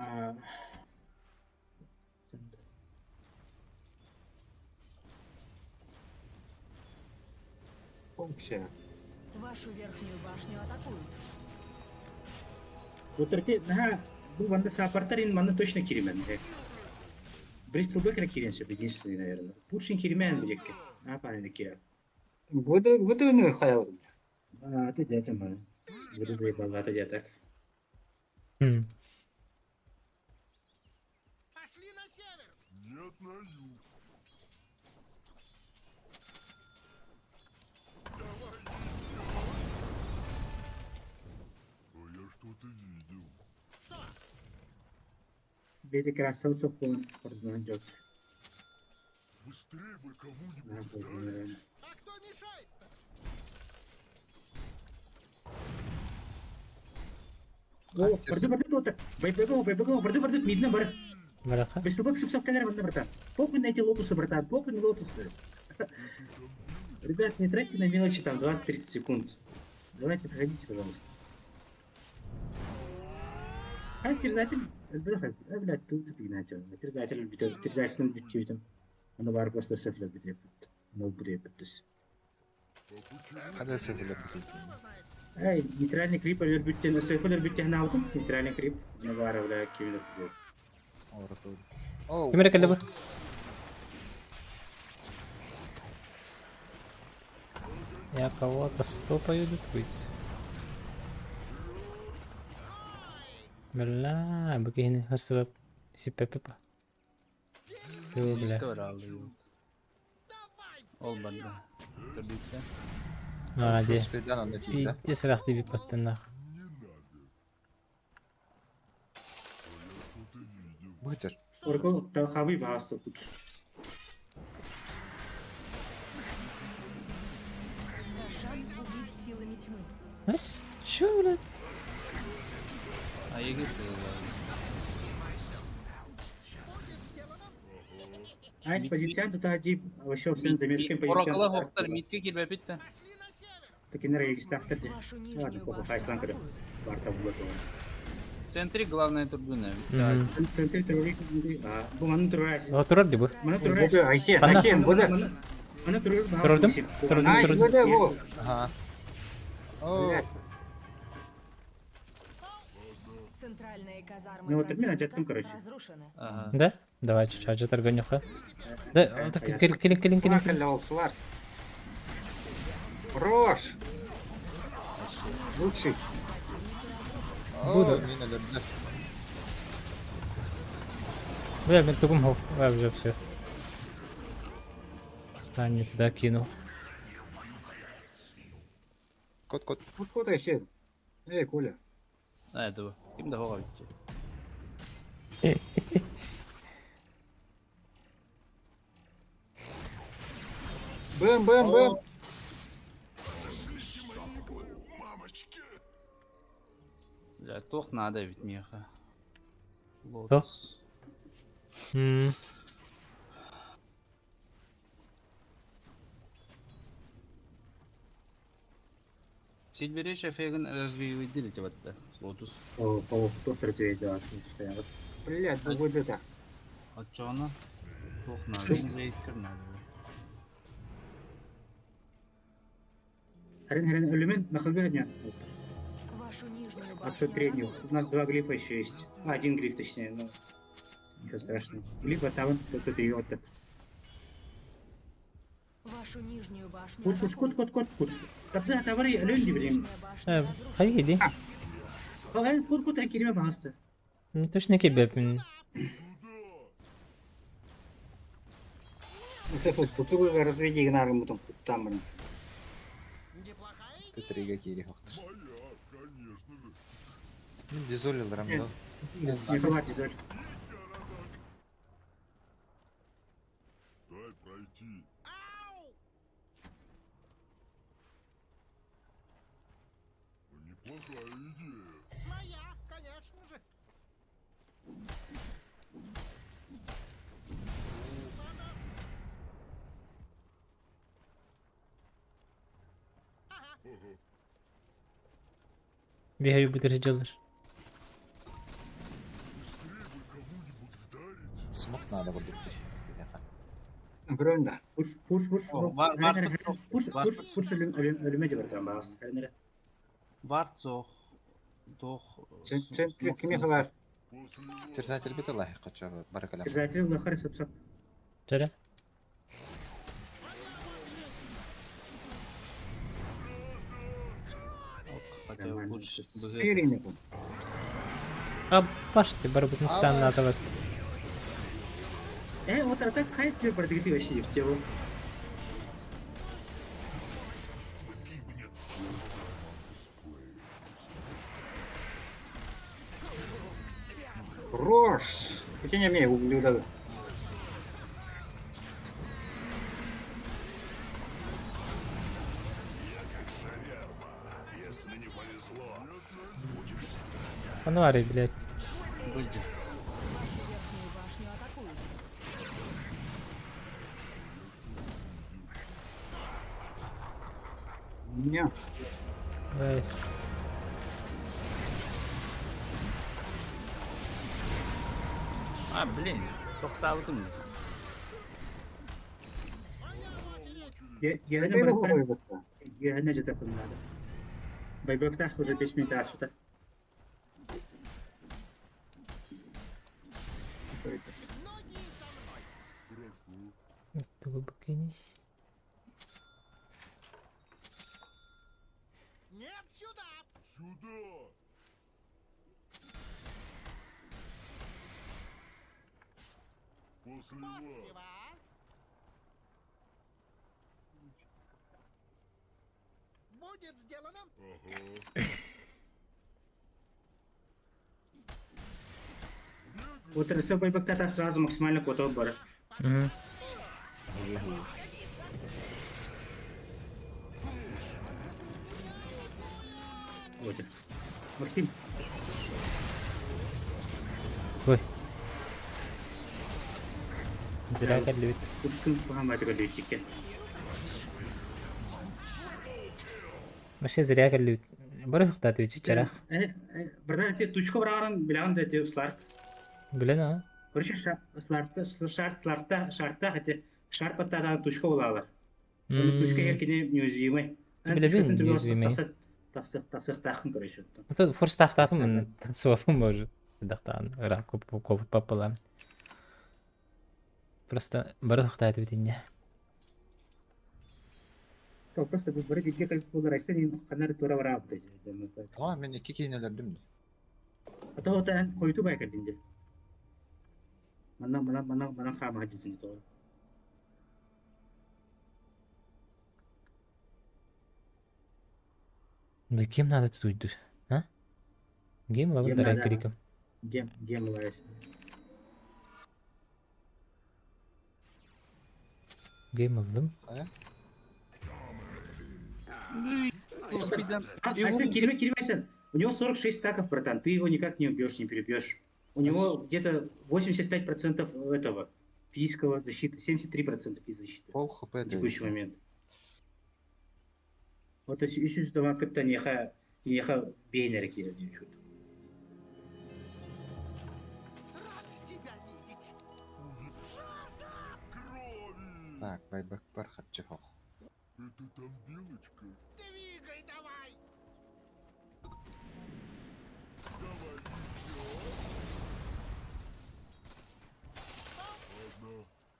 Вообще. Вашу верхнюю башню атакуют. Вот только, ага, бу ванда сапартарин маны точно киримен. Бристол Бекер кирен сөп единственный, наверное. Пушин киримен будет. А, паники. Буду, буду, ну, хаял. А, ты дядя маны. Буду заебалата я так. Бети красавцев он орден О, барды барды тота. Бай бай бай бай барды барды мидна бар. Бараха. Беслубак сып калер барды братан. Похуй на эти лотусы, братан, похуй на лотусы. Ребят, не тратьте на мелочи там 20-30 секунд. Давайте, проходите, пожалуйста. А, терзатель, блядь, тут ты начал. Терзатель, терзатель, терзатель, Аны бар просто сөфле битеп. Мол битеп. Хада сөфле битеп. Эй, нейтральный крип алер бүттен, сөфле бүттен аутым, нейтральный крип. Аны бар бля кимдер бу. Оу. Кимер келди бу? Я кого-то стопаю тут. Бля, бу кихини хырсыбап сиппеппа. Бля. Ол барда. Көрдүктэ. А, де. Спедан анна тиийдэ. Пиздец сырахты бит баттаннах. Бытыр. Орго хабы баасты куч. Рошан убит силами тьмы. Ась? Чё, блядь? А егис Айс позиция тут ади вообще все заместим позиция. Оракла хоқтар митке кирбепит да. Такинер егистахтар. Вашу Ладно, нижнюю похуй, башню хайслан кыры. атакуют. Барта булат. В центре главная турбина. Центр турбина. А, бу маны турай. О, турар ди бу. Маны турай. Буду, Айсен, Айсен, буду. Маны турар. Турдум? Турдум, Найс, турдум. буду, бу. Ага. О, Центральные казармы Ну вот, меня противника дядьком, короче. разрушены. Ага. Да? Давай чуть-чуть ажатар гонюха. Да, так кел кел кел кел. Слар кэллэ, слар. Хорош. Лучший. о, мин өлөрдө. Бля, мен тугум хо. А, уже все. Стань не туда кинул. Кот кот. Вот кот Айсен. Эй, Коля. А, это бу. Ким да хоға битти. Бэм, бэм, бэм. Бля, тох надо ведь меха. Лотос. Сильвереш эффегин развивает деп атты. Лотос. О, о, доктор да. Блядь, бу буду так. Отчоны тох надо, рейдкер надо. Харин харин ölümün нахагы дня. Вашу нижнюю А башню что третью? атакуют. У нас два глифа еще есть. А, один глиф точнее, но ничего страшного. Глиф а там вот это и вот так. Вашу нижнюю башню Куш, куш, кут, атакуют. кут, кут, куш. Тапта тавари Ваша алюнди блин. нижняя башня разрушена. Хай иди. А, кут, кут, акирима басты. Ну точно кебеп. Сеф, кутугу разведи гнарым бутон куттан барын. Ты трига кири хоқтыр. Мин дизолиларым да. Не хватит, да. Бегаю бутыр жылыр. Смок надо будет. Көрөйүн да. Пуш, пуш, пуш. О, бар- бар- Пуш, бар- пуш, пуш, ölüm, ölüm, ölüme de братан басты. Харин Варцох. Тох. Центр кими хабар? Терзатель бит Аллах кача баракалам. Обязательно лахар сапсап. Жара. Нормально. Пуш быһыы. Сырыйны кун. А башти барбытын станнатабат. Вот а так хайп тебе продвигать вообще не в тему. Хорош! Хотя не умею, ублюдок. Анварий, блядь. Былдьа. Вашу верхнюю башню атакуют. Не. Эй. А, блин, тохтаабытым. Я не бросаю. Я не же надо. Байбек уже 10 минут асфальта. Тугу букинись. Вот это все байбек сразу максимально кото бар. Мгм. Вот. Максим, Ой. Зря кәллүт. Пушкин пахаматы калютике. Вообще зря кәллүт. Бары хықтат өчі чарах. Братан, те тучка браран билан да те сларт. Билен а? Короче, сларта, шарт, сларта, шарта, хотя шар паттадан тучка улалар. Тучка еркине неуязвимый. Билебин неуязвимый. Тасых, тасых, тахын, короче. Это форстафтатым танцевапым может. Дақтан, ра, коп коп папалам. Просто бары хықтат өтінне. Просто бу бары дикке калып болар айса не канар тура бара апты. Aa мен iki кейинелердим. А то вот эн койту бай калдинде. Мана мана мана мана хама хаджин то. Да кем надо тут уйду? А? Гем лабын Гем дарай надо. криком. Гем гем лайс. Гем алdım. Хайа? Спидан. Айсен, кирме, кирме, Айсен. У него 46 стаков, братан. Ты его никак не убьешь, не перебьешь. У него где-то 85% этого физического защиты, 73% физ защиты Пол хп на текущий момент. Вот если еще сюда как-то неха, неха бейнер кирде чуть. Так, байбек бар хатчы хох.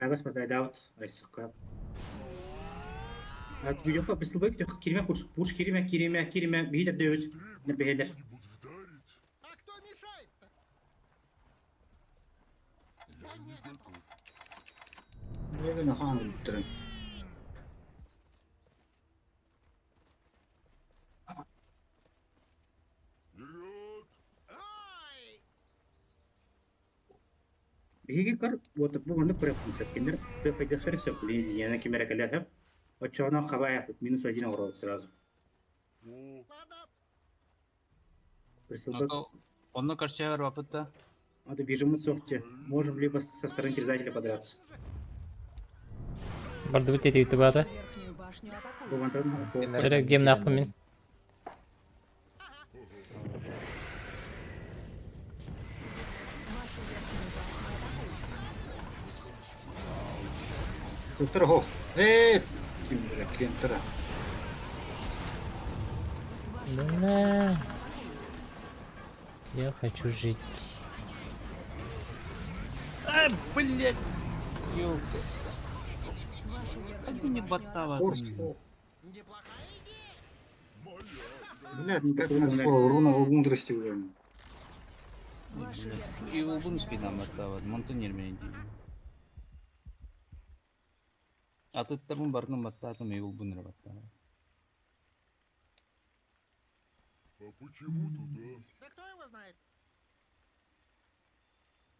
Агас подай даут, айсыкка. А видео беслубек төх кириме курш, пуш кириме кириме кириме бихитер дөбүт, не бехелер. Не хан бүтүрүн. Биһиги кар вот бу манны препункт кинер ты херсе блин я на кимере калях. Очоно хавая минус один урок сразу. Присылка. Онно көрсөөр бапытта. Надо бежим сохте. Можем либо со стороны терзателя подраться. Барды бит етті бата. Вашу верхнюю башню атакуют. Бу вантан Чара гем нақпын мен. Вашу верхнюю башню атакуют. Сытыр хоф. Э, ким кентера. Да. Я хочу жить. А, блядь. Ёлка. Вашу верхнюю Один не башню баттава. Форс. Блядь, ну как у нас скоро руна мудрости уже. Ваша верхняя И улбун башня спинам разрушена. баттаабат, монтон ерменен дейм. Атыттарбын барытын баттаатым, и улбун эрэ баттаабат.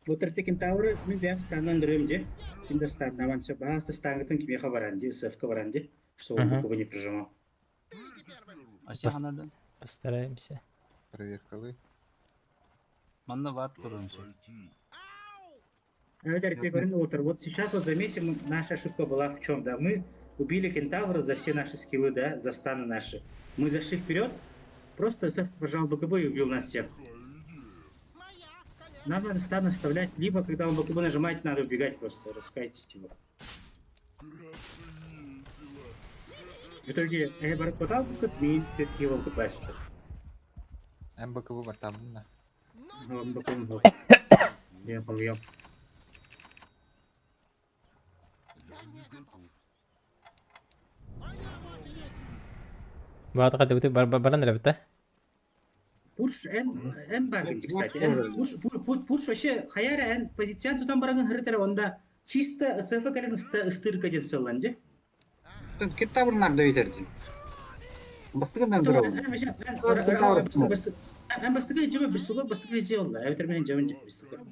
Вот эти кентавры мен бэйэм станынан көрөм дии. Ким да станнаман сөп. Баһаста стангытын кимиэхэ баран дии, СФ-ка баран дии, что он Мгм. БКБ не прижимал. Ася ханардан. Постараемся. Проверкалы. Манна варп турарым сөп. А это я говорю, ну, вот, вот сейчас вот заметим, наша ошибка была в чем, да, мы убили кентавра за все наши скиллы, да, за станы наши. Мы зашли вперед, просто СФ пожал БКБ и убил нас всех. Нам надо стан оставлять, либо когда он БКБ нажимает, надо убегать просто, раскайтить его. В итоге, я барат мин все-таки его БКБ сюда. МБКБ баттабын. БКБ. Я помню. Баатака дебити баран эрэ Пурш эн эн баргын, кстати. Эн пурш пур пурш вообще хаяра эн позицион тутан барагын хырытара онда чисто СФ кален ыстырка ден сыллан Кентавр нарды өйтерди. Бастыгындан бирөө. Эн бастыгы жеме бисуга бастыгы жеолла. Эбитер менен жемен жеп бисуга.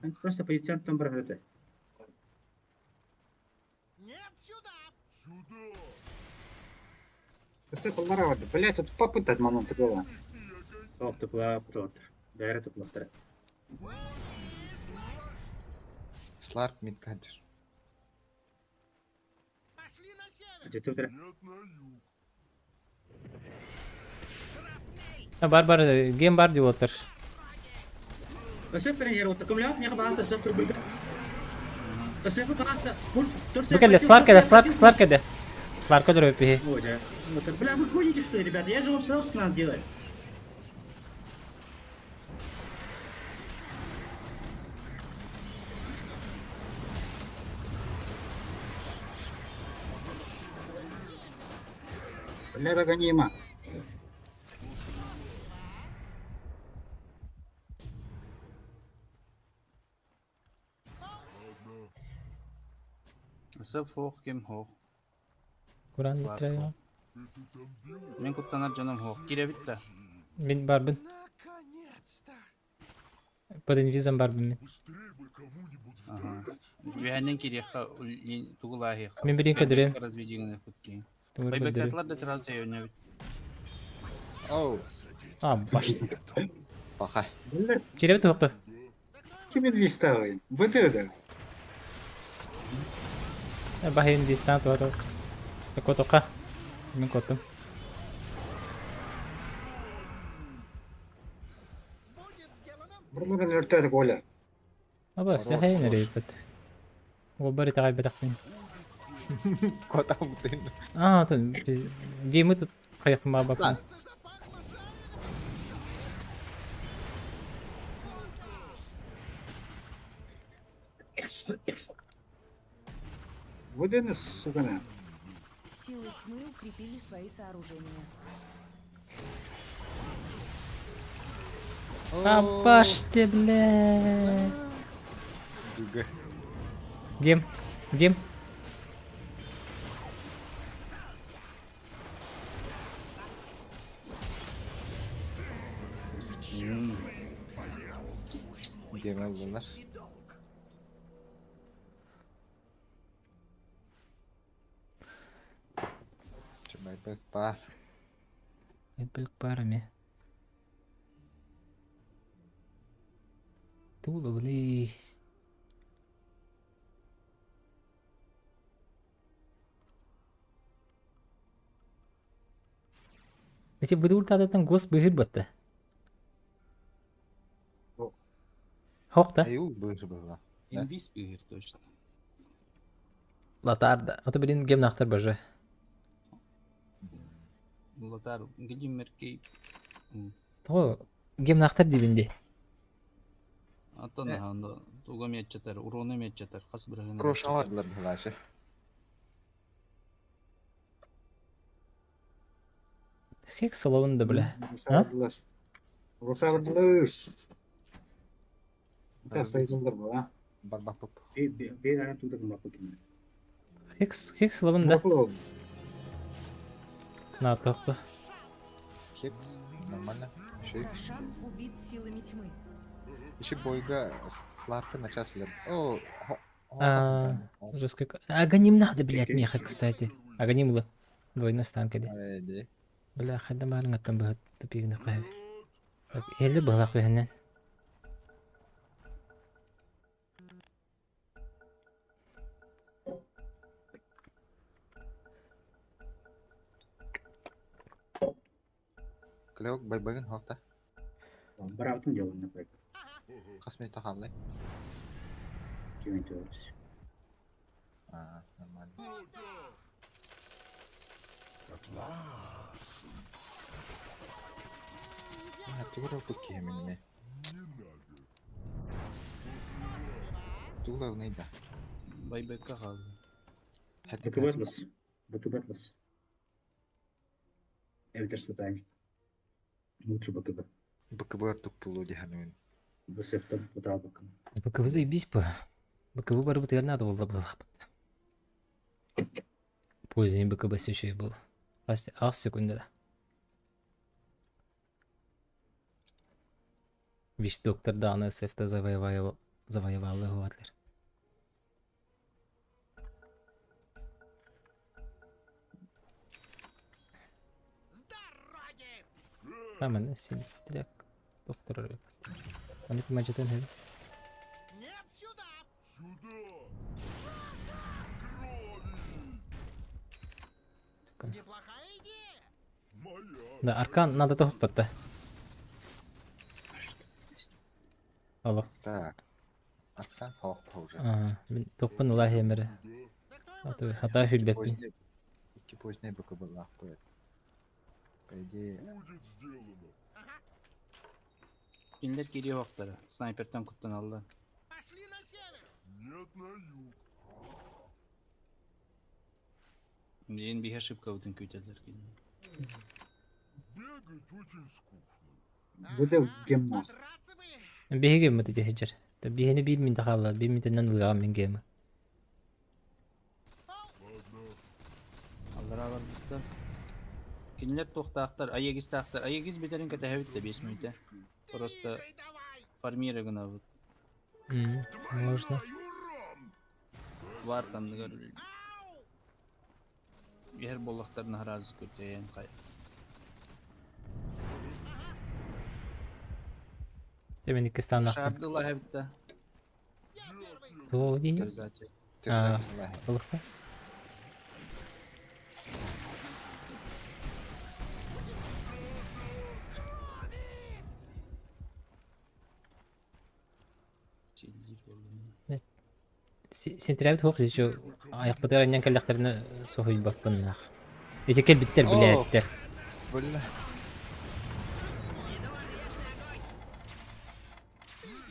Эн просто позицион тутан барагын хырыта. Кысы кыллара барды. Блядь, тут попытать манон тыгыла. Топ тупла протр. Бәрі туплактыр. Сларк мидкадер. Где тут? Бар бар гем бар деп отыр. СФ тренер вот таком ляп, не хабаса СФ трубы. СФ классно. Пурш, Бу кэллэ Сларк эдэ, Сларк, Сларк эдэ. Сларк өлөрө пиһи. Ой, да. Вот, бля, вы ходите что ли, ребята? Я же вам сказал, что надо делать. Бля, догонима. СФ хоох ким хоох. Куран Сларк дитрэ. хоох. Мен куттанар дьоном хоох. Кирэбит да. Мин барбын. Под инвизом барбын мин. Ага. Үһэннен кириэххэ тугулааһиэххэ. Мин билин көдүрүм. Разведигini куткин. Тугур көдүрүм. Байбектатлар да сразу өйнөбүт. Оу. А, башты. Паха. Бля, Кирэбит туохту. ким инвестовый? ВД да. Бахин дистан туа Тока тока. Мин коттум. Бурларын өртөдүк Оля. Аба, Хорош, сахайын хорош. эрэ бит. Ол бары тагай бетахтын. Кота бутын. А, тут геймы тут каяқма бапын. Стан. ВД сука на. Силы тьмы укрепили свои сооружения. Абаште, бля. ГГ. Гем. Гем. Гем алдылар. Чыбайбек бар. Бек бар эме. Туу бли. Эти выдултадаттан гос быһыр батты. Хох да? Аюл быр была. Да? Инвиз быһыр точно. Латарда. Ото блин гем нахтар баже. Лотар Глиммеркей. Того гем нахтар дибинди. Аттан анда туга мечетер, уроны мечетер, хас бирһин. Крош алардылар была. Хекс оловын да бля. А? Русардылар. Барбаппыт. Бир ана туда гыммаппыт кинилэр. Хекс, хекс оловын да. На тохпа. Хекс, нормально. Еще Рошан убит силами тьмы. Еще бойга Сларка на час лет. О, А, жестко. Аганим надо, блядь, меха, кстати. Аганим было. Двойной станка ди. Бля, хайда маарыҥаттан быһа тупигын кыһа. Элли быһалах кыһыннан. Клеок байбагын холта. Барабытын дьолунна проект. Хас минута хааллай? Кимин төрүс. А, нормально. А, тугура тут киһи Тугула унайда. Байбекка қалды. БКБ атлас. БКБ атлас. Эвитер сатань. Лучше БКБ. БКБ артук пулу дихануин. БСФ-тан потал БКБ. БКБ заебись бы. БКБ барыбытыгар надо было быһалахпыт. Поздний БКБ еще и был. Аз секунда. Вич доктор Дана СФ завоевал завоевал его Адлер. Камен синтрек доктор. Аны ким ажытын хэ? Да, аркан надо тохпатта. Алло. Так. Аркан хох уже. А, мин тохпын ла хемере. Аты хата хүлбеппин. Икки позднее БКБ лахпы. По идее... Кинилер кириэ оқтары. Снайпертан куттан алды. Билин биһэ ошибка бутын күүтэллэр кинилэр. Буде гемна. Биһиги мыты дехежер. Та биһини бир мин тахалла, бир минтеннен ылгаа мин гема. Аллара барбыттар. Кинилер туохтаахтар, Аегистаахтар. Аегис битерин кэтэһэбит да 5 мүнөтэ. Просто фармира гынабыт. Можно. Бар танныгар Иһэр буоллахтарына харазы күртэйэн хай. Темен икки станнахпын. Шардыла хэбитта. Оо, дии. Терзатель. А, Олохпа. Силлиир буоллум. Синтрябит хуох еще аяқпытыгар анньан кэллэхтэринэ соһуйбаппыннаах. Ити кэлбиттэр Оо. билээттэр. Бля.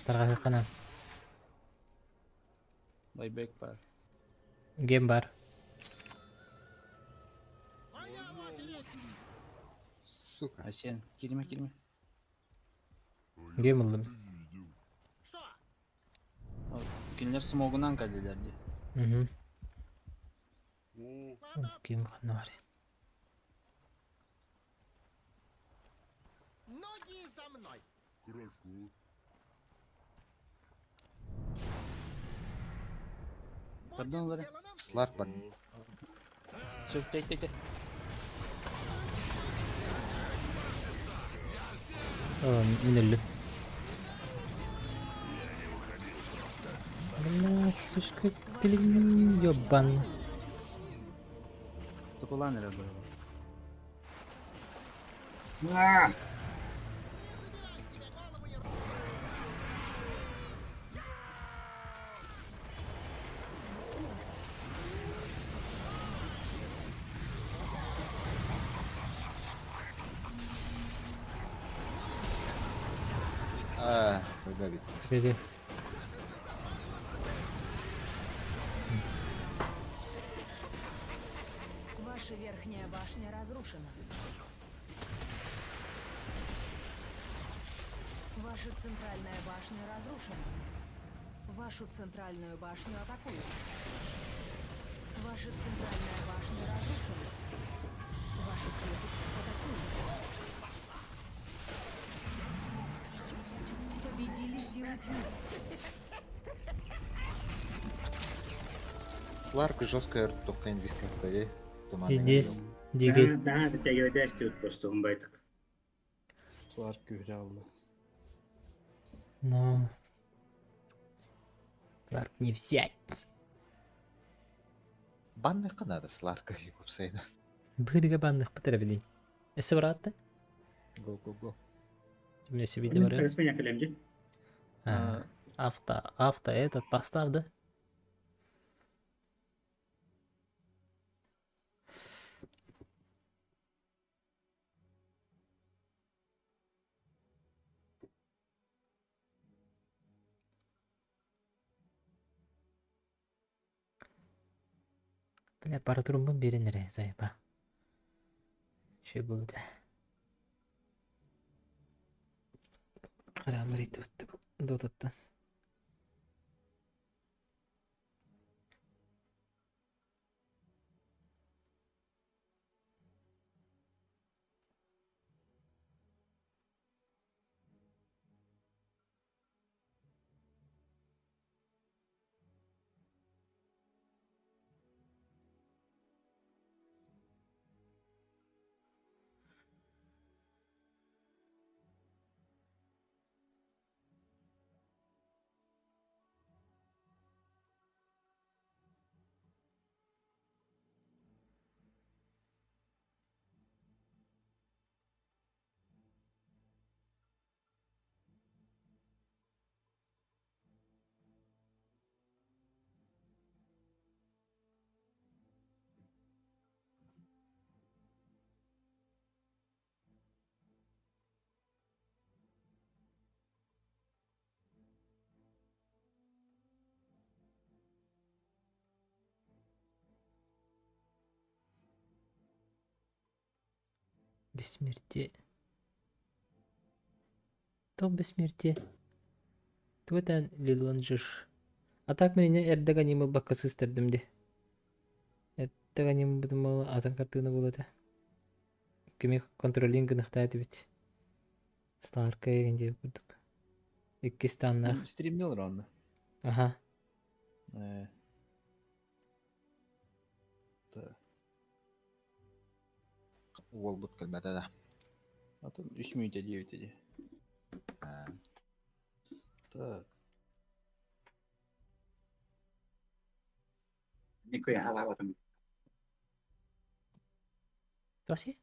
Тарҕаһыаххана. Байбек бар. Гем бар. Сука. Айсен, кириме кириме. Гем ыллым. Кинилер смогунан кэллилэр дии. Мгм. Гем ханна бар. Пардон олары. Сларк бар. Сөп, тэй тэй тэй. Оо, мин өллүм. Бля, сучка, блин, ёбан. Тукулан эрэ быһыла. А, А, байбек. Беги. Ваша верхняя башня разрушена. Ваша центральная башня разрушена. Вашу центральную башню атакуют. Ваша центральная башня разрушена. Вашу крепость атакуют. Победили силы тьмы. Сларк жестко только инвиска вдали. Туманный Здесь дигей. Да, да, затягивает просто он байтык. Сларк күүһүрэ Но... Кларк не взять. Банныхха надо Сларка купсайна. Быһыыга банныхпыт эрэ билий. Өссө бараатта? Го го го. Мне себе барар. Меня кэлэмдьи. Авто, авто этот поставь, да? Бля, пара турумбун биэрэн эрэ, заеба. Үчүгэй буолуо Хараамар иттибит дотаттан. Бессмертие. Топ бессмертие. Тугутан Лиланжиш. А так мин эрдэгэ ньымы бакка сыстардым дии. Эрдэгэ ньымы атын хартыына буолуо этэ. Кими контролин гыныхтаа этибит. Старка эгин диэбит курдук. Иккис тааннаах. Стримнел ронно. Аха. Э. Та. Уолбут кэлбэтэ да. Атын үс мүнүүтэ диэбитэ дии. Аа. Так. Никоя халаабатым. Тоси?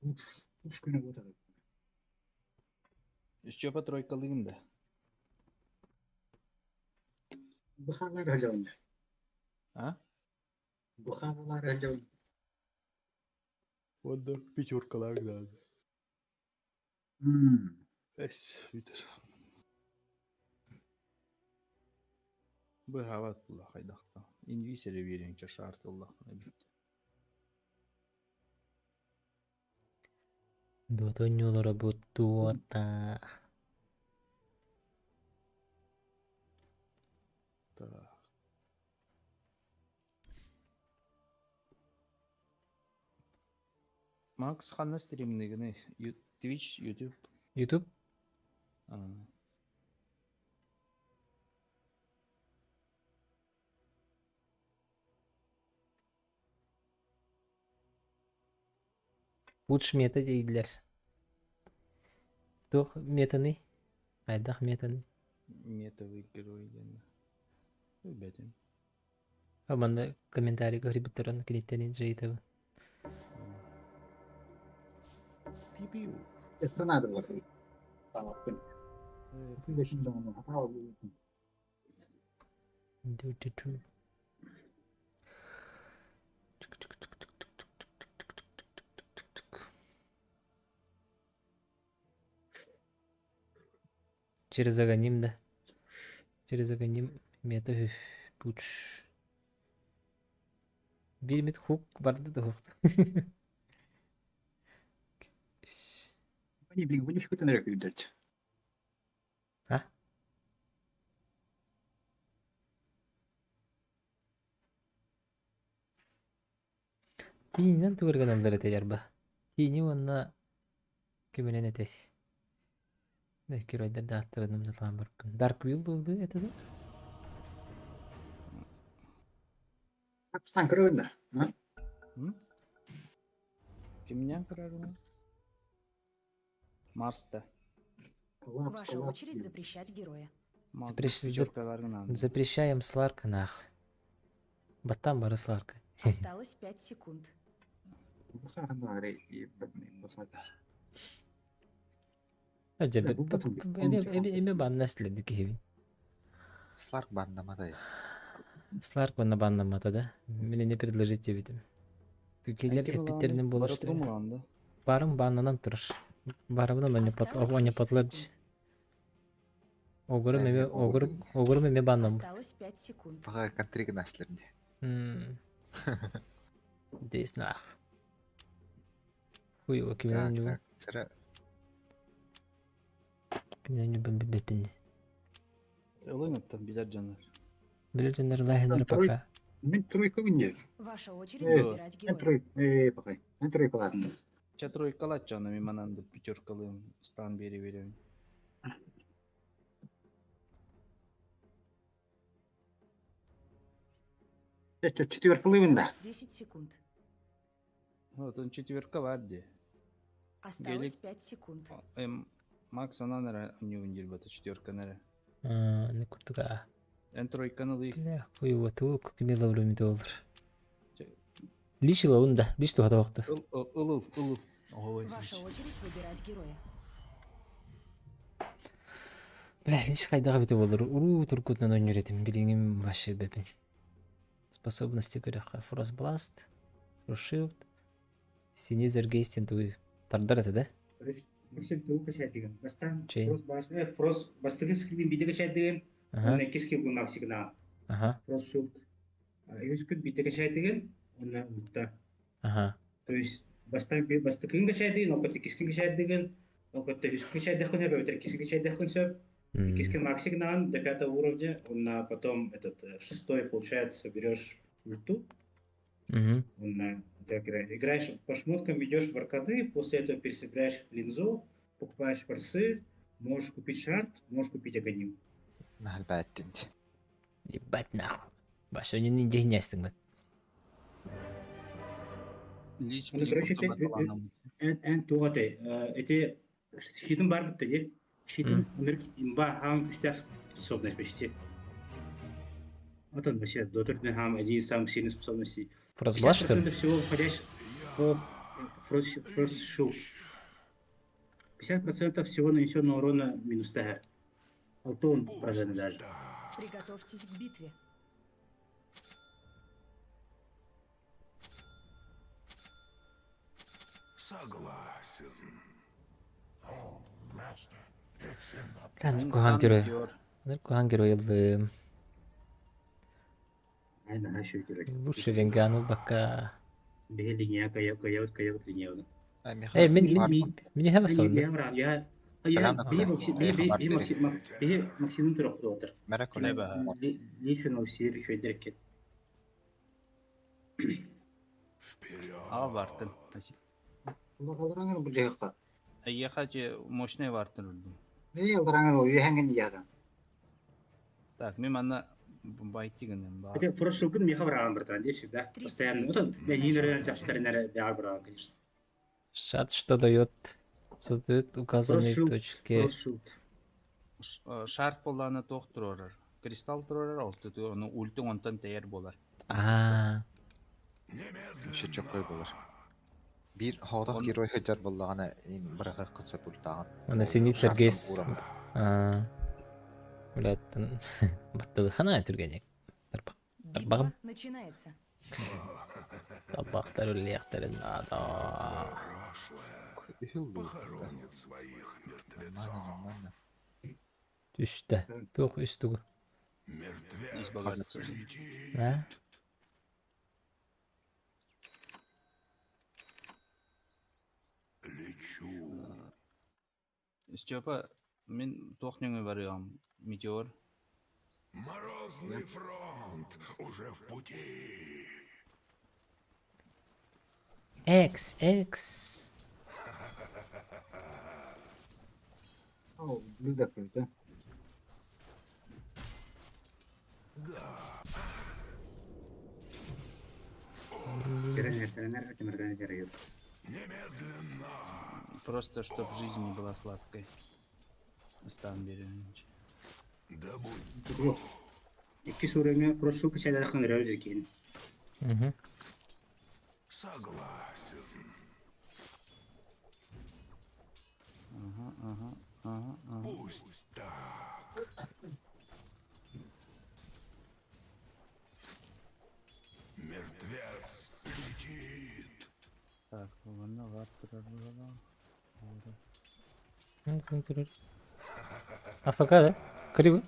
Үс күнэ буолар. Степа тройкалыгын да. Бухалар өлөөннөр. А? Бухалар өлөөн. Онда пятеркалар да. Эс, бүтер. Быһаабат була хайдахта. Инвиз эрэ биэриэҥ чашаартыллаххына бүттэ. Дуотонньуулара бу туота. Так. Макс ханна стримныгыный? Twitch, YouTube. YouTube? А. Пудж мета дииллэр. Туох метаный? Хайдах метаный? Метовый герой диэн. Билбэтим. Манна комментарийга көрбүттэрин киниттэн дьайытабын. Пи-пиу. Это надо было. Ты очень давно. Ду-ду-ду. Через аганим да. Через аганим мета пуч. Биир хук барда да хук. Они, блин, вынюшку-то на реку дать. А? Тиинэн тугар гыналлар этэ ярба. Тиини уонна киминэн этэй? Геройдар да аттарыным да барпын. Dark Wheel буолду это да? Стан көрөбүн да. А? Кимнен көрөрүн? Марста. Коллапс, Ваша коллапс. очередь запрещать героя. Запрещаем Сларка нах. Баттан бары Сларка. Осталось 5 секунд. Эме банна следи кихибин. Сларк баннамадай. Сларк банна баннамата да. Мне не предложите видим. Түкелер эпиттеринен болушты. Барым баннанан турар. Барыбынан Осталось оня 10 патлар. секунд. Огурум эме огурум огурум эме баннам. Осталось 5 секунд. Бага контриг наслерди. Здесь нах. Хуй его Так, кимнен так. Сара кимнен бен. Ылыҥыттан билэр дьоннор. Билер дьоннор лахинер пока. Мен тройка винде. Ваша очередь Э, выбирать Мен героя. тройка. Пока. Мен тройка ладно. Ча тройкалат жана мен мананды пятеркалыым стан бере берем. Это четверка лывын да. Осталось 10 секунд. Вот он четверка бар де. Осталось 5 секунд. Эм Макс анан не ундир бата четверка нере. Не куртуга. Эн тройканы лый. Бля, хуй его ту кими лавру доллар. Лишь лаунда, лишь тухата вакты. Ыл ыл ыл ыл. Ой. Ваша очередь выбирать героя. Бля, лишь хайдага бите болор. Уру туркутнан ойнер Билиңим вообще бепин. Способности көрөккө. Фростбласт, Фростшилд, Синизер Гейстин туй тардар это, да? Максим тугу качайдыгын. Бастан Чейн. Фрост баш, Фрост бастыгын скилин биде качайдыгын. Ага. Онна киски бу максигна. Ага. Фрост шилд. Үс күн биде качайдыгын, онна ульта. Ага. То есть бастан бастыгын качайдыгын, окотты кискин качайдыгын, окотты үс күн качайдыгын, өбөтер кискин качайдыгын сөп. Кискин максигнан до пятого уровня, он на потом этот шестой, получается, берешь ульту. Он на так играешь по шмоткам, ведешь в аркады, после этого пересобираешь линзу, покупаешь форсы, можешь купить шарт, можешь купить аганим. Нахалбаттин. Ебать нахуй. Баша не не дегнястың бат. Лич Ну, короче, ты эн тугаты, эти щитын бар битти, де. Щитын өнер имба хам күстәс способность почти. Вот он вообще, до хам один из самых сильных способностей. Фростбласт, что ли? 50% всего входящих в Фрост Фрост 50% всего нанесенного урона минус ТГ. Алтон процент даже. Приготовьтесь к битве. Согласен. Бля, кухан герой. Кухан герой ылдым. Лучше венгану бака. Бе линия кая кая кая линия. Эй, мен мен мен хәмә салды. Я я би максимум би максимум турок дотыр. Лично все еще дерке. А бартын. Алдараңын бу жайга. Айяха же мощный бартын урдум. Не алдараңын уйхангын ядан. Так, мен ана байтигенен бар. Хотя фрошылкын меха браган братан, де всегда. Постоянно. Вот он, я не наверное, таштаринара бяр браган, конечно. Шат что дает? Создает указанные в точке. Шарт болланы тоқ турар. Кристалл турар, ол оны ультың онтан тәйер болар. А. Еще чокой болар. Бир хоодох герой хыджар боллагана ин бырагы кытса пультаган. Ана синица гейс. А. Блядь, баттылы хана түргенек. Тарбак. Тарбагым. Начинается. Тарбактар үллияқтарын ада. Похоронит своих мертвецов. Үстә. Тух үстүгү. Мертвец летит. А? Лечу. Степа, мин туох нөҥүө барыаҕым? Метеор? Морозный фронт уже в пути. Экс, экс. О, блюдо да? Немедленно. Просто чтоб жизнь не была сладкой. Ыстаан биэрэн. Да будь Икки суурөҥө прошу печалях нөрөбүт киин. Угу. Согласен. Ага. Пусть так. Мертвец летит. Так, манна бар турар буолла. АФК да? Криво?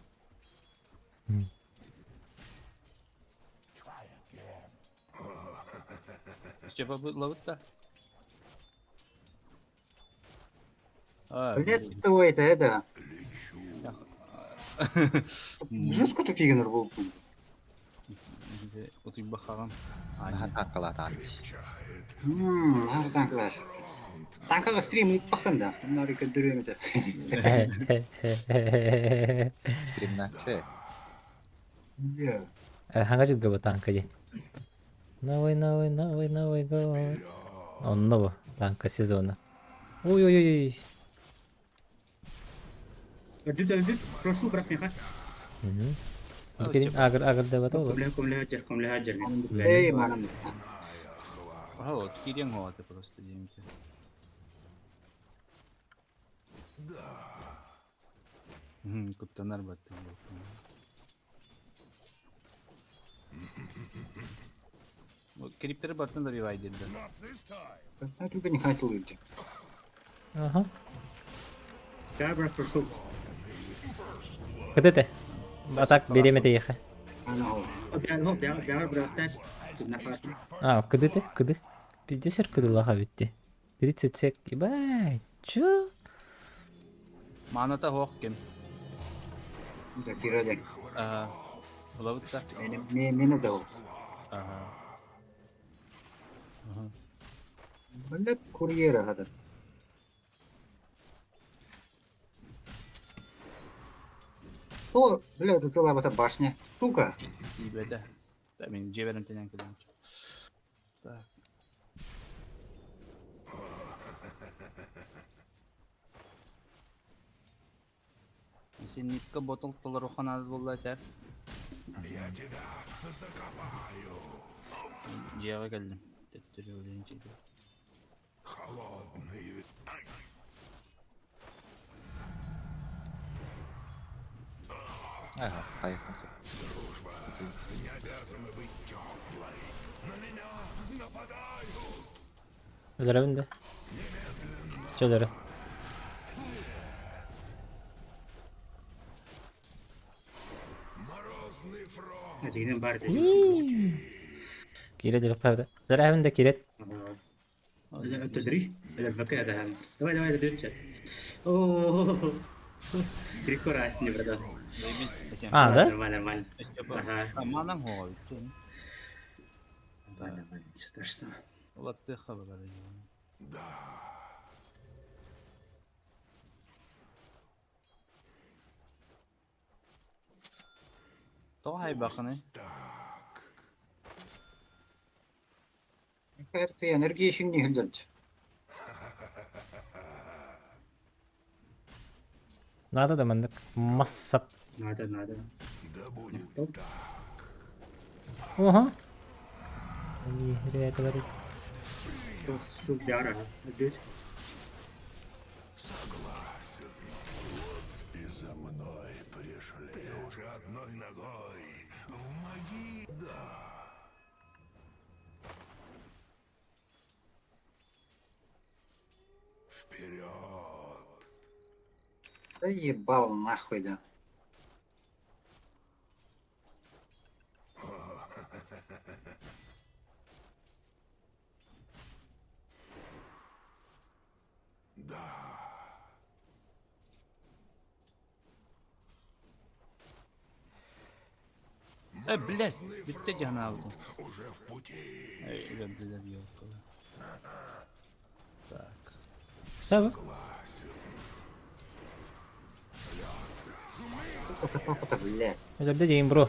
Степа ловит да? А, Блядь, блин. кто это, это? М. Жестко тупиган был. Утуйбахаҕын. Наһаа танкалаатаҕын. Ммм, танкалар. Танкаға стрим ыыппахтан да. Оннары көрдөрүөм этэ. Стримначчы. Yeah. Хаҥа дьылга бу танка диэн. Новый, новый, новый, новый год. Онно бу танка сезона. Ой-ой-ой. Өлдүт өлдүт. Прошу брат миха. Бу агыр агыр да бата ол. Комле комле хаджар комле хаджар. Эй, манам. Ага, вот кириэн хоаты просто диэмте. Да. Куттанар баттым. Криптери бартын да бивайдырды. Я только не хотел идти. Ага. Да, брат, прошу. Кытыты. Атак беремете ехе. А, кыдыты, кыды. 50 кыдылаха битти. 30 сек. Ебать, чё? Маната хоох кем. Закира ден. Ага. Улабытта. Мені да ол. Ага. Ага. Блядь, курьера хадыр. О, блядь, это лабата башня. Сука. Ибеде. Да, мен жеберем тенен кылам. Так. Сен нитка ботол толор ханады болла тәп. Я тебя закопаю. Жеға келдим. Теттире өлейін жейді. Холодный. Ага, поехали. Дружба не обязана быть теплой. На меня нападают. Өлөрөбүн да. Чөлөрө. Морозный фронт. Дигинен бар. Кире делеп калды. Өлөрөбүн да кирет. تدري البكاء ده давай давай давай О, прекрасный, брат. А, да? Нормально, нормально. Ага. Манам хоға бітті. Нормально, нормально, ничего страшного. Улатты хабар. Да. Тоға хайбақыны. Так. Ты энергия еще не хилдерт. Надо да мындык. Массап. Надо, надо. Да будет так. Ого. Ой, ребята говорит. Шук бяра. Дють. Согласен. Вот и за мной пришли. Ты уже одной ногой в могиле. Да. Вперед! Да ебал нахуй, да. Да. Э, блядь, бүттэ дьаһанаабытым. Эй, өлөрдүлэр ёлкалар. Так. Tamam. Блядь. Өлөрдө дейин бро.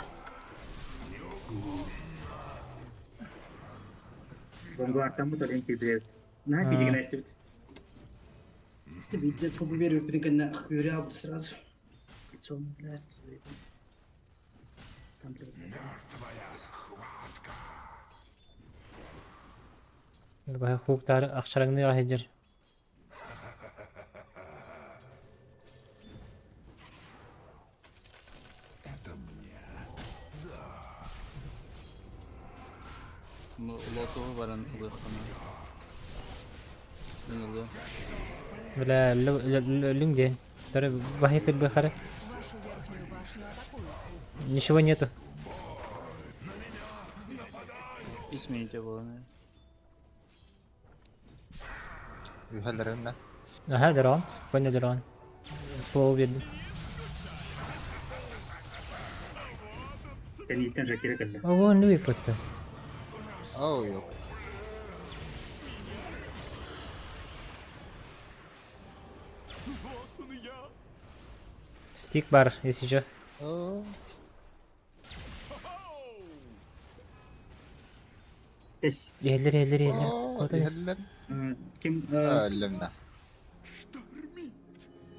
Бомбардаммыт олен киирбит. Наһаа кииригин эстибит. Ты видел, что верю, прикольно, хуйря сразу. Лицом, блядь. Там, блядь. Баһа хуктар ахшараңны ахыдыр. Лотовы баран ылыаххына. Мин ылыам. Бля, лүң де. Тары баһы кырбы хары. Вашу верхнюю башню атакуют. Ничего нету. Үс мүнүүтэ буолан. Үһэллэриннэ. Ага, дрон. Спокойно дрон. Слово бердим. Кэнниттэн Жакира кэллэ. Ого, ну и потто. Оо, yok. Стик бар, если что. Оо. Эс. Еллер, еллер, еллер. Оо, Куда есть? иһэллэр. Ким Өллөмнө.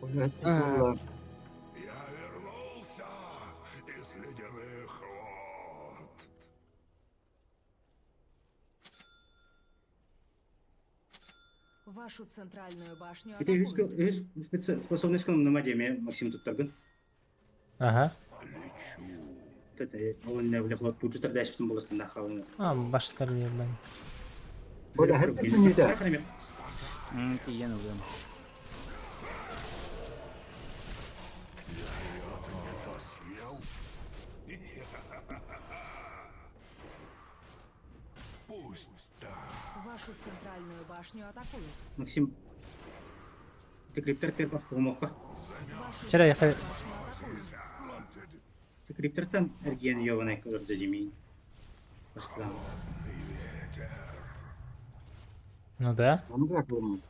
Э, Я вернулся из ледяных вод. Вашу центральную башню Ити үс атакуют. үс способность кылынныма диэме Максим туттаргын. Ага. Тete, ол не бля хлоп тут дәшптен болсын да халын. А, баштар ебан. Оля, хәп минутә. Тиийэн ылыам. То съел? Пусть так. Вашу центральную башню атакуют. Максим Ты криптер терпах хумокка. Вашу Вчера я башню атакуют. Ты криптертен эрген йованай кылырды демейин. Бастан. Ну да. Ну как вы?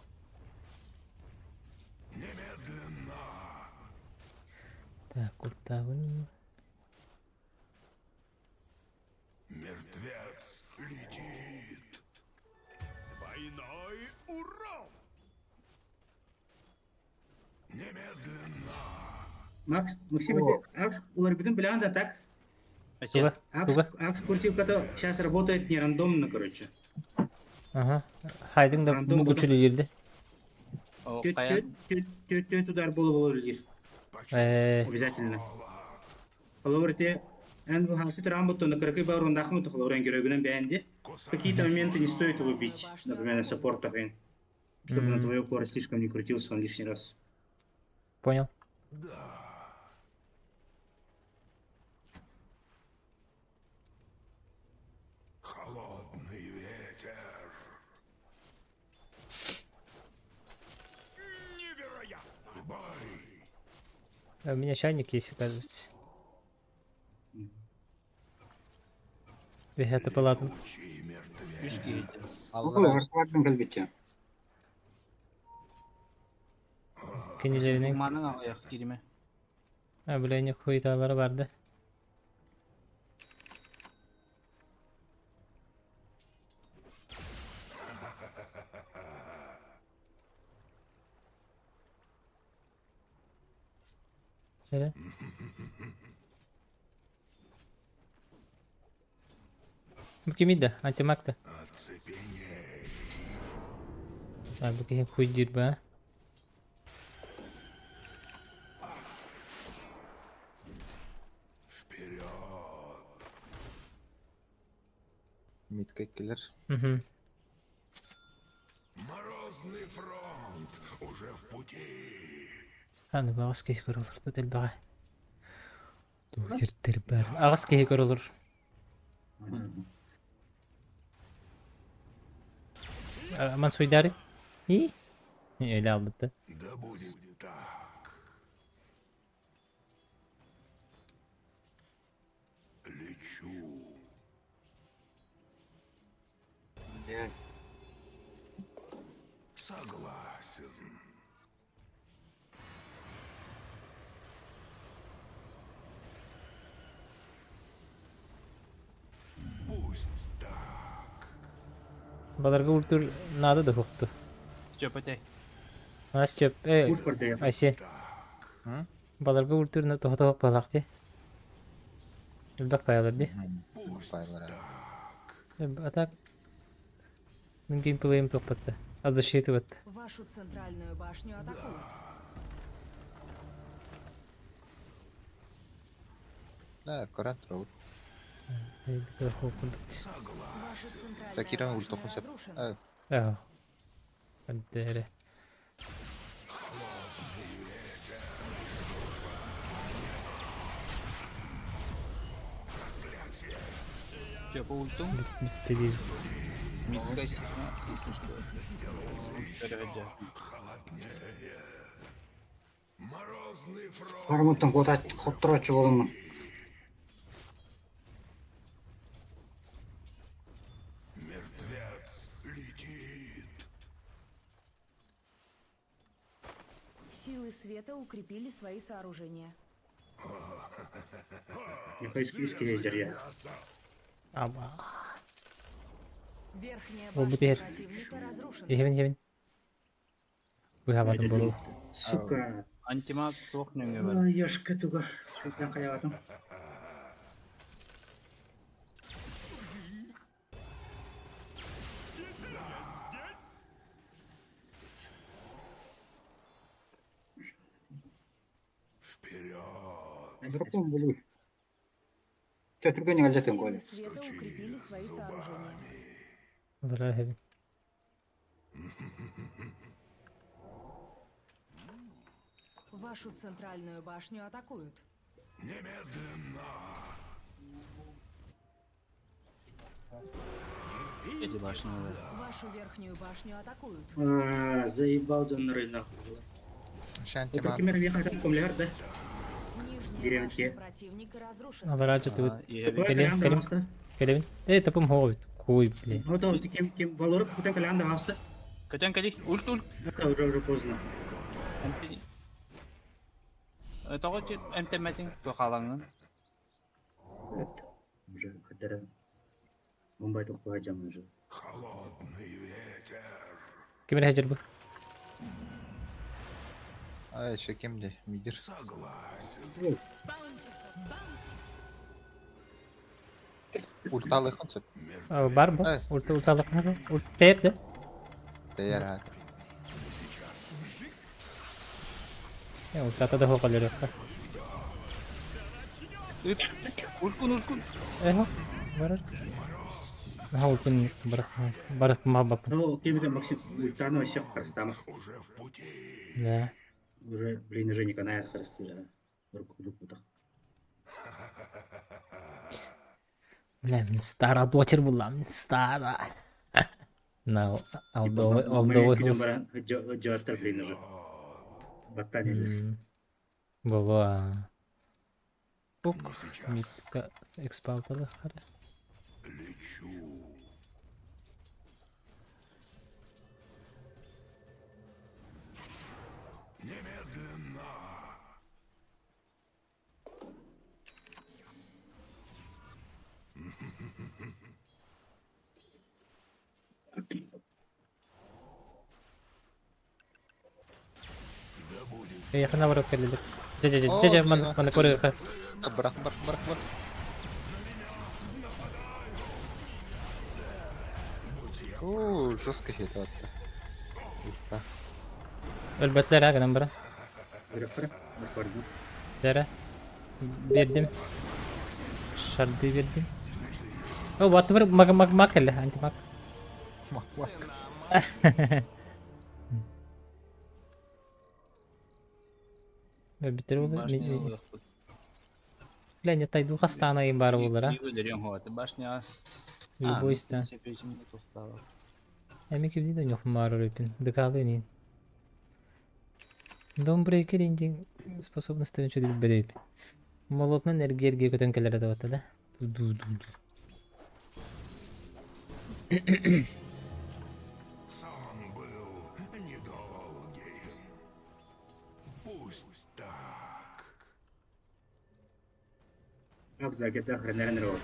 Так, куртагын. Мертвец летит. Двойной урон. Немедленно. Макс, Максим, это Акс, улар бүтүн билан да так. Асет. Туга. Акс, Туга. Акс куртивката сейчас работает не рандомно, короче. Ага. Хайдың да Рандом мугучулы елді. О, Төт хайа. төт төт төт төт удар болу болу дир. Э, Обязательно. Холоворте, эн бу хасы турамбут на кракы барун дахмут холоворен геройгунан бәнди. В какие-то моменты не стоит его бить, например, на саппортах, чтобы на твою кора слишком не крутился он лишний раз. понял. Холодный ветер. Невероятно. В бой. А У меня чайник есть, оказывается. Это палату. Лучи мертвец. Үс киһи. Аллара. Харсвардын кэлбитте. Кенелерinin Манан аҕыйах киримэ. А, бля, не хуйталары барды. Şöyle. Bu kimiydi? Antimak'tı. Оцепеней. Ha, bu kim хуйдир be. Вперед. Миткеккилер. Hı hı. Морозный фронт уже в пути. Hani bu ağız keyif olur. Tut el bağa. Dur bar. Ağız keyif olur. Aman суйдары. И? Öyle aldı. Да будет так. Лечу. Согласен. Пусть так. Баларга ультур надо да хохту. Чөпөтей. А Степ, э, Уж бардая. Айсен. Баларга ультур на тохото балакти. Элбэх паялар ди. Пайлара. А так мин геймплейм тохпатта. А защиты вот. Вашу центральную башню атакуют. Да, көрөн турабыт. Ваша центральная Закиран башня ультохун сөп. разрушена. Аа. Эддере. Чөпө ультум. Битте дии. Микка сигма, если что. Көрөдө. Морозный фронт. Бармыттан хотторочу болумун. Мертвец летит. Силы света укрепили свои сооружения. Михаил я. Аба. Верхняя Ол башня битер. противника разрушена. Ехебин хебин. Быхабатын болу. Сука. Антимаг туох нөҥө бар. Ай, Яшка туга. Сука хаятым. Вперед! Дракон булуй. Төтүргөн әлжетен Силы коли. света укрепили свои сооружения. Алара хебин. Вашу центральную башню атакуют. Немедленно! Эти башни. Вашу верхнюю башню атакуют. А, заебал доноры нахуй. Шанти Это кемер вехатым комляр, да? Нижняя Деревья. башня противника разрушена. Алара жытыбыт. Кэлэн Кэлин. Кэлин. Э, тапым хообит. Куй, блин. Ну да, кем кем Валоров кутан кэлэн да хаста. Көтөн кэлих ульт ульт. Это уже уже поздно. Эмти. Тоҕо эмтэммэтиҥ тухалаҥын. Это уже кадара. Мумбай тухпа жам уже. Холодный ветер. Кимер хажыр бу? Ай, еще кимди? Мидир. Согласен. Ульталыхын сөп. Бар бу. Ульта ульталык. Ульт терди. Тәйәр ха. Э, ультата да хоқалар yok. Ульткун ульткун. Э, бар. Ха ультун барак барак мабап. Ну, кем это Максим ультаны вообще харстама. Уже в пути. Да. Уже, блин, уже не канает харстыра. Руку руку так. Бля, мин стара дочер була, мин стара. На, алдовый, алдовый хус. Жаттар, блин, уже. Баттани. Была. Пук, митка экспалталы хара. Лечу. Немедленно. Да будет Якына барып келдик. Жа жа жа жа ман ман көрө. Бырак, бырак, бырак, бырак. О, жестко хит атты. Ульта. Өлбөтлөр а гынан бара. Дәрә. Бердим. Шарды бердим. О, вот бір маг маг маг эле, антимаг. Мак мак. Битер булды. Башня ылыахпыт. Бля, не тайду хастана им бар булар, а. Өлөрүөн хоот. Башня. Любой ста. Эми кимди да ньох маар өрөпүн. Дыкалы нин. Домбрейкер индин способностарын чөдүп берейп. Молотнан эрге көтөн келер да бата да. Ду ду ду. Сон был не Закета хренерен рот.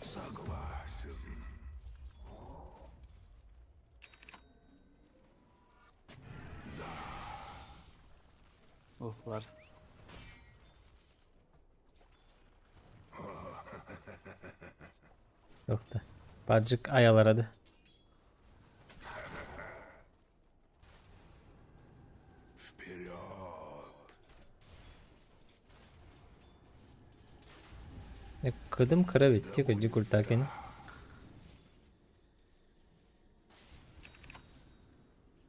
Согласен. Ох, бар. Yok da. Bacık ayal aradı. Вперед! Кыдым кыра битти көдү культакин.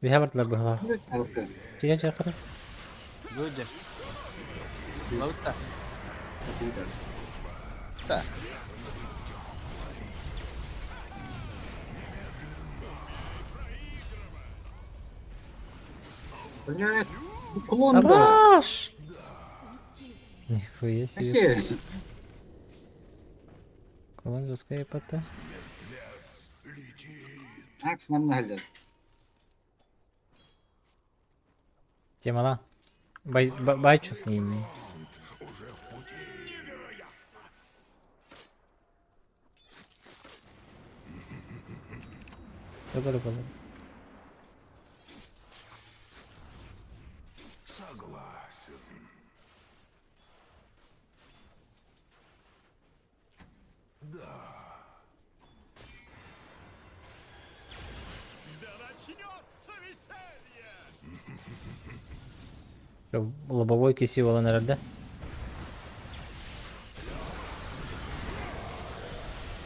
Биһа бардылар быһала. Кире чакыр. Göder. Лаута. Да. Блядь, ну клон да. Хорош! Нихуя себе. Вообще. Клон жесткая епата. Акс манна хәлдер. Темала. Бай, байчу. Уже в пути. Добре было. Согласен. Да. Лобовой киси olan herhalde.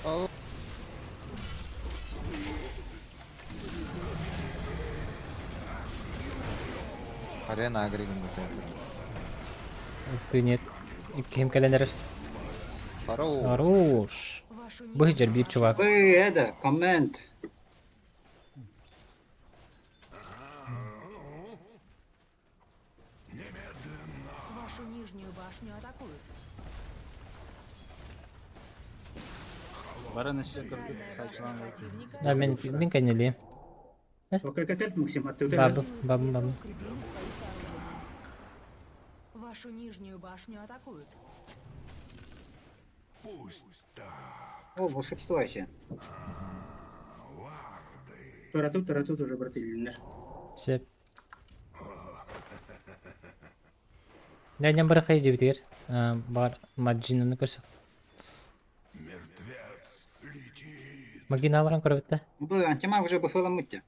О. Арена агрегин Нет. Ким календар. Хорош. Хорош. Быжер бир чувак. Вы это, коммент. Вашу нижнюю башню атакуют. Баран өссө көрбүт сачылан Противника Да, мен мен кенели. Окей, как Максим, а ты Бабы, Силы бабы, света бабы. укрепили свои сооружения. Вашу нижнюю башню атакуют. Пусть так. О, волшебство вообще. Тарату, тарату тоже брат илиннер. Все. Не, не барахай жибитер. Бар маджинаны көрсө. Мертвец летит. Магина баран көрөбүттэ. Бу антимаг уже быфыла мытте.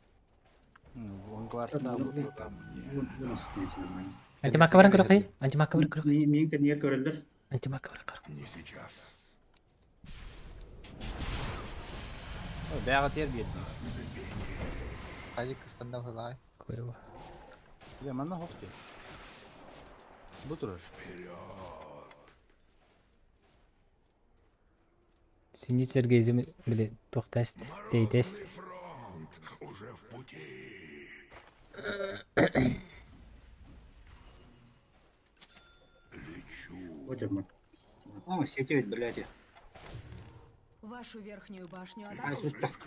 Антимакка баран көрөкөй. Антимакка баран көрөкөй. Мен кенер көрөлдөр. Антимакка баран көрөкөй. Не сейчас. Бәгы тер бирди. Хайы кыстанда хылай. Койба. Бе манна хокты. Бу турар. Синий Сергей биле тохтаст, тейтест. Фронт уже в пути. Лечу. Вот я О, сети ведь, блядь. Вашу верхнюю башню А атакуют. если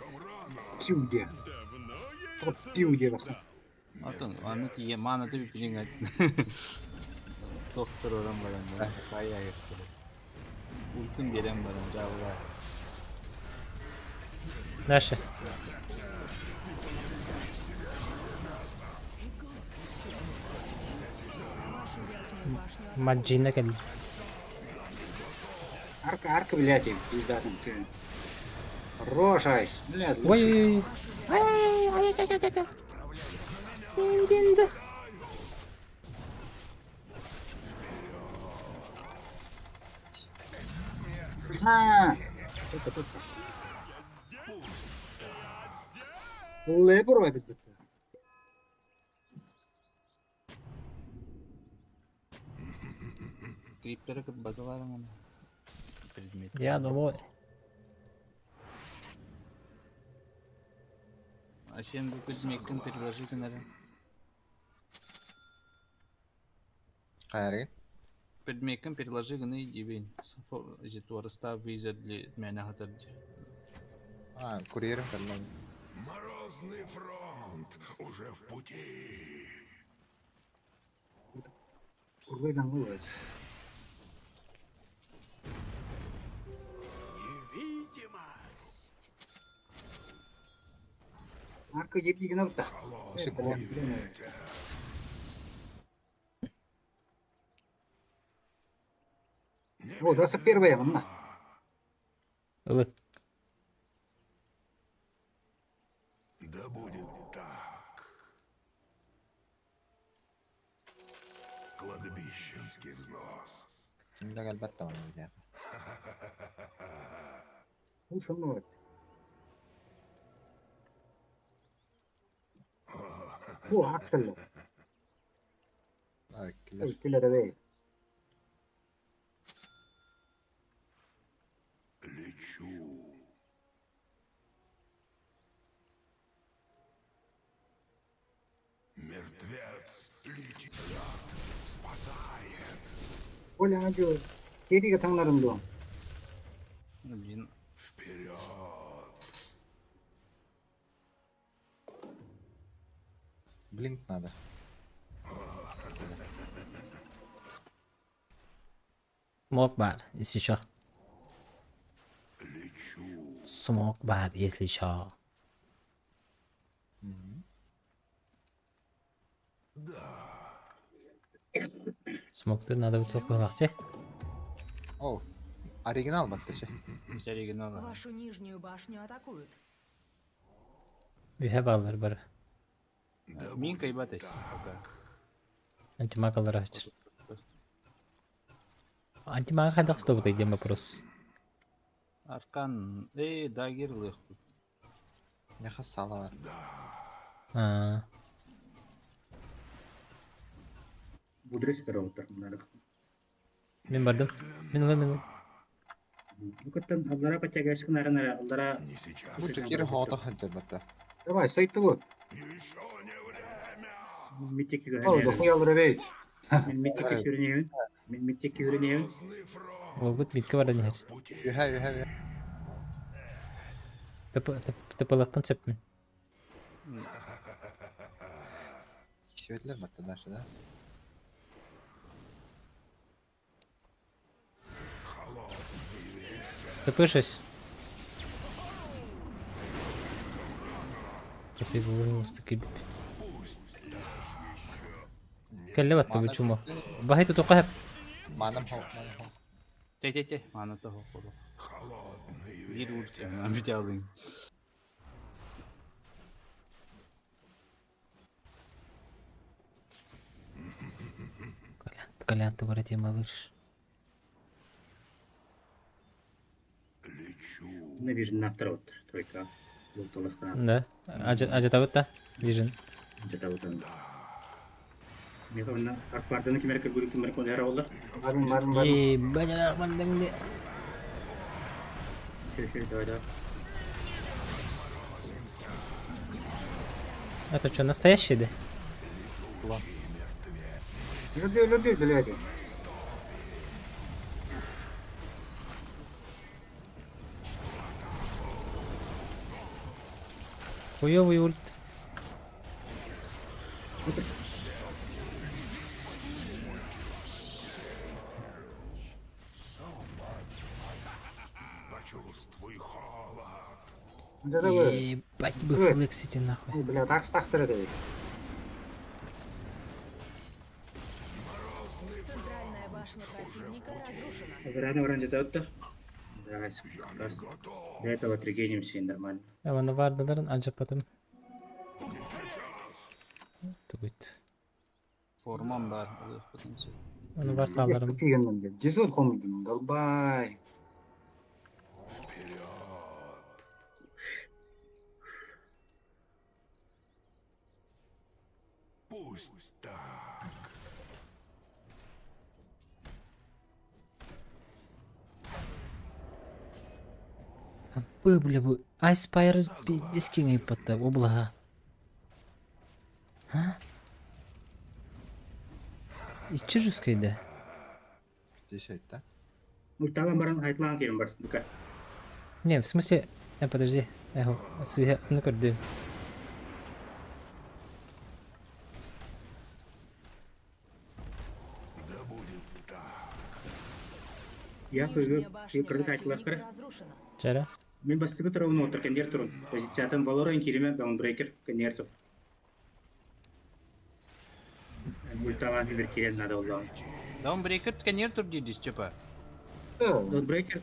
Пиуде. Пиуде. Атын аны тие мана тип билиңет. Доктор оран баран. Сая ayıktı. Ультун берем баран жабыла. Дальше. Вашу верхнюю башню атакуют. Маджина кел. Арка, арка, блядь, пизда там ты. Хорош, айс. Блядь, лучше. Ой. Ага. Только, только. Лебро опять бітті. Криптері кып бадыларың аны. Предмет. Я домой. А сен бу предметтин предложи гынары. Хайры. Предметтин предложи гыны дибин. Жетуарыста визер для меня хатар. А, курьером каллан. Морозный фронт. Фронт уже в пути. Урбайдан ылбат. Невидимость. Арка ебдигин алта. Холодный ветер. О, 21 манна. Ылы. Да будет так. Кладбищенский взнос. Кимде кэлбэт даҕаны билиэхэ. Ушунуот. Бу аксыллар. Иккилэр. Иккилэр эбэй. Лечу. Мертвец летит. Лед спасает. Оля аңа Кериге таңнарым дуо. Блин. Вперед. Блинк надо. Смок бар, если чё. Лечу. Смок бар, если чё. Да. Смоктыр надо высокую лахте. О, оригинал баттачы. Оригинал. Вашу нижнюю башню атакуют. Үһэ баллар бар. Мин кайбатайс пока. Антимагалар ачыр. Антимага хайдах тутабытай диэн вопрос. Аркан, эй, дагер лых. Меха сала бар. Аа. Будрес роутер надо. Мин бардым. Мин ылам, мин ылам. Бу кыттан аллара патягашкын арана аллара. Не сейчас. Бу чекири хоото ханчар батта. Давай, сайтты вот. Еще не время. Миттеки О, дохуя алыр Мен миттеки сүрүнебин. Мен миттеки сүрүнебин. Звездный фронт. Олбут митке баран иһэр. В пути. Үһэ, үһэ, үһэ. Тыпылаппын сөпмүн. Кисибэтилер батта дальше, да? Холодный ветер. Тыпышась. Спасибо, мустаки. Пусть еще. Кэллэ батта бу чумо. Баһай тутука Манам хо, манам хо. Те те те, мана того ходу. Холодный Бир ветер. ульт, обидялым. Колян, ты вороте малыш. Лечу. На вижен наптар тройка. Булталахтан. Да. Ажа табыт да. Вижен. Жата Меховна арпарданы кимер кыргыры кимер конера олар. Барым, барым, барым. Ей, бажара мандаңды. Шö шö давай давай. Это что, настоящий, да? Клон. Люби, люби, блядь. Хуёвый ульт. Почувствуй холод. Да, давай. Ебать бы флексите нахуй. Ой, бля, так стахтыр это. Центральная башня противника разрушена. Рано вран жата отта. Давай. Я не готов. До этого отрегенимся нормально. Аны бардыларын ажапатым. Тугут. Формам бар, лых потенциал. Аны бар таларым. Купигеннен деп. Жезот хомдум, долбай. Вперед. Пусть так. Бу бля бу Ice Pirate диски патта облага. А? Ичи жускайда. Десять, да? Ульталан баран айтлан керим бар. Дука. Не, в смысле, подожди. Эхо, сыга, ну көрдүм. Я Нижняя көйгө башня кырдык противника айтылахтара. разрушена. Чара. Мен бастыгы турабын отыр кендер турун. Позициятын Valorant кириме даунбрейкер кендер тур. Ульталан бир кирен надо болду. Даунбрейкер тканер тур диди, Степа. Даунбрейкер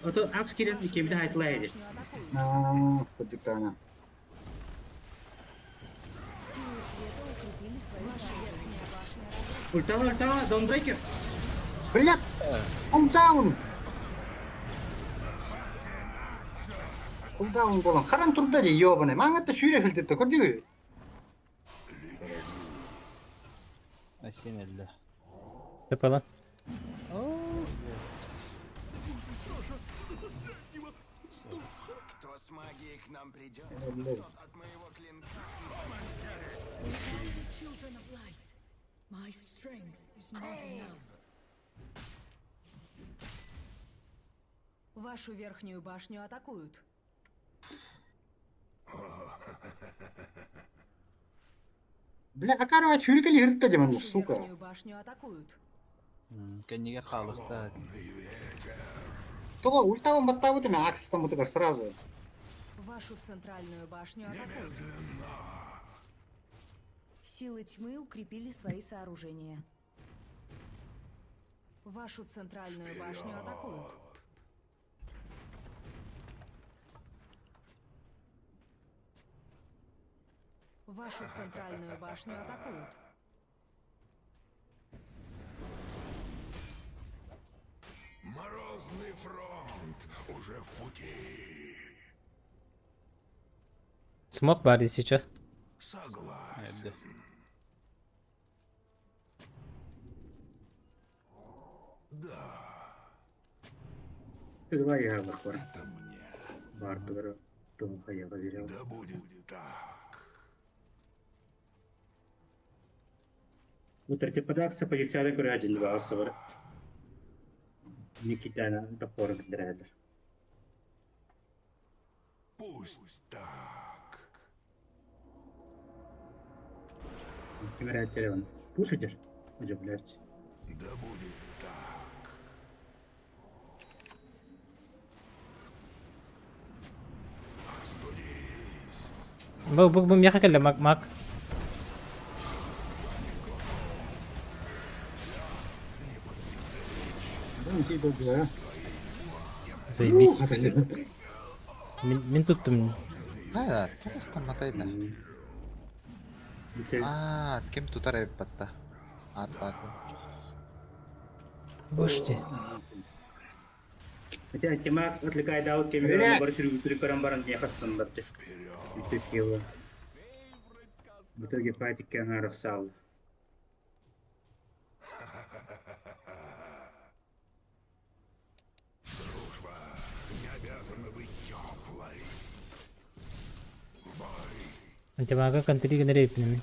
Ото акс кирен Вашу кемде верхнюю айтылай edi. башню атакуют. Аа, кырдыктана. Силы света укрепили свои Ваша верхняя башня разрушена. Ультала ультала даунбрейкер. Блядь! Кулдаун! Кулдаун болон. Харан турда же ёбаный. Маңатта сүйрө хилдетти көрдүгү. Асен элле. Тепала. Кто с магией к нам придет, тот от моего клинка. Children of light, my strength is not enough. Вашу верхнюю башню атакуют. Бля, акарова чүркели хиртте же манда, Вашу сука. верхнюю башню атакуют. Кеннигер халыста. Того ультабын баттабы деме аксыстан бутыгар сразу. Вашу центральную башню атакуют. Силы тьмы укрепили свои сооружения. Вашу центральную башню атакуют. Вашу центральную башню атакуют. Морозный фронт уже в пути. Смок бар сейчас. Согласен. Два я бар. Это мне. Бар тугара. Том хаяга берем. Да будет так. Утыр тепадакса позицияда көрө один два асыбыр. Никитана топор билдирәдер. Пусть так. Кимер телефон. Пушитер. Ожо блядь. Да будет так. Остудись. Бу бу бу меха келле мак мак. Заебись. Мин мин туттум. Да, тугустан матайда. Аа, ким тутар эбит батта. Ат батын. Бошти. Хотя тема отвлекает аут кемер бар сүрү көрөн баран не хастан барчы. Бүтүп В итоге файтик арахсал. Дружба не обязана быть теплой. В бой. Антимага контри генерейпнеми.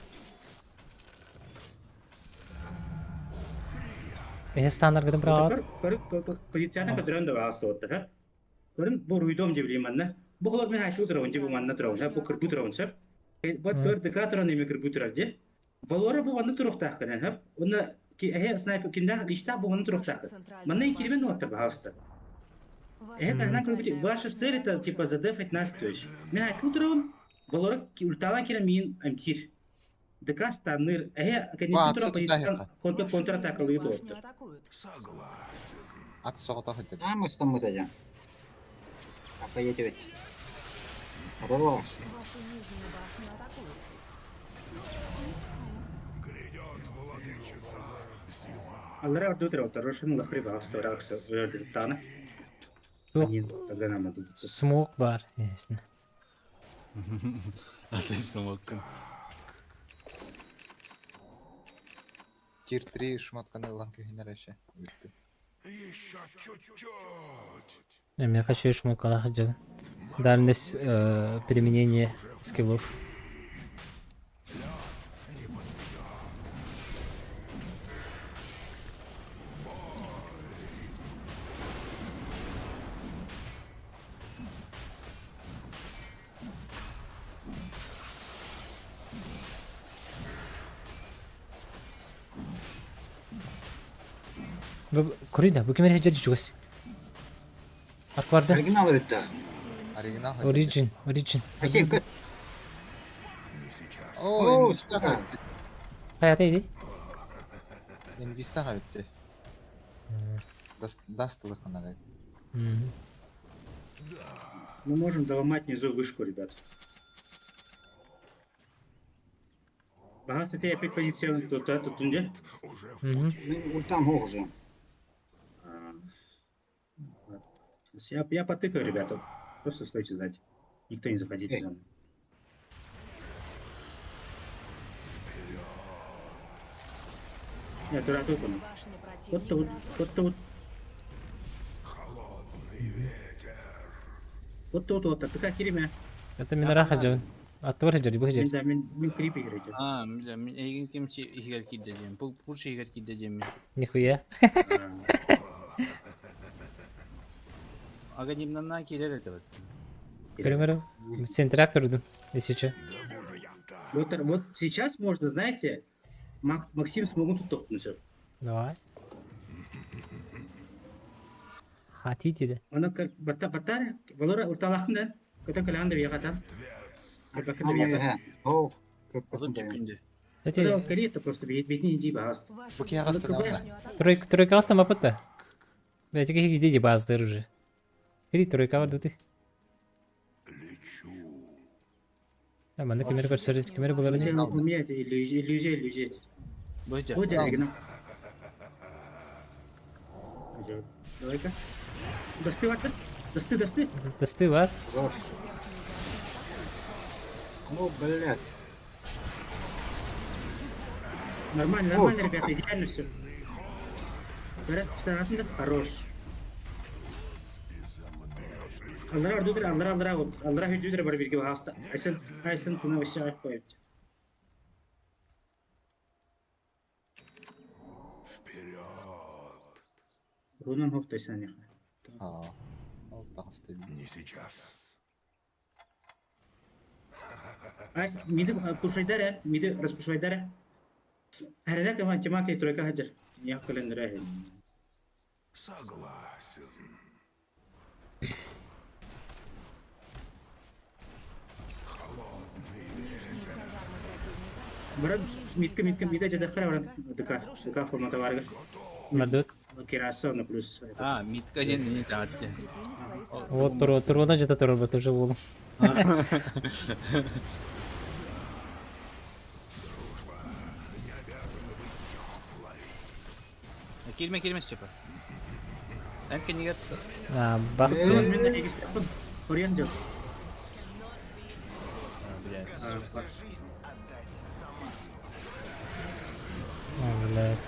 Эһе стандар гыдым праат. Позицияны кадыран да бас тотта, ха? Көрүн бу руйдом деп билеманна. Бу холор мен айшу турабын же бу манна турабын, ха? Бу кырбу турабын, ха? Бу төр декаторон эме кырбу турар же. Валора бу манна туруктаак кынан, ха? Уна ки эһе снайпер кинда лишта бу манна Вашу туруктаак. центральную Манна кирбен башню отта атакуют. баста. Вашу Эһе кана кырбу центральная ваша башня цель это типа разрушена. задефать нас, то есть. Мен айшу турабын, Валора ульталан кирен мин амтир. ДК станыр, эһе Бу кенен атсы турабын тутар позициян хета. контр Вашу контратака нижнюю лыйды башню оттар. атакуют. Согласен. Ат соҕото хыдыр. Амыстан мутажа. Апайетебет. Хорош. Вашу нижнюю башню атакуют. Грядет владычица зима. Аллара орду турабыттар, ошону лахри баста, ракса өлөрдү тана. Тух Они тогда нам отдадут. смок бар. Ясно. А ты смоккун. Тир 3 шмотканы ылан көхүнэр эше. Бүттү. Еще чуть-чуть. Я хочу шмоткалах жыл. Дальность применения скиллов. Не подведет. Көрүй да, бу кимер хеджер чугас. Аркварда. Оригинал это. Оригинал. Origin, Origin. Айсен, көт. О, О, инвиста сука. харытты. Хайата иди. Инвиста харытты. Даст лыхына. Мы можем доломать внизу вышку, ребят. Ага, кстати, опять позиция тут, а, тут где? Ультам уже. Я потыкаю, ребята. Просто стойте сзади. Никто не заходите за мной. Нет, тура тут он. Вот тут, вот тут. Вот тут, вот, так кириме. Это минара хаджан. Аттыбар хаджар, бу хаджар. Мин да, мин мин крипи играйте. А, бля, мин эйгин ким ихигер кидде диэн. Бу пуш ихигер кидде диэн. Нихуя. Ага нимнан кирер это вот. Көрүңөр, центрак турдум, если че. Вот, вот сейчас можно, знаете, Максим смогут тут топнуть. Давай. Хотите да? Она как бата батар, Валора урталахын да, көтөн калаан да бияга О, Кстати, Кали просто бедни иди багаст. Тройка, тройка аста мапытта. Бля, тебе где баздыр уже. Кери тройка бар дуты. А, манда кемер көрсөр, кемер булар У меня это иллюзия, иллюзия, иллюзия. Бөтә. Вот оригинал. Давай-ка. Досты бар, досты, досты. Досты бар. О, блядь. Нормально, нормально, ребята, идеально все. Хорош. Аллара ордудыр, аллара, аллара, вот. Аллара хүдүдүр бар бирге хаста. Айсын, айсын тына вообще аяк коюп. Вперед! Рунан хоптайсан яха. А, ол тағысты. Не сейчас. Айс, миди пушайдара, миди распушайдара. Хәрәдә кеман тимаки тройка хаҗар. Я календра. Согласен. Баран митка митка мида жада хара баран ДК ДК формата баргар. Мардут. Кираса на плюс. А, митка ден не таатте. Вот тур, турона жата тур бат уже болум. Килме килме Степа. Әнке нигә А, бах. Мен дә егестәпен. Кориан жок. Блядь. А, блядь.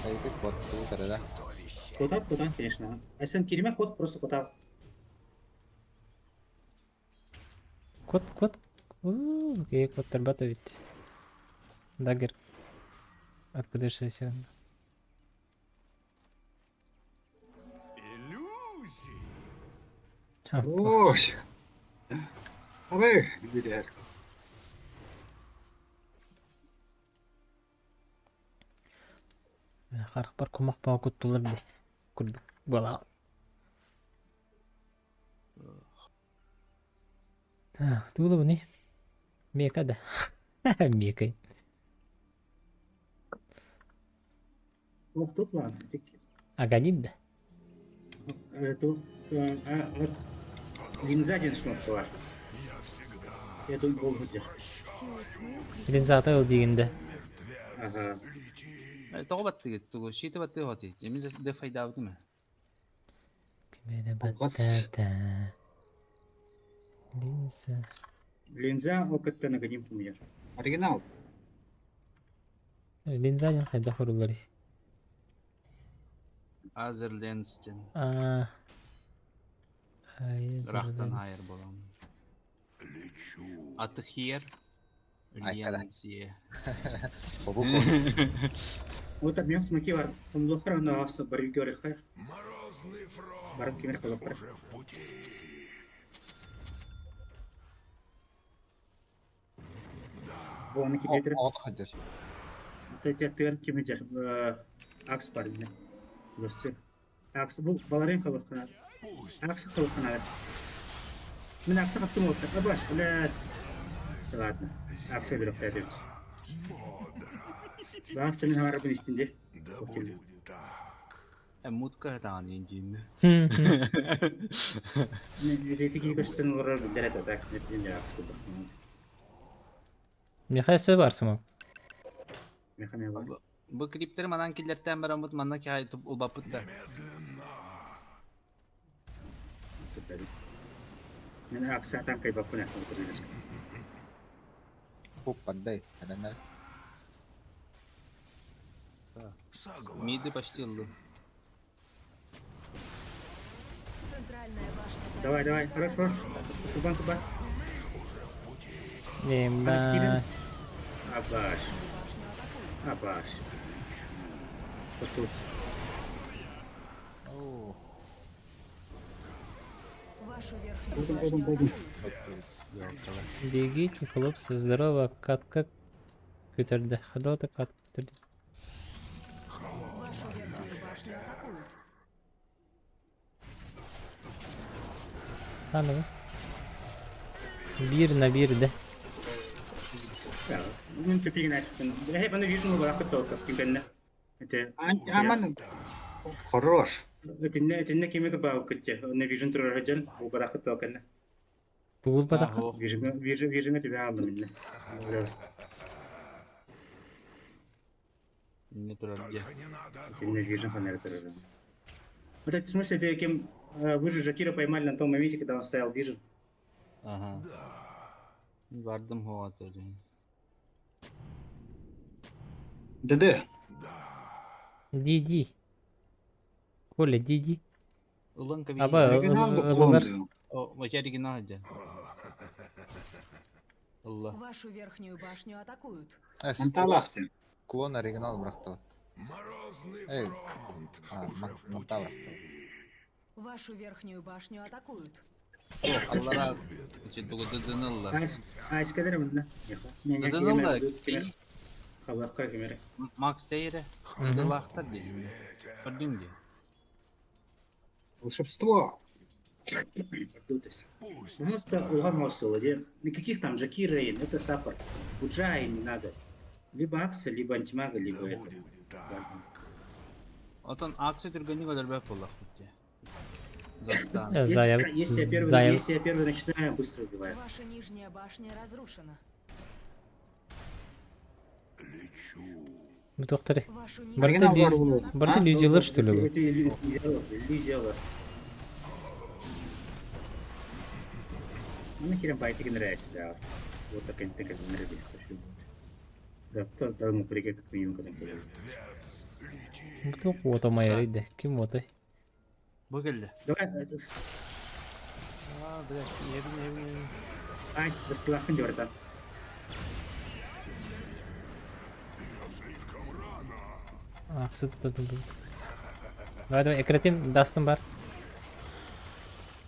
Айбек бот, бу тарада. Котат, котат, конечно. Айсан кириме кот просто котат. Кот, кот. Уу, кей кот тарбата ведь. Дагер. Откуда же все? Ой. Абы, билер. Харахпар кумах паа куттулар ди. Курдук бала. Так, тулы буни. Мека да. Мекай. Ох, тут ладно. Аганим да. Тут линза один шмот бар. Я тут был где. Линза ата ыл дегенде. Ага. Тоҕо баттыгыт тугу шиите баттыгы хоти. Эмиз де файда бутуме. Кимере баттата. Линза. Линза окатта на ганим у меня. Оригинал. Линза ден хайда хорулар. Азер ленстен. А. Рахтан хайыр болам. Аты хер. Ленсие. Вот обмен смоки бар. Хомлохар на аста бар гөры хай. Барып кемер колохар. Оны кидетер. О, хаджар. Тыгар кими дьэр Акс бар инне. Көрсө. Акс бу баларын хабаххана. Акс хабаххана. Мин Акса хаптым олта. Абаш, блядь. Ладно. Акса беріп қояды. Баас мен харабын истинде. Да будет так. Мутка таан индин. Рети кии көстөн олорор билдер это так. Мен Акс кылбах. Михай сөп барсың Механе бар. Бу клиптер манан киллертен барамыт манна кай туп улбаппыт да. Мен Акса там кайбаппын ахмын. Хуп бандай. Ананар. Миди почти ылды. Центральная башня Давай, давай, хорош, хорош. Кубан, кубан. Эмба. Абаш. Абаш. Пошел. Оо. Вашу верхнюю Пойдем, башню пойдем, пойдем. атакуют. Бегите, хлопцы, здорово, катка көтөрдө. Хадалата катка көтөрдө. Вашу верхнюю башню атакуют. Аны. Бир на бир да. Да, мен төпеген айтыптын. Хей, баны вижу, барақы толкап кимбенне. Это Аман хорош. Этинне этинне кеме кыбаа күтте. Оны вижн турар жан, бу барақы толканна. Бугул батака. Вижн вижн вижн тебе алдым инне. Не турар де. Этинне вижн ханер турар. Вот это в смысле, ты кем вы же Жакира поймали на том моменте, когда он стоял вижн. Ага. Бардым хоа тоже. ДД. Диди. Коля, диди. Ылан каби. Аба, Оригинал бу ылылар. клон. О, мача оригинал же. Алла. Вашу верхнюю башню атакуют. Манталахты. Клон оригинал брахталат. Морозный Эй. фронт. А, Уже в Мантала. пути. Вашу верхнюю башню атакуют. Аллара. Значит, бугу дыдынылла. Айс, айс кадер мында. Не не. Дыдынылла. Халаққа кемере. Макс Тейре. Дылахтар де. Көрдүң де. Волшебство. У нас-то улан Мосула, где никаких там Джаки Рейн, это саппорт. Уджай не надо. Либо Акса, либо Антимага, либо это. Отон акция түргөнү көдөрбөк боллах битте. Застан. Зая. Если я первый, Зая. если я первый начинаю, быстро убиваю. Ваша нижняя башня разрушена. Бу токтор. Вашу Барта нижнюю ли башню атакуют. барта иллюзиялар что ли бу? Это иллюзия, иллюзия. Ну, нахер байтик нравится, да. Вот такая такая нравится. Да, кто дал ему прикид, как минимум, когда Мертвец летит. Бу ток ота майары да. Ким отай? Бу келди. Давай, это... А, блядь, ебин, ебин. Айс, баскалахын деп братан. Еще слишком рано. Аксы tuttu. Давай, давай, экретим, дастым бар.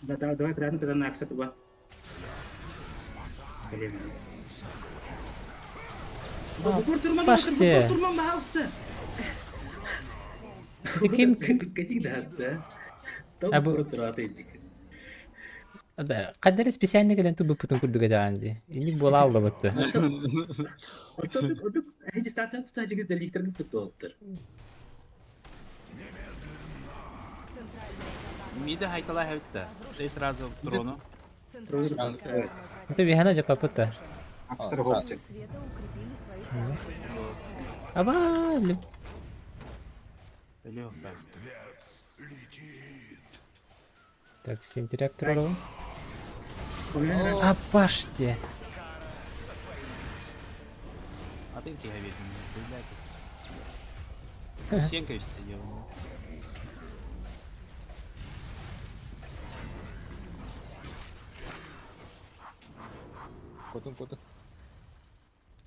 Да, да, давай, братан, тогда на Акса туба. Блин. Паште. Турман баалысты. Ти ким ким Катик да, да. А бу- Да, кадер специально келен тубы путун курдуга даанди. Ини бола алды бытты. Дистанция тутачыгы деликтерин туттуоттур. Миди хайтала хәбитте. И сразу трону. Центральная казарма Это вихана жапапыта. Акстер хопты. Света укрепили свои сооружения. Аба, лю. Лёг. Мертвец летит. Так, синтерактор алым. Апаште. А ты киһи бит. Блядь. Сенка вести делал. Котун котун.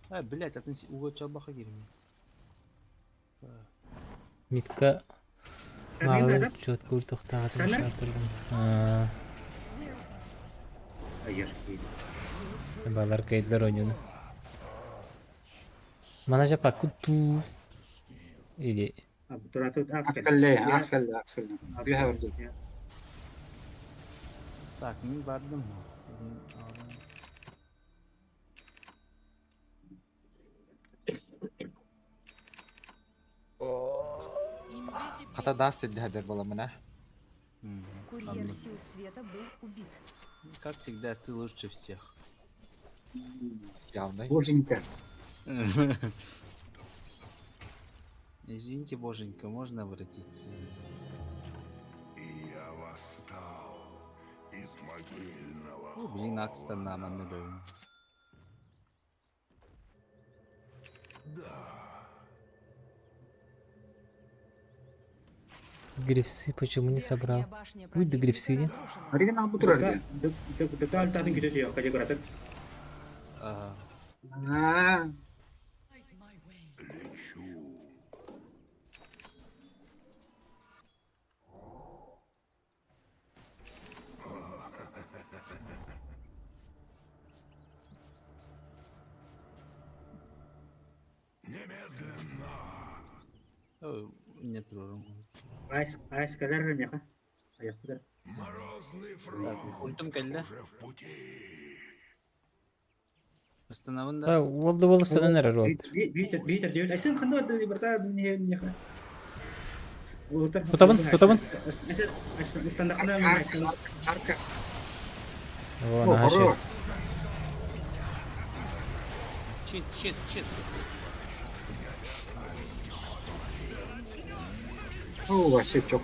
А, блядь, а ты уго чалбаха кирми. Митка малы чет кул тоқтағатын шартырдым. Балар кейдлер ойнады. Мана жапа куту. Или Акселле, Акселле, Акселле. Үөһэ барда. Так, мин бардым. Хата даас сирдиһэдэр буоламмын ээ. Курьер сил света был убит. Как всегда, ты лучше всех. Явный. Боженька. Извините, боженька, можно обратиться? И я восстал из могильного О, блин, Акста нам аннулируем. Грифсы почему не собрал? Будь да грифсы не. Оригинал бу турар диэн. Дөкөл татын күтө тиyo, каже кыратык. Ага. Аа, Лечу. Немедленно. О, нет, Рору. Айс, айс калар меха. Аяктыр. Морозный фронт Ультум кэллэ. уже в пути. Остановын да. Ол да болыстан эрэр ол. Битер, битер девет. Айсын ханды барды барта не меха. Тутабын, тутабын. Айсын, арка. О, О, наша. хорош. Чит, чит, чит. О, вообще чок.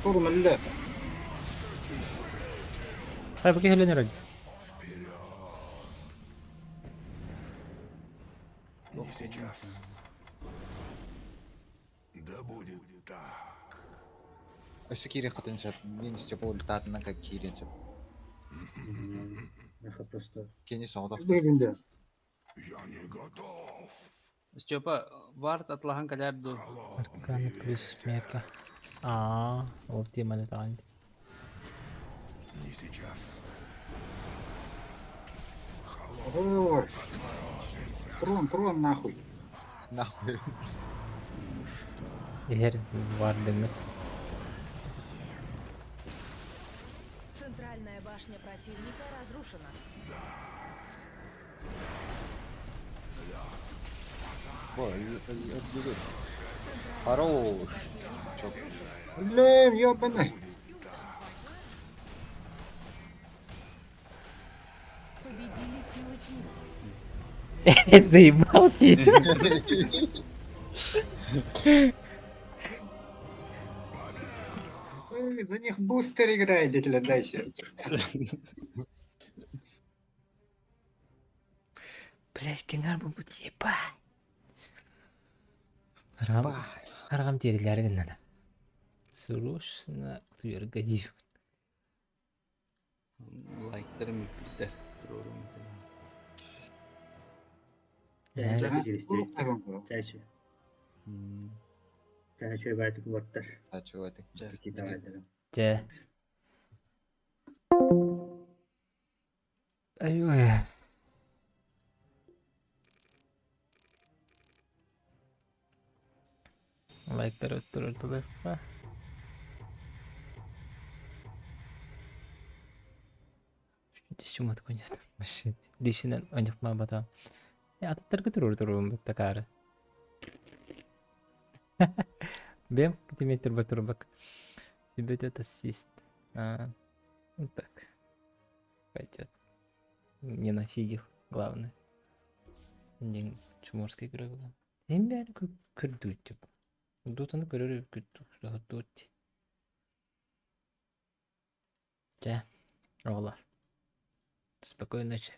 Турмалла. Хай бу киһилен эрэр. Не сейчас. Да будет так. Өссө киирин хатын сөп. Мин Степа ультаатынан как киирин сөп. Меха просто. Кини соҕотох. Бэбинде. Я не готов. Степа, вард атлахан калярду. Аркана плюс мека. Аа, ол теманы тагын. Не сейчас. Хорош. Трон, трон нахуй. Нахуй. Дихер бар демек. Центральная башня противника разрушена. Бо, Хорош. Чок. Блин, ёбаный. Победили силы тьмы. Заебал кит. Ой, За них бустер играет, дядя дальше. Блять, кинар бу бут ебать. Арам, арам терилер гыннана. Срочно туярга дип. Лайктарым үппүттэр. Турорум. Чайчы. Чайчы байтык борттар. Ачу это. Дьэ. Ай-ой. Лайктар өттүрөр тылыхпа. Дищумат конят. Вообще. Дищинен оньыкма бата. Я аттар көтөрөр турум такары. Бем, километр батурбак. Себе это ассист. А, ну так. Пойдет. Не нафигил, главное. День чуморской игры была. Эм бәрі көрдү тип. Дотаны көрөр күттү. Дьэ, оҕолор. Спокойной ночи.